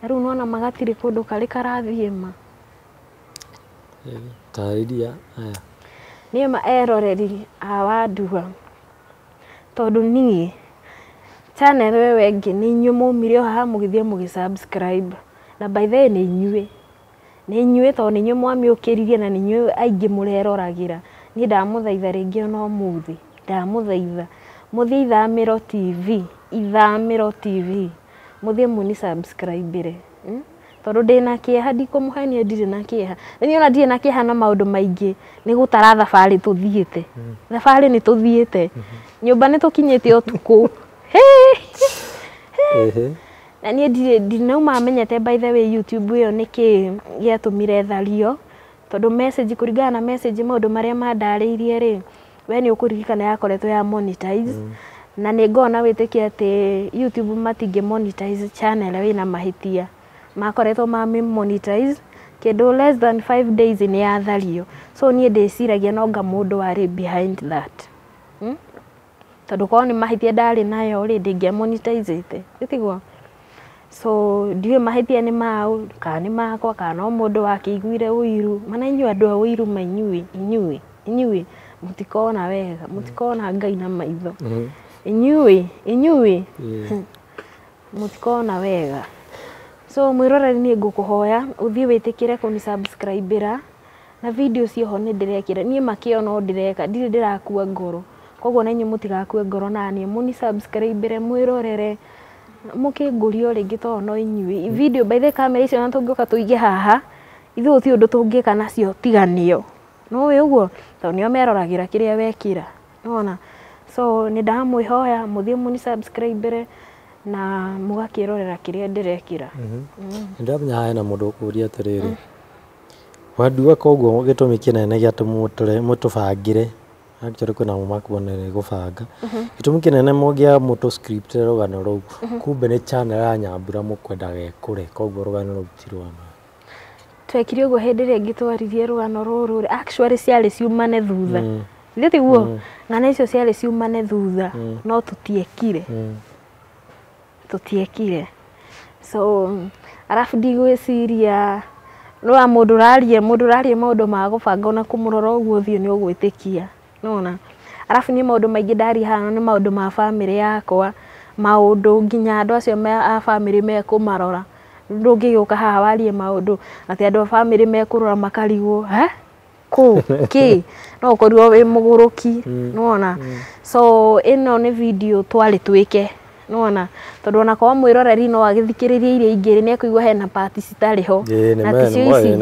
Na rĩu nĩwona magatirĩ kũndũ karĩ karathiĩ ma. Tarĩria aya. Niĩ ma eroreri a Wandua, tondũ niĩ channel ĩyo ĩngĩ nĩ inyuĩ maumire o haha mũgĩthiĩ mũgĩ subscribe. Na by the way nĩ inyuĩ. Nĩ inyuĩ tondũ nĩ inyuĩ mwamĩũkĩririe na nĩ inyuĩ aingĩ mũreroragĩra. Niĩ ndamũthaitha rĩngĩ ona ũmũthĩ, ndamũthaitha mũthiĩ Ithamĩro TV, Ithamĩro TV, mũthiĩ mũni subscribe-ĩre. Tondũ ndĩna kĩeha, ndikũmũhenia ndirĩ na kĩeha. Niĩ ona ndirĩ na kĩeha na maũndũ maingĩ, nĩ gũtara thabarĩ tũthiĩte. Thabarĩ nĩ tũthiĩte. Nyũmba nĩ tũkinyĩte ũtukũ. Na niĩ ndirĩ ndinauma menyete by the way YouTube ĩyo nĩkĩ gĩatũmire thario, tondũ message, kũringana na message maũndũ marĩa mandarĩirie rĩ, we nĩ ũkũririkana yakoretwo ya monetize. Na nĩ ngoragwo na wĩtĩkio atĩ YouTube matingĩ monetize channel wĩna mahĩtia. Makoretwo mami monetize kĩndũ less than 5 days nĩ yathario. So niĩ ndĩciragia no anga mũndũ warĩ behind that. Tondũ korwo nĩ mahĩtia ndarĩ nayo rĩ, ndingĩa monetizĩte. Tiguo? So ndiũĩ mahĩtia nĩ maũ, kana nĩ makwa, kana no mũndũ wakĩiguire ũiru. Mana inyuĩ andũ a ũiru ma inyuĩ, inyuĩ, inyuĩ mũtikona wega, mũtikona Ngai na maitho. Inyuĩ, inyuĩ mũtikona wega. So mwĩroreri niĩ ngũkũhoya ũthiĩ wĩtĩkĩre kũni subscribe-ĩra, na video cioho nĩ ndĩrekĩra. Niĩ makĩo no ndĩreka, ndirĩ ndĩrakua ngoro. Koguo na inyuĩ mũtigakue ngoro na niĩ, mũni subscribe-ĩre, mwĩrorere, mũkĩngũrie o rĩngĩ tondũ no inyuĩ. Video by the way kamera icio ona tũngĩũka tũige haha, ithuĩ gũtirĩ ũndũ tũngĩka nacio tiga nĩo. Nĩũĩ ũguo? Tondũ nĩo meroragĩra kĩrĩa wekĩra. Nĩwona? So nĩ ndamwĩhoya mũthiĩ mũni subscribe-ĩre na mũgakĩrorera kĩrĩa ndĩrekĩra. Nĩ ndĩramenya haha hena mũndũ ũkũria atĩrĩrĩ, Wandua koguo gĩtũmi kĩnene gĩa mũtũbangĩre, actually kwĩna amwe makuona nĩ gũbanga, gĩtũmi kĩnene gĩa mũtũ script rũgano rũu, kumbe nĩ channel ya Nyambura mũkwendaga ĩkũre, koguo rũgano rũu ti rwa ma. Twekire ũguo hĩndĩ ĩrĩa ĩngĩ twaririe rũgano rũrũ rĩ, actually ciarĩ ciumane thutha. Githĩ tiguo? Ng'ano icio ciarĩ ciumane thutha, no tũtiekire. Tũtiekire. So arabu ndigwĩciria nĩwona mũndũ ũraria maũndũ ma gũbanga ona kũmũrora ũguo ũthiũ nĩ ũgwĩtĩkia. Nĩwona? Arabu niĩ maũndũ maingĩ ndaria haha nĩ maũndũ ma bamĩrĩ yakwa, maũndũ nginya andũ acio a bamĩrĩ mekũmarora. Ndũngĩgĩũka haha warie maũndũ atĩ andũ a bamĩrĩ mekũrora makarigwo, kũ kĩ, no ũkorirwo wĩ mũgũrũki. Nĩwona? So ĩno nĩ video twarĩ twĩke. Nĩwona? Tondũ ona korwo mwĩroreri no agĩthikĩrĩrie iria ingĩ nĩ ekũigua hena part citarĩ ho. Na ticio ici.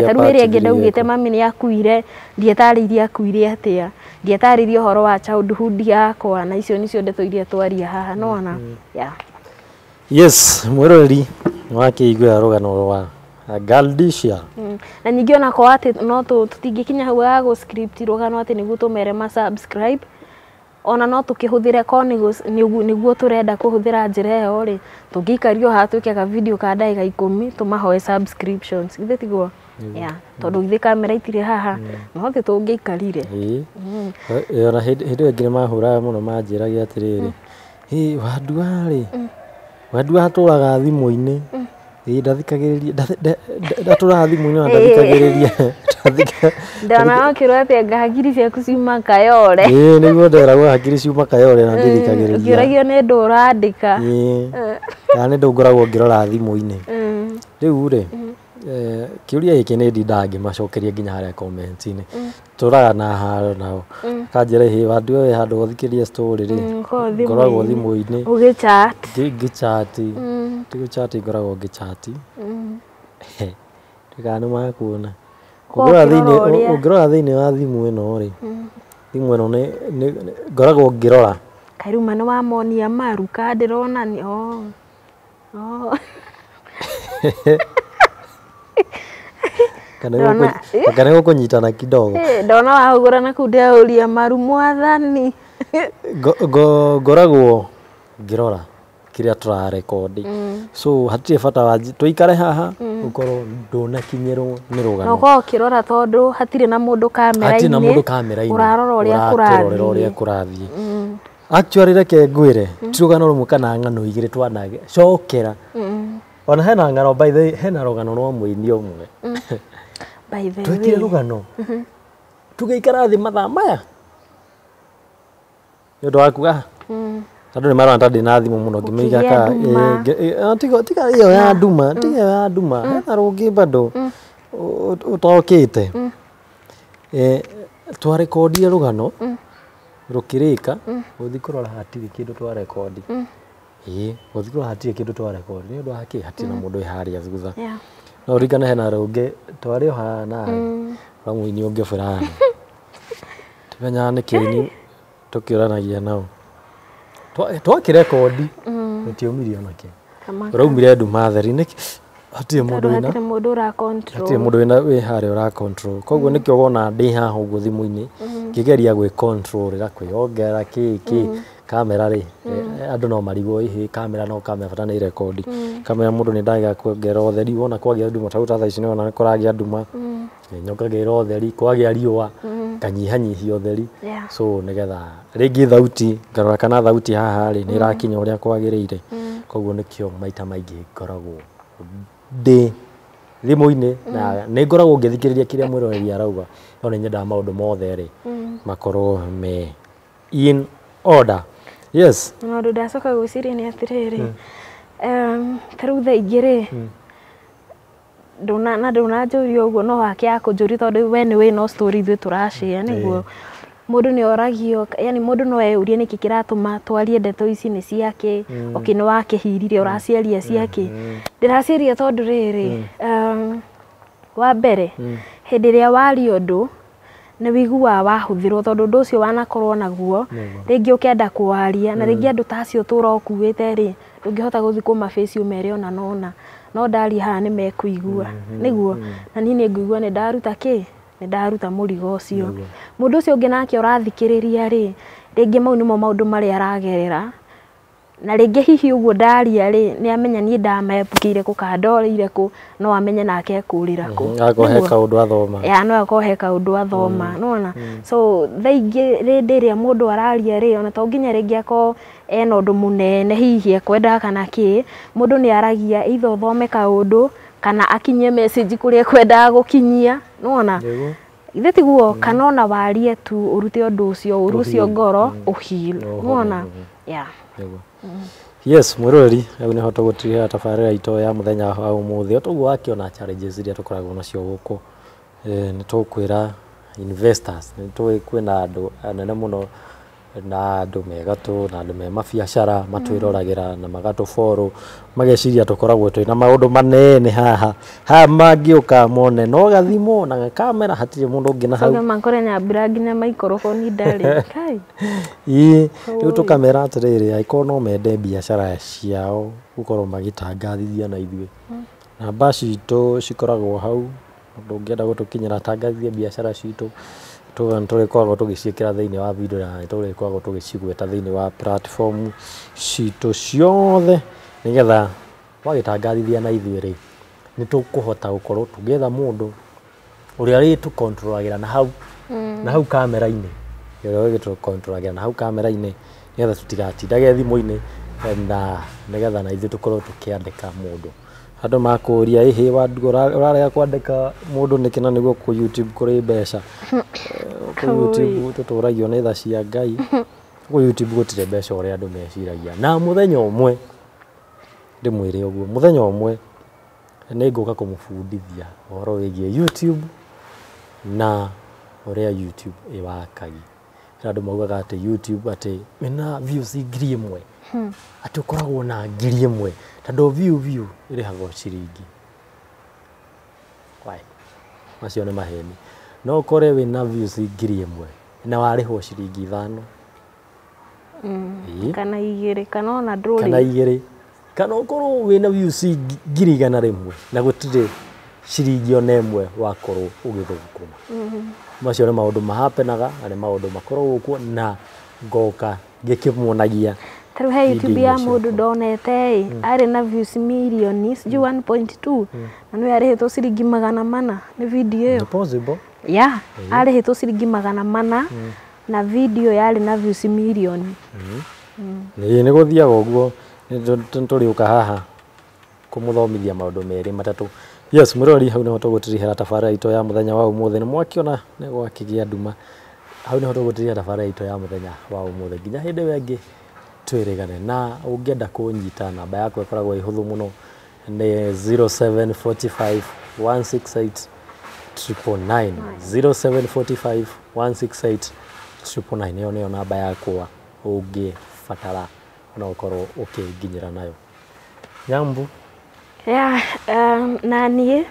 Ta rĩu ĩrĩa ĩngĩ ndaugĩte mami nĩ akuire, ndietarĩirie akuire atĩa, ndietarĩirie ũhoro wa childhood yakwa, na icio nĩcio ndeto iria twaria haha. Nĩwona? Yeah. Yes, mwĩroreri nĩwakĩiguĩra rũgano rwa Galdisha. Na ningĩ ona korwo atĩ no tũtingĩkinya hau ha gũ script rũgano atĩ nĩguo tũmere ma subscribe, ona no tũkĩhũthĩre korwo nĩguo tũrenda kũhũthĩra njĩra ĩyo rĩ, tũngĩikario haha twĩke ka video ka ndagĩka 10 tũmahoe subscriptions. Githĩ tiguo? Yeah, tondũ githĩ kamera itirĩ haha, no thĩ tũngĩikarire. Ona hĩndĩ ĩyo ĩngĩ nĩmahũraga mũno manjĩragia atĩrĩrĩ, Wandua rĩ, Wandua atũraga thimũ-inĩ, ndathikagĩrĩria, ndatũraga thimũ-inĩ na ndathikagĩrĩria. Ndona ũkĩrwo atĩ anga hakiri ciaku ciuma Kayole. Ĩĩ nĩguo nderagwo hakiri ciuma Kayole na ndithikagĩrĩria. Ũkĩũragio nĩ ndũ ũrandĩka. Ĩĩ, kana nĩ ndũ ngoragwo ngĩrora thimũ-inĩ. Rĩu rĩ, Kĩũria gĩkĩ nĩ ndindaga ngĩmacokeria nginya harĩa comment-inĩ. Tũraga na haro nao. Kanjĩra ĩhĩ wandu we handũ ũthikĩrie story rĩ. Ngoragwo thimũ-inĩ. Ũgĩchat. Ngĩchat. Ti gũchat ngoragwo ngĩchat. Ndikaa nĩ makuona. Ũngĩrora thĩinĩ wa thimũ ĩno rĩ. Thimũ ĩno nĩ ngoragwo ngĩrora. Kairuma nĩ wamonia maru ka ndĩrona ni oh. Oh. Kana gũkũnyitana kidogo. Ndona wahũgũra na kũu ndĩraũria maru mwathani. Ngoragwo ngĩrora kĩrĩa tũrarekondi. So hatirĩ bata wa tũikare haha ũkorwo ndũnakinyĩrwo nĩ rũgano. Na ũkorwo ũkĩrora tondũ hatirĩ na mũndũ kamera-inĩ. Hatirĩ na mũndũ kamera-inĩ. Ũrarora ũrĩa kũrathiĩ. Actually reke ngwĩre ti rũgano rũmwe kana ng'ano igĩrĩ twanacokera. Ona hena ng'ano by the way hena rũgano rwa mũini ũmwe. By the way. Twekire rũgano. Tũgĩikara thĩ mathaa maya. Nĩ ũndũ wa kuga. Andũ nĩ marona ta ndĩna thimũ mũno ngĩmĩiga ka tiga ĩyo ya nduma, tiga ĩyo ya nduma. Hena rũngĩ bado ũtokĩte. Twarekondire rũgano rũkĩrĩka gũthiĩ kũrora hatirĩ kĩndũ twarekondi. Ĩĩ gũthiĩ kũrora hatirĩ kĩndũ twarekondi nĩ ũndũ wa kĩ hatirĩ na mũndũ wĩ harĩa thutha. No ũririkane hena rũngĩ twarĩ o haha nawe rwa mũini ũngĩ fulani. Tũmenyaga nĩkĩ tũkĩũranagia nao. Twakĩrekondi rũtiaumire ona kĩ. Rũraumire nduma theri nĩkĩ hatirĩ mũndũ wĩna hatirĩ mũndũ ũra control. Hatirĩ mũndũ wĩna wĩ harĩa ũra control. Koguo nĩkĩo wona ndĩ haha ũguo thimũ-inĩ ngĩgeria gwĩ control ĩra kwĩongerera kĩ kĩ kamera rĩ andũ no marigwo ĩhĩ kamera no kamera bata nĩ rekondi. Kamera mũndũ nĩ ndagĩa kuongerera ũtheri wona kwagĩa nduma ta rĩu ta thaa ici nĩwona nĩ kũragĩa nduma. Nyongagĩrĩra ũtheri kwagĩa riũa nganyihanyihia ũtheri. So nĩgetha rĩngĩ thauti ngarora kana thauti haha rĩ nĩ ĩrakinya ũrĩa kwagĩrĩire. Koguo nĩkĩo maita maingĩ ngoragwo ndĩ thimũ-inĩ na nĩ ngoragwo ngĩthikĩrĩria kĩrĩa mwĩroreri arauga no nĩ nyendaga maũndũ mothe rĩ makorwo me in order. Yes. Maũndũ ndacoka gwĩciria nĩ atĩrĩrĩ ta rĩu thaa ingĩ rĩ na ndũnanjũria ũguo no wakĩaga kũnjũria tondũ we nĩ wĩna story ithuĩ tũracĩa nĩguo mũndũ nĩ oragio yani mũndũ no eyũrie nĩkĩ kĩratũma twarie ndeto ici nĩ ciake okay nĩ wakĩhirire ũraciaria ciake ndĩraciaria tondũ rĩrĩ wa mbere hĩndĩ ĩrĩa waria ũndũ nĩ wĩiguaga wahũthĩrwo tondũ ũndũ ũcio wanakorwo naguo rĩngĩ ũkĩenda kũwaria na rĩngĩ andũ ta acio ũtũra ũkuĩte rĩ ndũngĩhota gũthiĩ kũmabaci ũmere ona nona no ndaria haha nĩ mekũigua nĩguo na niĩ nĩ ngũigua nĩ ndaruta kĩ nĩ ndaruta mũrigo ũcio mũndũ ũcio ũngĩ nake ũrathikĩrĩria rĩ rĩngĩ mau nĩmo maũndũ marĩa aragerera na rĩngĩ hihi ũguo ndaria rĩ nĩ amenya niĩ ndamebukĩire kũ kana ndorĩire kũ no amenye nake ekũrĩra kũ akorwo he kaũndũ athoma ya no akorwo he kaũndũ athoma nĩwona so thaa ingĩ rĩndĩ ĩrĩa mũndũ araria rĩ ona to nginya rĩngĩ akorwo ena ũndũ mũnene hihi ekwendaga kana kĩ mũndũ nĩ aragia either ũthome kaũndũ kana akinyie message kũrĩa ekwendaga gũkinyia nĩwona ithe tiguo kana ona warie tu ũrute ũndũ ũcio ũru ũcio ngoro ũheal nĩwona yeah. Yes, mwĩroreri hau nĩho tũgũtigĩra tabarĩra itũ ya mũthenya wa ũmũthĩ o toguo wakĩona challenges iria tũkoragwo nacio gũkũ nĩ tũkwĩra investors nĩ tũĩ kwĩna andũ anene mũno na andũ me gatũ na andũ me mabiacara matwĩroragĩra na magatũ follow mageciria tũkoragwo twĩna maũndũ manene haha haha mangĩũka mone no gathimũ na gakamera hatirĩ mũndũ ũngĩ na hau coke makore Nyambura nginya maikoroboni ndarĩ kai. Ĩĩ rĩu tũkamera atĩrĩrĩ angĩkorwo no mende biacara ciao gũkorwo magĩtangathithia na ithuĩ namba citũ cikoragwo hau mũndũ ũngĩenda gũtũkinyĩra atangathithie biacara citũ tũrĩkoragwo tũgĩciĩkĩra thĩinĩ wa video na nĩtũrĩkoragwo tũgĩcigweta thĩinĩ wa platform citũ ciothe nĩgetha wagĩtangathithia na ithuĩ rĩ nĩ tũkũhota gũkorwo tũgĩetha mũndũ ũrĩa rĩtũkontrolagĩra na hau na hau kamera-inĩ ũrĩa ũrĩtũkontrolagĩra na hau kamera-inĩ nĩgetha tũtigatindage thimũ-inĩ na nĩgetha na ithuĩ tũkorwo tũkĩandĩka mũndũ andũ makũria ĩhĩ Wandugu ũrarega kwandĩka mũndũ nĩkĩ na nĩguo kũ YouTube kũrĩ mbeca kũ YouTube tũtũragio nĩ tha cia Ngai kũ YouTube gũtirĩ mbeca ũrĩa andũ meciragia na mũthenya ũmwe ndĩmwĩre ũguo mũthenya ũmwe Nĩ ngũka kũmũbundithia ũhoro wĩgiĩ YouTube na ũrĩa YouTube ĩwakagi. Andũ maugaga atĩ YouTube atĩ wĩna views 1,000 atĩ ũkoragwo na 1,000 tondũ view ĩrĩhagwo ciringi. Why? Macio nĩ maheni. No ũkore wĩna views 1,000 na warĩhwo ciringi 5. Kana 2 kana ona ndũrĩ. Kana 2 kana ũkorwo wĩna views 100,000 na gũtirĩ ciringi ona ĩmwe wakorwo ũgĩthũkũma. Macio nĩ maũndũ mahapenaga na nĩ maũndũ makoragwo kuo na ngoka ngĩkĩmuonagia. Tarĩu he YouTube ya mũndũ ndonete ĩ arĩ na views mirioni sijui 1.2 na nĩwe arĩhĩtwo ciringi 400 nĩ video ĩyo. Possible. Yeah, arĩhĩtwo ciringi 400 na video yarĩ na views mirioni. Nĩ gũthiaga ũguo tũrĩũka haha kũmũthomithia maũndũ merĩ matatũ. Yes, mũrori hau nĩho tũgũtirihĩra tabarĩra itũ ya mũthenya wa ũmũthĩ. Nĩ mwakĩona nĩ gwakĩgĩa nduma. Hau nĩho tũgũtirihĩra tabarĩra itũ ya mũthenya wa ũmũthĩ nginya hĩndĩ ĩyo ĩngĩ twĩrĩgane. Na ũngĩenda kũnyita namba yakwa ĩkoragwo ĩ hũthũ mũno nĩ 0745 168 999 0745 168 999. Ĩyo nĩyo namba yakwa ũngĩbatara ona ũkorwo ũkĩnginyĩra nayo. Nyambu. Yeah, na niĩ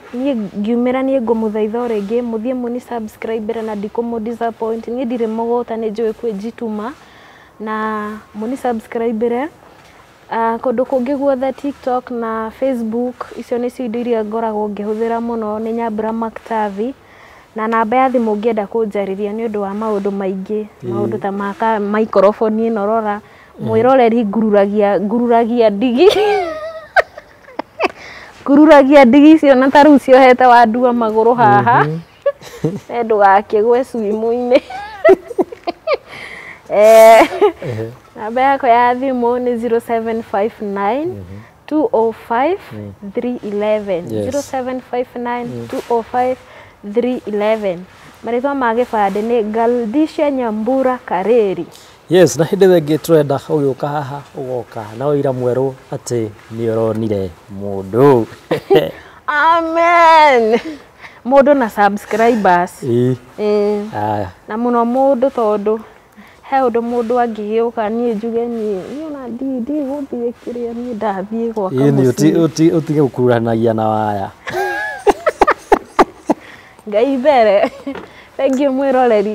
ngiumĩra niĩ ngũmũthaitha o rĩngĩ mũthiĩ mũni subscribe na ndikũmũ disappoint. Niĩ ndirĩ mũgũta nĩ njũĩ kwĩnjituma na mũni subscribe kũndũ kũngĩ guothe TikTok na Facebook icio nĩcio indo iria ngoragwo ngĩhũthĩra mũno nĩ Nyambura Maktavi. Na namba ya thimũ ũngĩenda kũnjarĩria nĩ ũndũ wa maũndũ maingĩ maũndũ ta maka microphone ĩno rora mwĩroreri ngururagia ndigi ngururagia ndigi icio na ta rĩu ciohete wandua magũrũ haha ndũgakĩgwe swimu-inĩ. Namba yakwa ya thimũ nĩ 0759 205 311 0759 205 311. Marĩtwa ma gĩbandĩ nĩ Galdisha Nyambura Kareri. Yes, na hĩndĩ ĩyo ĩngĩ tũrenda ũgĩũka haha ũgoka na ũira mwerũ atĩ nĩ ũronire mũndũ. Amen. Mũndũ na subscribers. Na mũno mũndũ tondũ he ũndũ mũndũ angĩgĩũka niĩ njuge niĩ ona ndigũthiĩ kĩrĩa niĩ ndathiĩ gwaka mũciĩ. Ũtige gũkururanagia na waya. Ngai mbere. Thank you mwĩroreri.